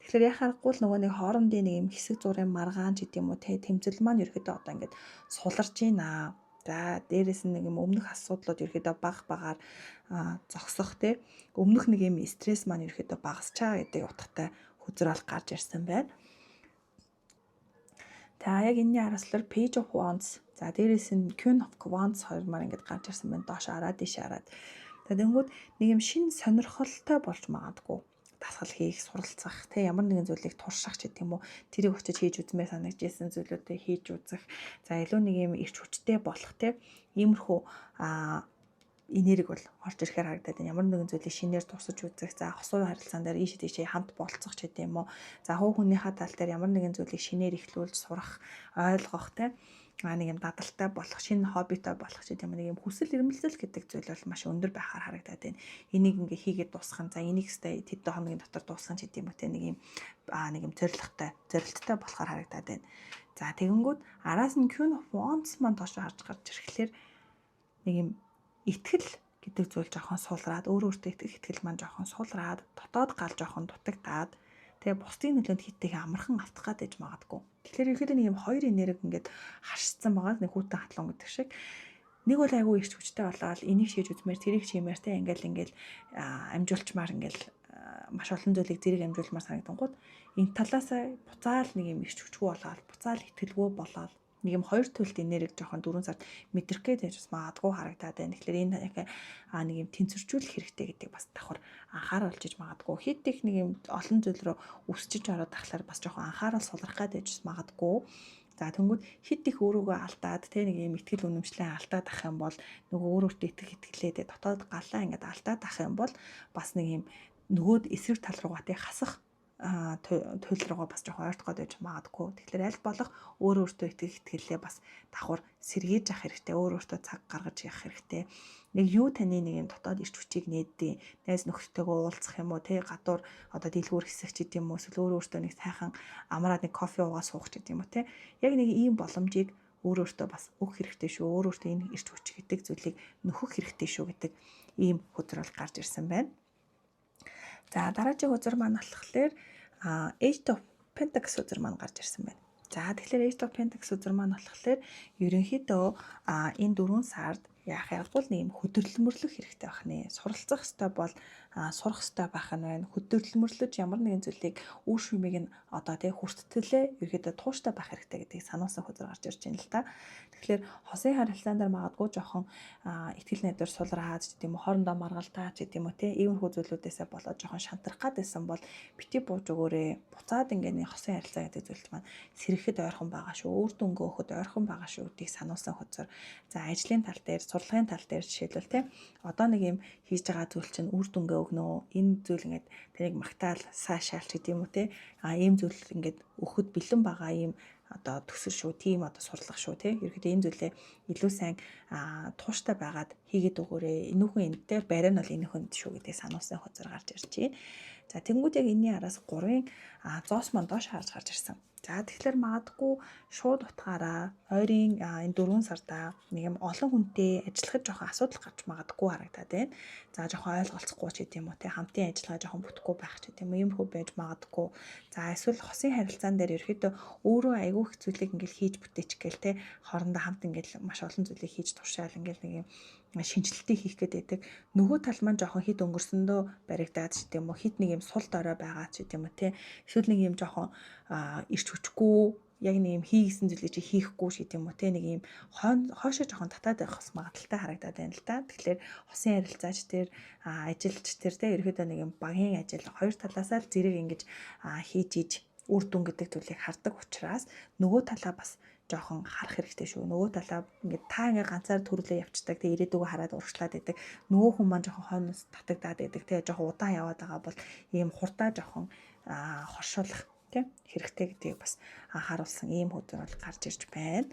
Тэгэхээр яхаарахгүй л нөгөө нэг хоорондын нэг юм хэсэг зургийн маргаан ч гэдэм үү те, тэмцэл маань ерөөдөө одоо ингээд суларч байна. За, дээрэс нь нэг юм өмнөх асуудлууд ерөөдөө баг багаар зогсох те, өмнөх нэг юм стресс маань ерөөдөө багасч байгаа гэдэг утгатай хөзөр бол гарч ирсэн байна. За, яг энэний араслаар Page of Wands, за, дээрэс нь Queen of Wands хоёр маань ингээд гарч ирсэн байна. Доош хараад, дээш хараад. За, тэгэнгүүт нэг юм шинэ сонирхолтой болж магадгүй дасгал хийх, суралцах, тэ, ямар нэгэн зүйлийг турших ч гэдэг юм уу. Тэрийг очиж хийж үзмээр санагдчихсан зүйлүүдээ хийж үзэх. За, илүү нэг юм эрч хүчтэй болох, тэ, иймэрхүү энерги бол орж ирэхээр харагдаад байна. Ямар нэгэн зүйлийг шинээр туршиж үзэх, за, хосуу харилцаан дээр ийш тийшээ хамт болцох ч гэдэг юм уу. За, хувь хүнийхээ тал дээр ямар нэгэн зүйлийг шинээр эхлүүлж сурах, ойлгох, те, нэг юм дадалтай болох, шинэ хоббитой болох ч гэдэг юм, нэг юм хүсэл эрмэлзэл гэдэг зүйл бол маш өндөр байхаар харагдаад байна. Энийг ингээ хийгээд дуусгах нь, за, энийг өстэй тэд хоногийн дотор дуусгах ч гэдэг юм уу те, нэг юм зоригтой, зорилттой болохоор харагдаад байна. За, тэгэнгүүт араас нь Queen of Wands маань доош харж гарч ирэхлээр нэг юм итгэл гэдэг зүйл жоохон сулраад, өөр өөртөө итгэх итгэл маань жоохон сулраад, дотоод гал жоохон дутагдаад, тэгээ бусдын нөлөөнд хиттэйг амархан автах гээд байж магадгүй. Тэгэхээр ерөөхдөө нэг юм хоёр энерги ингээд харшицсан байгаа, нэг хүйтэн хатлан гэдэг шиг. Нэг бол айгүй эрч хүчтэй болоод энийг шийж үзмээр, тэрийг чиймээр, те, ингээл ингээл амжуулчмаар, ингээл маш олон зүйлийг зэрэг амжуулмаар санагдангууд энэ талаасаа буцаал нэг юм эрч хүчгүй болоод, буцаал итгэлгүй болоод, нэг юм хоёр төлөлт энерги жоохон 4 сард мэдрэх гээд байж бас магадгүй харагдаад байна. Тэгэхээр энэ яг нэг юм тэнцвэржүүлэх хэрэгтэй гэдэг бас давхар анхааруулж иж магадгүй. Хит их нэг юм олон зүйл рүү өсчиж ороод тахлаар бас жоохон анхаарал сулрах гээд байж магадгүй. За, тэнгүүд хит их өөрөөгөө алдаад, тэ, нэг юм итгэл үнэмшлээ алдаад ах юм бол, нөгөө өөр өөртөө итгэх итгэлээ, тэ, дотоод галаа ингээд алдаад ах юм бол бас нэг юм нөгөөд эсрэг тал руугаа, тэ, хасах туйл руугаа бас жоохон ойртох гээд байж магадгүй. Тэгэхээр аль болох өөр өөртөө итгэх итгэлээ бас давхар сэргийж авах хэрэгтэй. Өөр өөртөө цаг гаргаж явах хэрэгтэй. Нэг юу таны нэг юм дотоод эрч хүчийг нээдیں۔ Найз нөхдөдтэйгөө уулзах юм уу, те, гадуур одоо дэлгүүр хэсэг ч гэдэм юм уу, эсвэл өөр өөртөө нэг сайхан амраад нэг кофе уугаа суух ч гэдэм юм уу, те. Яг нэг ийм боломжийг өөр өөртөө бас өгөх хэрэгтэй шүү. Өөр өөртөө энэ эрч хүч гэдэг зүйлийг нөхөх хэрэгтэй шүү гэдэг ийм хөзөр бол гарч ирсэн байна. За, дараагийн хөзөр маань болохоор Eight of Pentacles хөзөр маань гарч ирсэн байна. За, тэгэхээр Eight of Pentacles хөзөр маань болохоор ерөнхийдөө энэ 4 сард яах ялбал нэг юм хөдөрлөмөрлөх хэрэгтэй байх нэ. Суралцах ёстой бол сурах ёстой байх нь байна. Хөдөрлөмөрлөж ямар нэгэн зүйлийг үр шимийг нь одоо тий хүртэлээ ерөөдөө тууштай байх хэрэгтэй гэдгийг сануулсан хөзөр гарч ирж байна л да. Тэгэхээр хосын харилцаан дээр магадгүй жоохон итгэл найдвар сулраад ч гэдэм үү, хоорондоо маргалдаа ч гэдэм үү, тий, иймэрхүү зүйлүүдээсээ болоод жоохон шантрах гад байсан бол бити бууж өгөөрэй. Буцаад ингээд нэг хосын харилцаа гэдэг зүйлд маань сэргэхэд ойрхон байгаа шүү. Үр дүнгээ өгөхөд ойрхон байгаа шүү гэдгийг сануулсан хөзөр. За, ажлын тал дээр, сурлагын тал дээр жишээлбэл, тий, одоо нэг юм хийж байгаа зүйл чинь үр дүнгээ өгнө үү? Энэ зүйл ингээд таныг магтаал, сайшаал ч гэдэг юм уу, те. А ийм зүйл ингээд өгөхөд бэлэн байгаа ийм одоо төсөл шүү, тийм одоо сурлага шүү, тий. Ерөнхийдөө энэ зүйлээ илүү сайн тууштай байгаад хийгээд өгөөрэй. Энүүхэн энэ дээр барай нь бол энүүхэнд шүү гэдгийг сануулсан хөзөр гарч ирж байна. За, тэнгууд яг энэний араас 3-ын зоос маань доош харж гарч ирсэн. За, тэгэхээр магадгүй шууд утгаараа ойрын энэ 4 сарда нэг юм олон хүнтэй ажиллахад жоохон асуудал гарч магадгүй харагдаад байна. За, жоохон ойлголцохгүй ч гэдэм үү те, хамтын ажиллагаа жоохон бүтэхгүй байх ч гэдэм юм, иймэрхүү байж магадгүй. За, эсвэл хосын харилцаан дээр ерөөхдөө өөрөө айгүй их зүйлийг ингээл хийж бүтээчих гээл те, хоорондоо хамт ингээл маш олон зүйлийг хийж туршаал, ингээл нэг юм шинэчлэлтийг хийх гээд байдаг. Нөгөө тал маань жоохон хит өнгөрсөндөө баригдаад ч гэдэм үү, хит нэг юм сул дорой байгаа ч гэдэм үү те. Эсвэл нэг юм жоохон эрч хүчгүй, яг нэг юм хийгсэн зүйлийг чи хийхгүй ч гэдэм үү те, нэг юм хоошоо жоохон татаад байх бас магадлалтай харагдаад байна л да. Тэгэхээр хосын харилцаач тэр, ажилч тэр, те, ерөөдөө нэг юм багийн ажил хоёр талаасаа л зэрэг ингэж хийж иж үр дүн гэдэг зүйлийг хардаг учраас нөгөө талаа бас жоохон харах хэрэгтэй шүү. Нөгөө талаа ингээд та ингээд ганцаар төрлөө явцдаг. Тэгээ ирээдүгөө хараад урагшлаад байдаг. Нөгөө хүн маань жоохон хойноос татагдаад байдаг. Тэгээ жоохон удаан яваад байгаа бол ийм хурдаа жоохон хоршуулах тий хэрэгтэй гэдгийг бас анхааруулсан ийм хөзөр бол гарч ирж байна.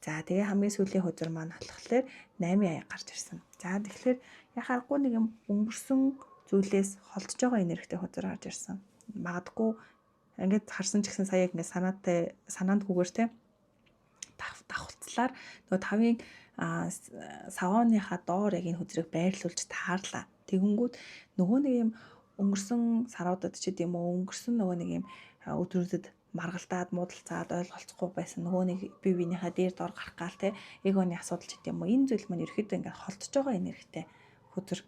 За, тэгээ хамгийн сүүлийн хөзөр маань болохоор 8 аяг гарч ирсэн. За, тэгэхээр яхааргүй нэг юм өнгөрсөн зүйлээс холдож байгаа энергитэй хөзөр гарч ирсэн. Магадгүй ингээд харсан ч гэсэн сая ингээд санаатай санаандгүйгээр те давхалцлаар нөгөө тавын савааныхаа доор яг энэ хөзрийг байрлуулж таарлаа. Тэгэнгүүт нөгөө нэг юм өнгөрсөн саруудад ч гэдэм үү, өнгөрсөн нөгөө нэг юм өдрүүдэд маргалдаад, муудалцаад, ойлголцохгүй байсан нөгөө нэг бие биенийхээ дээр дор гарах гал те эгоны асуудал ч гэдэм үү, энэ зүйл маань ерөөхдөө ингээд холдож байгаа энергитэй хөзөр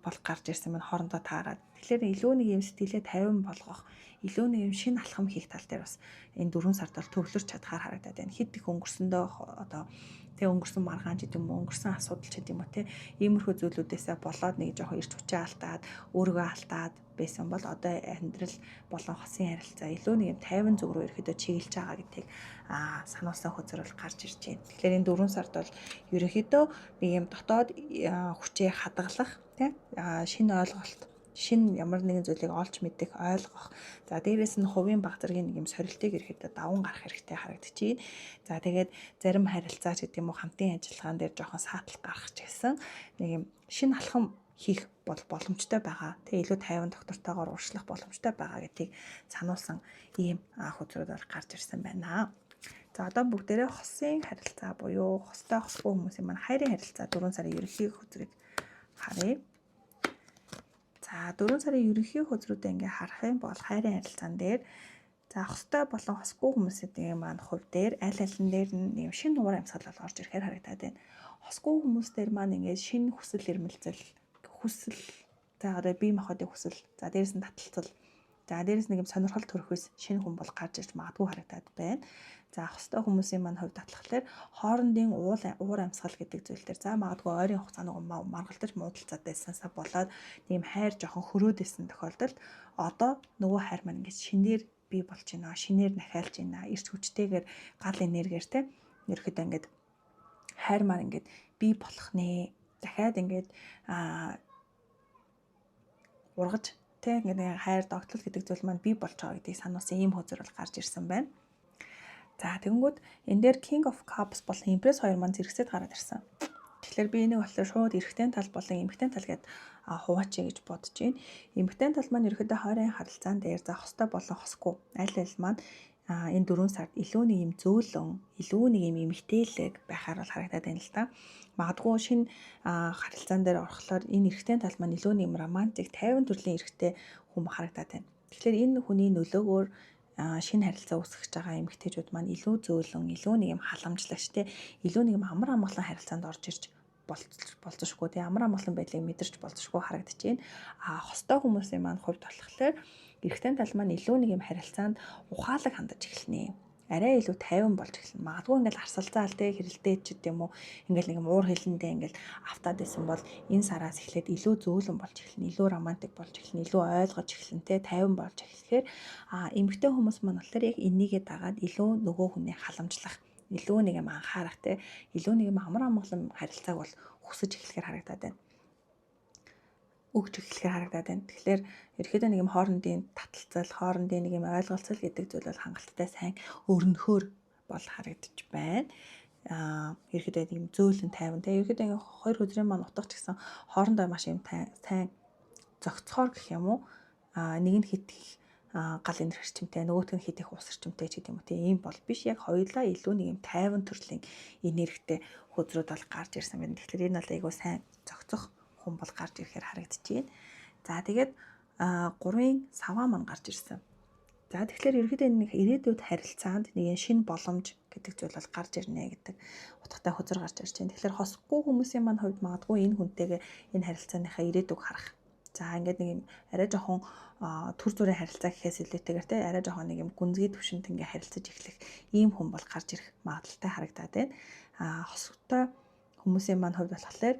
бол гарч ирсэн маань хоорондоо таарад. Тэгэхээр илүү нэг юм сэтгэлээ тайван болгох, илүү нэг юм шинэ алхам хийх тал дээр бас энэ 4 сард бол төвлөрч чадхаар харагдаад байна. Хэд их өнгөрсөндөө одоо тэг өнгөрсөн маргаан ч гэдэм үү, өнгөрсөн асуудал ч гэдэм үү те, иймэрхүү зүйлүүдээсээ болоод нэг жоохон эрч хүчээ алдаад, өөрийгөө алдаад байсан бол одоо амьдрал болон хосын харилцаа илүү нэг юм тайван зүг рүү ерөөхдөө чиглэж байгаа гэдгийг сануулсан хөзөр бол гарч ирж байна. Тэгэхээр энэ 4 сард бол ерөнхийдөө нэг юм дотоод хүчээ хадгалах, тий, шинэ ойлголт, шинэ ямар нэгэн зүйлийг олж мэдэх, ойлгох. За, дээрэс нь хувийн баг зэргийн нэг юм сорилтыг ерөөхдөө даван гарах хэрэгтэй харагдчихээн. За, тэгээд зарим харилцаа ч гэдэг юм уу, хамтын ажиллагаан дээр жоохон саатал гарах ч гэсэн нэг юм шинэ алхам хийх бол боломжтой байгаа. Тэгээ илүү тайван доктортойгоор уучлах боломжтой байгаа гэдгийг сануулсан ийм хөзрүүд бол гарч ирсэн байна. За, одоо бүгдээрээ хосын харилцаа буюу хостой, хосгүй хүмүүсийн маань хайрын харилцаа 4 сарын ерөнхий хөзрийг харъя. За, 4 сарын ерөнхий хөзрүүдээ ингээ харах юм бол хайрын харилцаан дээр, за, хостой болон хосгүй хүмүүсийн маань хувь дээр аль алин дээр нь юм шинэ уур амьсгал бол орж ирэхээр харагдаад байна. Хосгүй хүмүүс дээр маань ингээд шинэ хүсэл эрмэлзэл, хүсэл, за, одоо бие махбодын хүсэл, за, дээрэс нь таталцал, за, дээрэс нэг юм сонирхол төрөхөөс шинэ хүн бол гарч ирж магадгүй харагдаад байна. За, хостой хүмүүсийн маань хувьд татлахлаар хоорондын уур амьсгал гэдэг зүйл дээр, за, магадгүй ойрын хугацаанд нөгөө маргалдаж муудалцаад байснаасаа болоод тийм хайр жоохон хөрөөд исэн тохиолдолд одоо нөгөө хайр маань ингэж шинээр бий болж байна, шинээр нахиалж байна, эрч хүчтэйгээр, гал энергиэр те ерөөхдөө ингээд хайр маань ингээд бий болох нэ. Дахиад ингээд ургаж те ингээд нэг хайр догтлол гэдэг зүйл маань бий болж байгаа гэдгийг сануулсан ийм хөзөр бол гарч ирсэн байна. За, тэгэнгүүт энэ дээр King of Cups болон Empress хоёр маань зэрэгцээд гараад ирсэн. Тэгэхээр би энийг болохоор шууд эрэгтэй тал болон эмэгтэй тал гээд хуваачъя гэж бодож байна. Эмэгтэй тал маань ерөөхдөө хайрын харилцаан дээр, за, хостой болон хосгүй аль аль маань энэ 4 сард илүү нэг юм зөөлөн, илүү нэг юм эмэгтэйлэг байхаар бол харагдаад байна л да. Магадгүй шинэ харилцаан дээр орохлоор энэ эрэгтэй тал маань илүү нэг юм романтик, 50 төрлийн эрэгтэй хүн харагдаад байна. Тэгэхээр энэ хүний нөлөөгөөр шинэ харилцаа үүсгэж байгаа эмэгтэйчүүд маань илүү зөөлөн, илүү нэг юм халамжлагч те, илүү нэг юм амар амгалан харилцаанд орж ирж болцсошгүй тий, амар амгалан байдлыг мэдэрч болцсошгүй харагдаж байна. А хостой хүмүүсийн маань хувьд болохоор эрэгтэй тал маань илүү нэг юм харилцаанд ухаалаг хандаж эхэлнэ. Арай илүү тайван болж эхэлнэ. Магадгүй ингээл арсалцаал те, хэрэлдээд ч гэдэм үү, ингээл нэг юм уур хилэндээ ингээл автаад исэн бол энэ сараас эхлээд илүү зөөлөн болж эхэлнэ. Илүү романтик болж эхэлнэ. Илүү ойлгож эхэлнэ те, тайван болж эхлэхээр эмэгтэй хүмүүс маань болохоор яг энийгээ дагаад илүү нөгөө хүнээ халамжлах, илүү нэг юм анхаарах те, илүү нэг юм амар амгалан харилцааг бол хүсэж эхлэхээр харагдаад байна, өгч эхлэхээр харагдаад байна. Тэгэхээр ерөөхдөө нэг юм хоорондын таталцал, хоорондын нэг юм ойлголцол гэдэг зүйл бол хангалттай сайн өрнөхөөр бол харагдаж байна. Ерөөхдөө юм зөөлөн тайван те, ерөөхдөө ингээ хоёр хөзрийн маань утга ч гэсэн хоорондоо маш юм сайн зохицохоор гэх юм уу, нэг нь хит их гал энерги эрчимтэй, нөгөөх нь хит их ус эрчимтэй ч гэдэг юм уу тийм ийм бол биш, яг хоёулаа илүү нэг юм тайван төрлийн энергитэй хөзрүүд бол гарч ирсэн байна. Тэгэхээр энэ бол айгүй сайн зохицох хүн бол гарч ирэхээр харагдаж байна. За, тэгээд гурвын саваа маань гарч ирсэн. За, тэгэхээр ерөөхдөө энэ нэг ирээдүйд харилцаанд нэг шинэ боломж гэдэг зүйл бол гарч ирнэ гэдэг утгатай хөзөр гарч ирж байна. Тэгэхээр хосгүй хүмүүсийн маань хувьд магадгүй энэ хүнтэйгээ энэ харилцааныхаа ирээдүг харах. За, ингээд нэг юм арай жоохон түр зуурын харилцаа гэхээс илүүтэйгээр те, арай жоохон нэг юм гүнзгий түвшинд ингээ харилцаж эхлэх ийм хүн бол гарч ирэх магадлалтай харагдаад байна. Хостой хүмүүсийн маань хувьд болохоор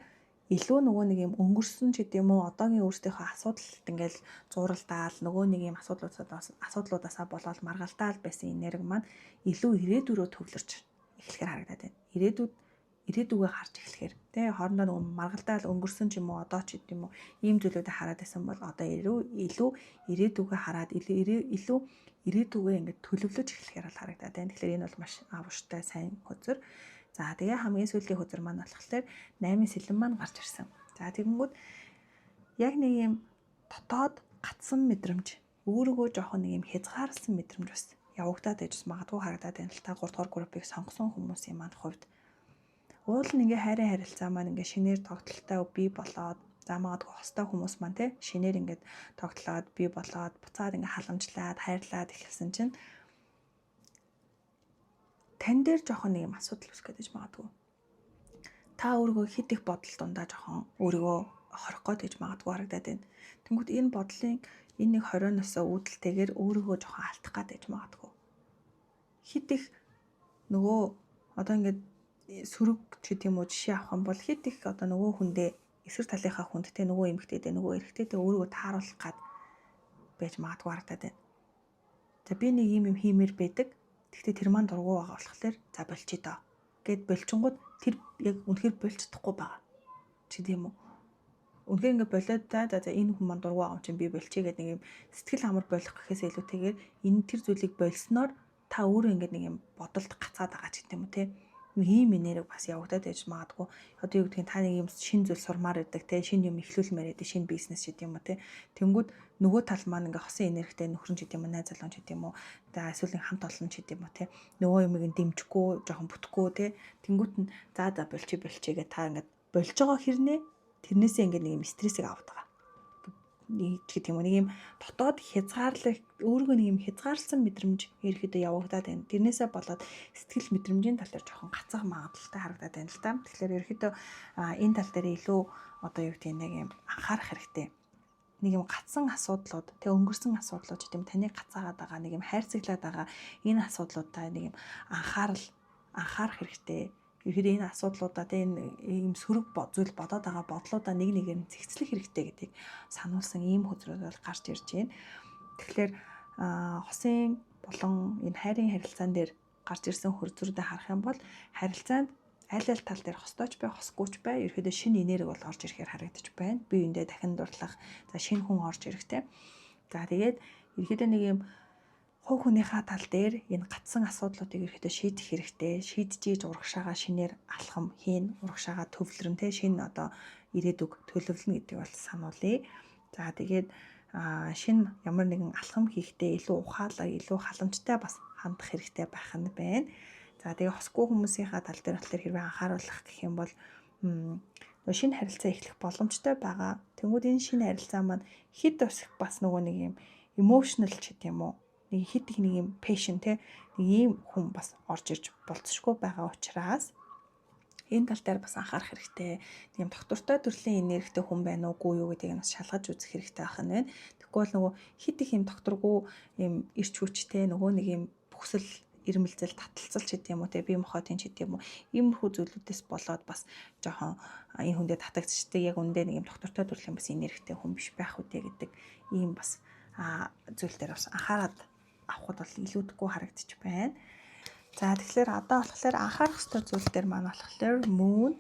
илүү нөгөө нэг юм өнгөрсөн ч гэдэм үү, одоогийн өөрсдийнхөө асуудалд ингээл зууралдаал, нөгөө нэг юм асуудлуудаасаа болоод маргалдаал байсан энерги маань илүү ирээдүйрөө төвлөрч эхлэхээр харагдаад байна. Ирээдүгээ харж эхлэхээр тий, хоорондоо нөгөө маргалдаал өнгөрсөн ч юм уу, одоо ч гэдэм үү, ийм зүйлүүдэд хараад байсан бол одоо илүү ирээдүгээ хараад, илүү ирээдүгээ ингээд төлөвлөж эхлэхээр бол харагдаад байна. Тэгэхээр энэ бол маш авштай сайн хөзөр. За, тэгээ хамгийн сүүлийн хөзөр маань болохоор 8-ын сэлэм маань гарч ирсэн. За, тэгэнгүүт яг нэг юм дотоод гатсан мэдрэмж, өөрийгөө жоохон нэг юм хязгаарласан мэдрэмж бас явагдаад байж магадгүй харагдаад байна л та 3 дугаар группийг сонгосон хүмүүсийн маань хувьд. Уул нь ингээ хайрын харилцаа маань ингээ шинээр тогтолтой бий болоод, за, магадгүй хостой хүмүүс маань те шинээр ингээд тогтлоод, бий болоод, буцаад ингээ халамжлаад, хайрлаад эхэлсэн чинь тань дээр жоохон нэг юм асуудал үүсгэж байж магадгүй. Та өөрийгөө хэд их бодол дундаа жоохон өөрийгөө хорих гээд гэж магадгүй харагдаад байна. Тэнгүүт энэ бодлын энэ нэг хорионосоо үүдэлтэйгээр өөрийгөө жоохон алдах гээд байж магадгүй. Хэд их нөгөө одоо ингээд сөрөг ч гэдэм үү, жишээ авах юм бол хэд их одоо нөгөө хүндээ, эсрэг талынхаа хүнд те, нөгөө эмэгтэйдээ, нөгөө эрэгтэйдээ өөрийгөө тааруулах гад байж магадгүй харагдаад байна. За, би нэг юм юм хиймээр байдаг. Гэхдээ тэр маань дургүй байгаа болохоор за, болчихъё доо гэд болчингууд тэр яг үнэхээр болж чадахгүй байгаа ч гэдэм үү. Үнэхээр ингээ болоод за за, энэ хүн маань дургүй байгаа юм чинь би болчихъё гэдэг нэг юм сэтгэл амар болох гэхээс илүүтэйгээр энэ тэр зүйлийг болсноор та өөрөө ингээ нэг юм бодолд гацаад байгаа ч гэдэм үү те, нэг ийм энерги бас явагдаад байж магадгүй. Одоо юу гэдгийг, та нэг юм шин зүйл сурмаар байдаг те, шинэ юм эхлүүлмээр байдаг, шинэ бизнес ч гэдэм юм уу те. Тэнгүүд нөгөө тал маань ингээ хосын энергитэй нөхөр нь ч гэдэм юм уу, найз залуу ч гэдэм юм уу. За, эсвэл хамт олон ч гэдэм юм уу те. Нөгөө юмыг нь дэмжихгүй, жоохон бүтггүй те. Тэнгүүт нь за за, болчих болчих гэ та ингээд болж байгаа хэрнээ тэрнээсээ ингээд нэг юм стрессийг аваад байгаа нэг ч гэдэг юм уу, нэг юм дотоод хязгаарлах, өөрийгөө нэг юм хязгаарласан мэдрэмж ерөөхдөө явагдаад байна. Тэрнээсээ болоод сэтгэл мэдрэмжийн тал дээр жоохон гацах магадлалтай харагдаад байна л та. Тэгэхээр ерөөхдөө энэ тал дээр илүү одоо юу гэдэг, нэг юм анхаарах хэрэгтэй. Нэг юм гацсан асуудлууд, тэг өнгөрсөн асуудлууд ч гэдэм, таныг гацаагаад байгаа, нэг юм хайрцаглаад байгаа энэ асуудлуудаа нэг юм анхаарах хэрэгтэй. Ерөөхдөө энэ асуудлуудаа тэ, энэ ийм сөрөг зүйл бодоод байгаа бодлуудаа нэг нэгээр нь зэгцлэх хэрэгтэй гэдгийг сануулсан ийм хөзрүүд бол гарч ирж байна. Тэгэхээр хосын болон энэ хайрын харилцаан дээр гарч ирсэн хөзрүүдээ харах юм бол харилцаанд аль аль тал дээр, хостойч бай, хосгүйч бай, ерөөхдөө шинэ энерги бол орж ирэхээр харагдаж байна. Бие биендээ дахин дурлах, за, шинэ хүн орж ирэхтэй. За, тэгээд ерөөхдөө нэг юм хувь хүнийхээ тал дээр энэ гацсан асуудлуудыг ерөөхдөө шийдэх хэрэгтэй. Шийдэж ийж урагшаага шинээр алхам хийн, урагшаага төвлөрөн те, шинэ одоо ирээдүг төлөвлөнө гэдгийг бол сануулъя. За, тэгээд шинэ ямар нэгэн алхам хийхдээ илүү ухаалаг, илүү халамжтай бас хандах хэрэгтэй байх нь байна. За, тэгээ хосгүй хүмүүсийнхаа тал дээр болохоор хэрвээ анхааруулах гэх юм бол нөгөө шинэ харилцаа эхлэх боломжтой байгаа. Тэнгүүд энэ шинэ харилцаа маань хэд бас бас нөгөө нэг юм emotional ч гэдэг юм уу, нэг хэд их нэг юм passion те, нэг ийм хүн бас орж ирж болцсошгүй байгаа учраас энэ тал дээр бас анхаарах хэрэгтэй. Нэг юм тогтвортой төрлийн энергитэй хүн байна уугүй юу гэдгийг бас шалгаж үзэх хэрэгтэй байх нь байна. Тэгэхгүй бол нөгөө хэд их юм тогтворгүй юм эрч хүчтэй нөгөө нэг юм бөхсөл, ирмэлзэл, таталцал ч гэдэг юм уу те, бие махбодын ч гэдэг юм уу, иймэрхүү зүйлүүдээс болоод бас жоохон энэ хүндээ татагдчихдаг. Яг үндэ нэг юм тогтвортой төрлийн бас энергитэй хүн биш байх үү гэдэг ийм бас зүйл дээр бас анхаарад авахд бол илүүдэхгүй харагдчих байна. За, тэгэхээр одоо болохоор анхаарах ёстой зүйл дээр маань болохоор Moon.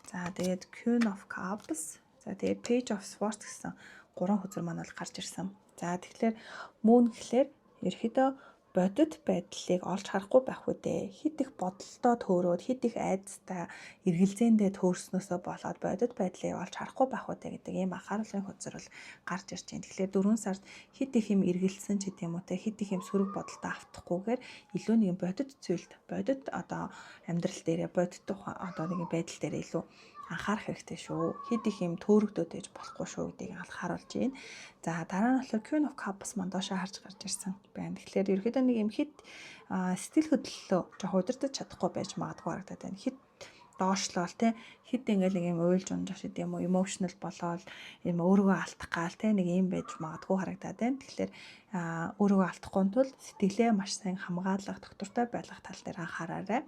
За, тэгээд Queen of Cups. За, тэгээд Page of Swords гэсэн гурван хөзөр маань бол гарч ирсэн. За, тэгэхээр Moon гэхлээр ерөөхдөө бодит байдлыг олж харахгүй байх үү. Хэд их бодолдоо төөрөөд, хэд их айдастай эргэлзээндээ төөрснөөсөө болоод бодит байдлыг олж харахгүй байх үү гэдэг ийм анхааруулгын хөзөр бол гарч ирж байна. Тэгэхээр 4 сард хэд их юм эргэлзсэн ч гэдэг юм уу те, хэд их юм сөрөг бодолтой автахгүйгээр илүү нэг юм бодит зүйлд, бодит одоо амьдрал дээрээ, бодит одоо нэг юм байдал дээрээ илүү анхаарах хэрэгтэй шүү. Хэд их юм төөрөгдөд байж болохгүй шүү гэдгийг анхааруулж байна. За, дараа нь болохоор Queen of Cups маань доошоо харж гарч ирсэн байна. Тэгэхээр ерөөхдөө нэг юм хэд сэтгэл хөдлөлөө жоох удирдах чадахгүй байж магадгүй харагдаад байна. Хэд доошлоол те, хэд ингээл нэг юм уйлж унжах шиг юм уу, emotional болоод юм өөрийгөө алдах гал те, нэг юм байж магадгүй харагдаад байна. Тэгэхээр өөрийгөө алдахгүй тул сэтгэлээ маш сайн хамгаалах, тогтвортой байлгах тал дээр анхаараарай.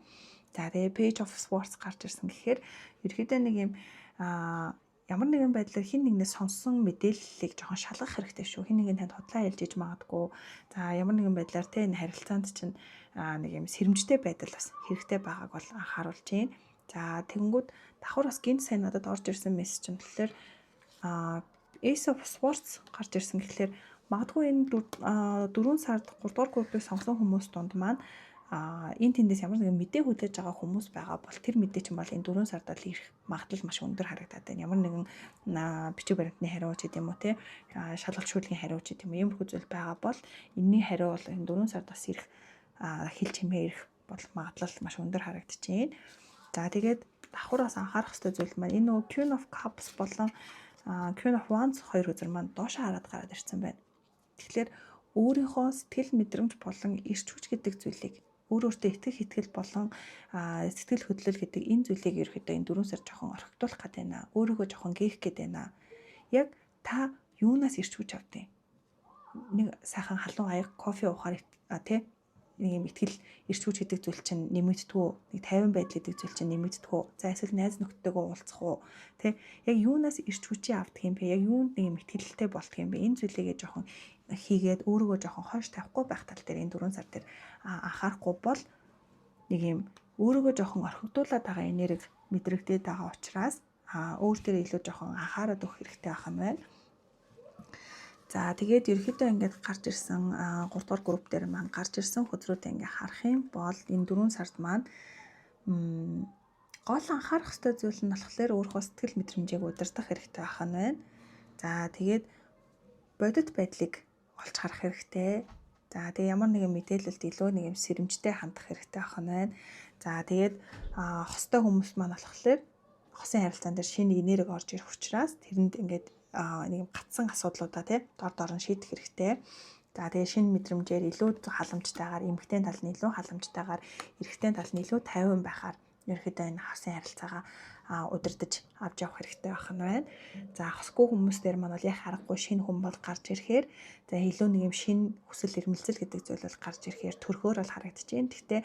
За, тэгээ Page of Swords гарч ирсэн гэхээр ерөөхдөө нэг юм ямар нэгэн байдлаар хэн нэгнээс сонссон мэдээллийг жоохон шалгах хэрэгтэй шүү. Хэн нэгэн танд худлаа хэлж иж магадгүй. За, ямар нэгэн байдлаар те, энэ харилцаанд чинь нэг юм сэрэмжтэй байдал бас хэрэгтэй байгааг бол анхааруулж байна. За, тэгэнгүүт давхар бас гинт сайн надад орж ирсэн мессеж нь болохоор Ace of Swords гарч ирсэн гэхлээр магадгүй энэ 4 сард 3 дугаар группийг сонгосон хүмүүс дунд маань энэ тэндээс ямар нэгэн мэдээ хүлээж байгаа хүмүүс байгаа бол тэр мэдээ чинь бол энэ 4 сард бол ирэх магадлал маш өндөр харагдаад байна. Ямар нэгэн бичиг баримтны хариу ч гэдэм үү те, шалгалт шүүлгийн хариу ч гэдэм үү, иймэрхүү зүйл байгаа бол энэний хариу бол энэ 4 сард бас ирэх, хэл чимээ ирэх бол магадлал маш өндөр харагдаж байна. За, тэгээд давхар бас анхаарах хэрэгтэй зүйл маань энэ нөгөө Queen of Cups болон Queen of Wands хоёр хөзөр маань доошоо хараад гараад ирсэн байна. Тэгэхээр өөрийнхөө сэтгэл мэдрэмж болон эрч хүч гэдэг зүйлийг, өөр өөртөө итгэх итгэл болон сэтгэл хөдлөл гэдэг энэ зүйлийг ерөөхдөө энэ 4 сар жоохон орхигдуулах гээд байна. Өөрийгөө жоохон гээх гээд байна. Яг та юунаас эрч хүч авдیں۔ Нэг сайхан халуун аяг кофе уухаар тий, нэг юм итгэл, эрч хүч гэдэг зүйл чинь нэмэгддэг үү? Нэг тайван байдал гэдэг зүйл чинь нэмэгддэг үү? За, эсвэл найз нөхдөдтэйгөө уулзах уу? Тэ, яг юунаас эрч хүчээ авдаг юм бэ? Яг юунд нэг юм итгэлтэй болдго юм бэ? Энэ зүйлийгээ жоохон хийгээд өөрийгөө жоохон хойш тавихгүй байх тал дээр энэ 4 сар дээр анхаарахгүй бол нэг юм өөрийгөө жоохон орхигдуулаад байгаа энерги мэдрэгдээд байгаа учраас өөр дээр илүү жоохон анхаарал өгөх хэрэгтэй байх юм байна. За, тэгээд ерөөхдөө ингээд гарч ирсэн 3 дугаар групп дээр маань гарч ирсэн хөзрүүдээ ингээд харах юм бол энэ 4 сард маань гол анхаарах ёстой зүйл нь болохоор өөрийнхөө сэтгэл мэдрэмжийг удирдах хэрэгтэй байх нь байна. За, тэгээд бодит байдлыг олж харах хэрэгтэй. За, тэгээ ямар нэгэн мэдээлэлд илүү нэг юм сэрэмжтэй хандах хэрэгтэй байх нь байна. За, тэгээд хостой хүмүүс маань болохоор хосын харилцаан дээр шинэ энерги орж ирэх учраас тэрэнд ингээд нэг юм гацсан асуудлуудаа тий, дор дор нь шийдэх хэрэгтэй. За, тэгээ шинэ мэдрэмжээр илүү халамжтайгаар, эмэгтэй тал нь илүү халамжтайгаар, эрэгтэй тал нь илүү тайван байхаар ерөөхдөө энэ хосын харилцаагаа удирдах авч явах хэрэгтэй байх нь байна. За, хосгүй хүмүүс дээр маань бол яг харахгүй шинэ хүн бол гарч ирэхээр, за, илүү нэг юм шинэ хүсэл эрмэлзэл гэдэг зүйл бол гарч ирэхээр төрхөөр бол харагдаж байна. Гэхдээ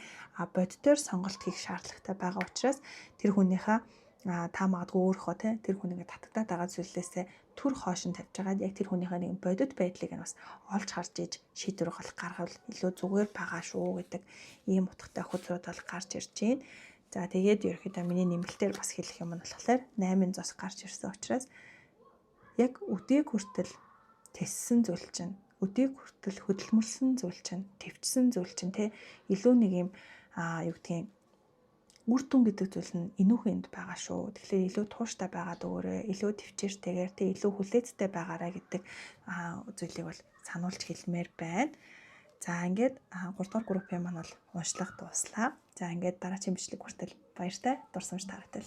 бодитоор сонголт хийх шаардлагатай байгаа учраас тэр хүнийхээ, та магадгүй өөрийнхөө те, тэр хүн ингээд татагдаад байгаа зүйлээсээ түр хойш нь тавьж байгаад яг тэр хүнийхээ нэгэн бодит байдлыг нь бас олж харж иж шийдвэр бол гаргавал илүү зүгээр байгаа шүү гэдэг ийм утгатай хөзрүүд бол гарч ирж байна. За, тэгээд ерөөхдөө миний нэмэлтээр бас хэлэх юм нь болохоор 8 зос гарч ирсэн учраас яг өдийг хүртэл тэссэн зүйл чинь, өдийг хүртэл хөдөлмөрлсөн зүйл чинь, тэвчсэн зүйл чинь те, илүү нэг юм юу гэдгийг, үр дүн гэдэг зүйл нь энүүхэн энд байгаа шүү. Тэгэхээр илүү тууштай байгаад өгөөрэй, илүү тэвчээртэйгээр тэ, илүү хүлээцтэй байгаарай гэдэг зүйлийг бол сануулж хэлмээр байна. За, ингээд 3 дугаар группийн маань бол уншлага дууслаа. За, ингээд дараагийн бичлэг хүртэл баяртай, дурсамж таатай.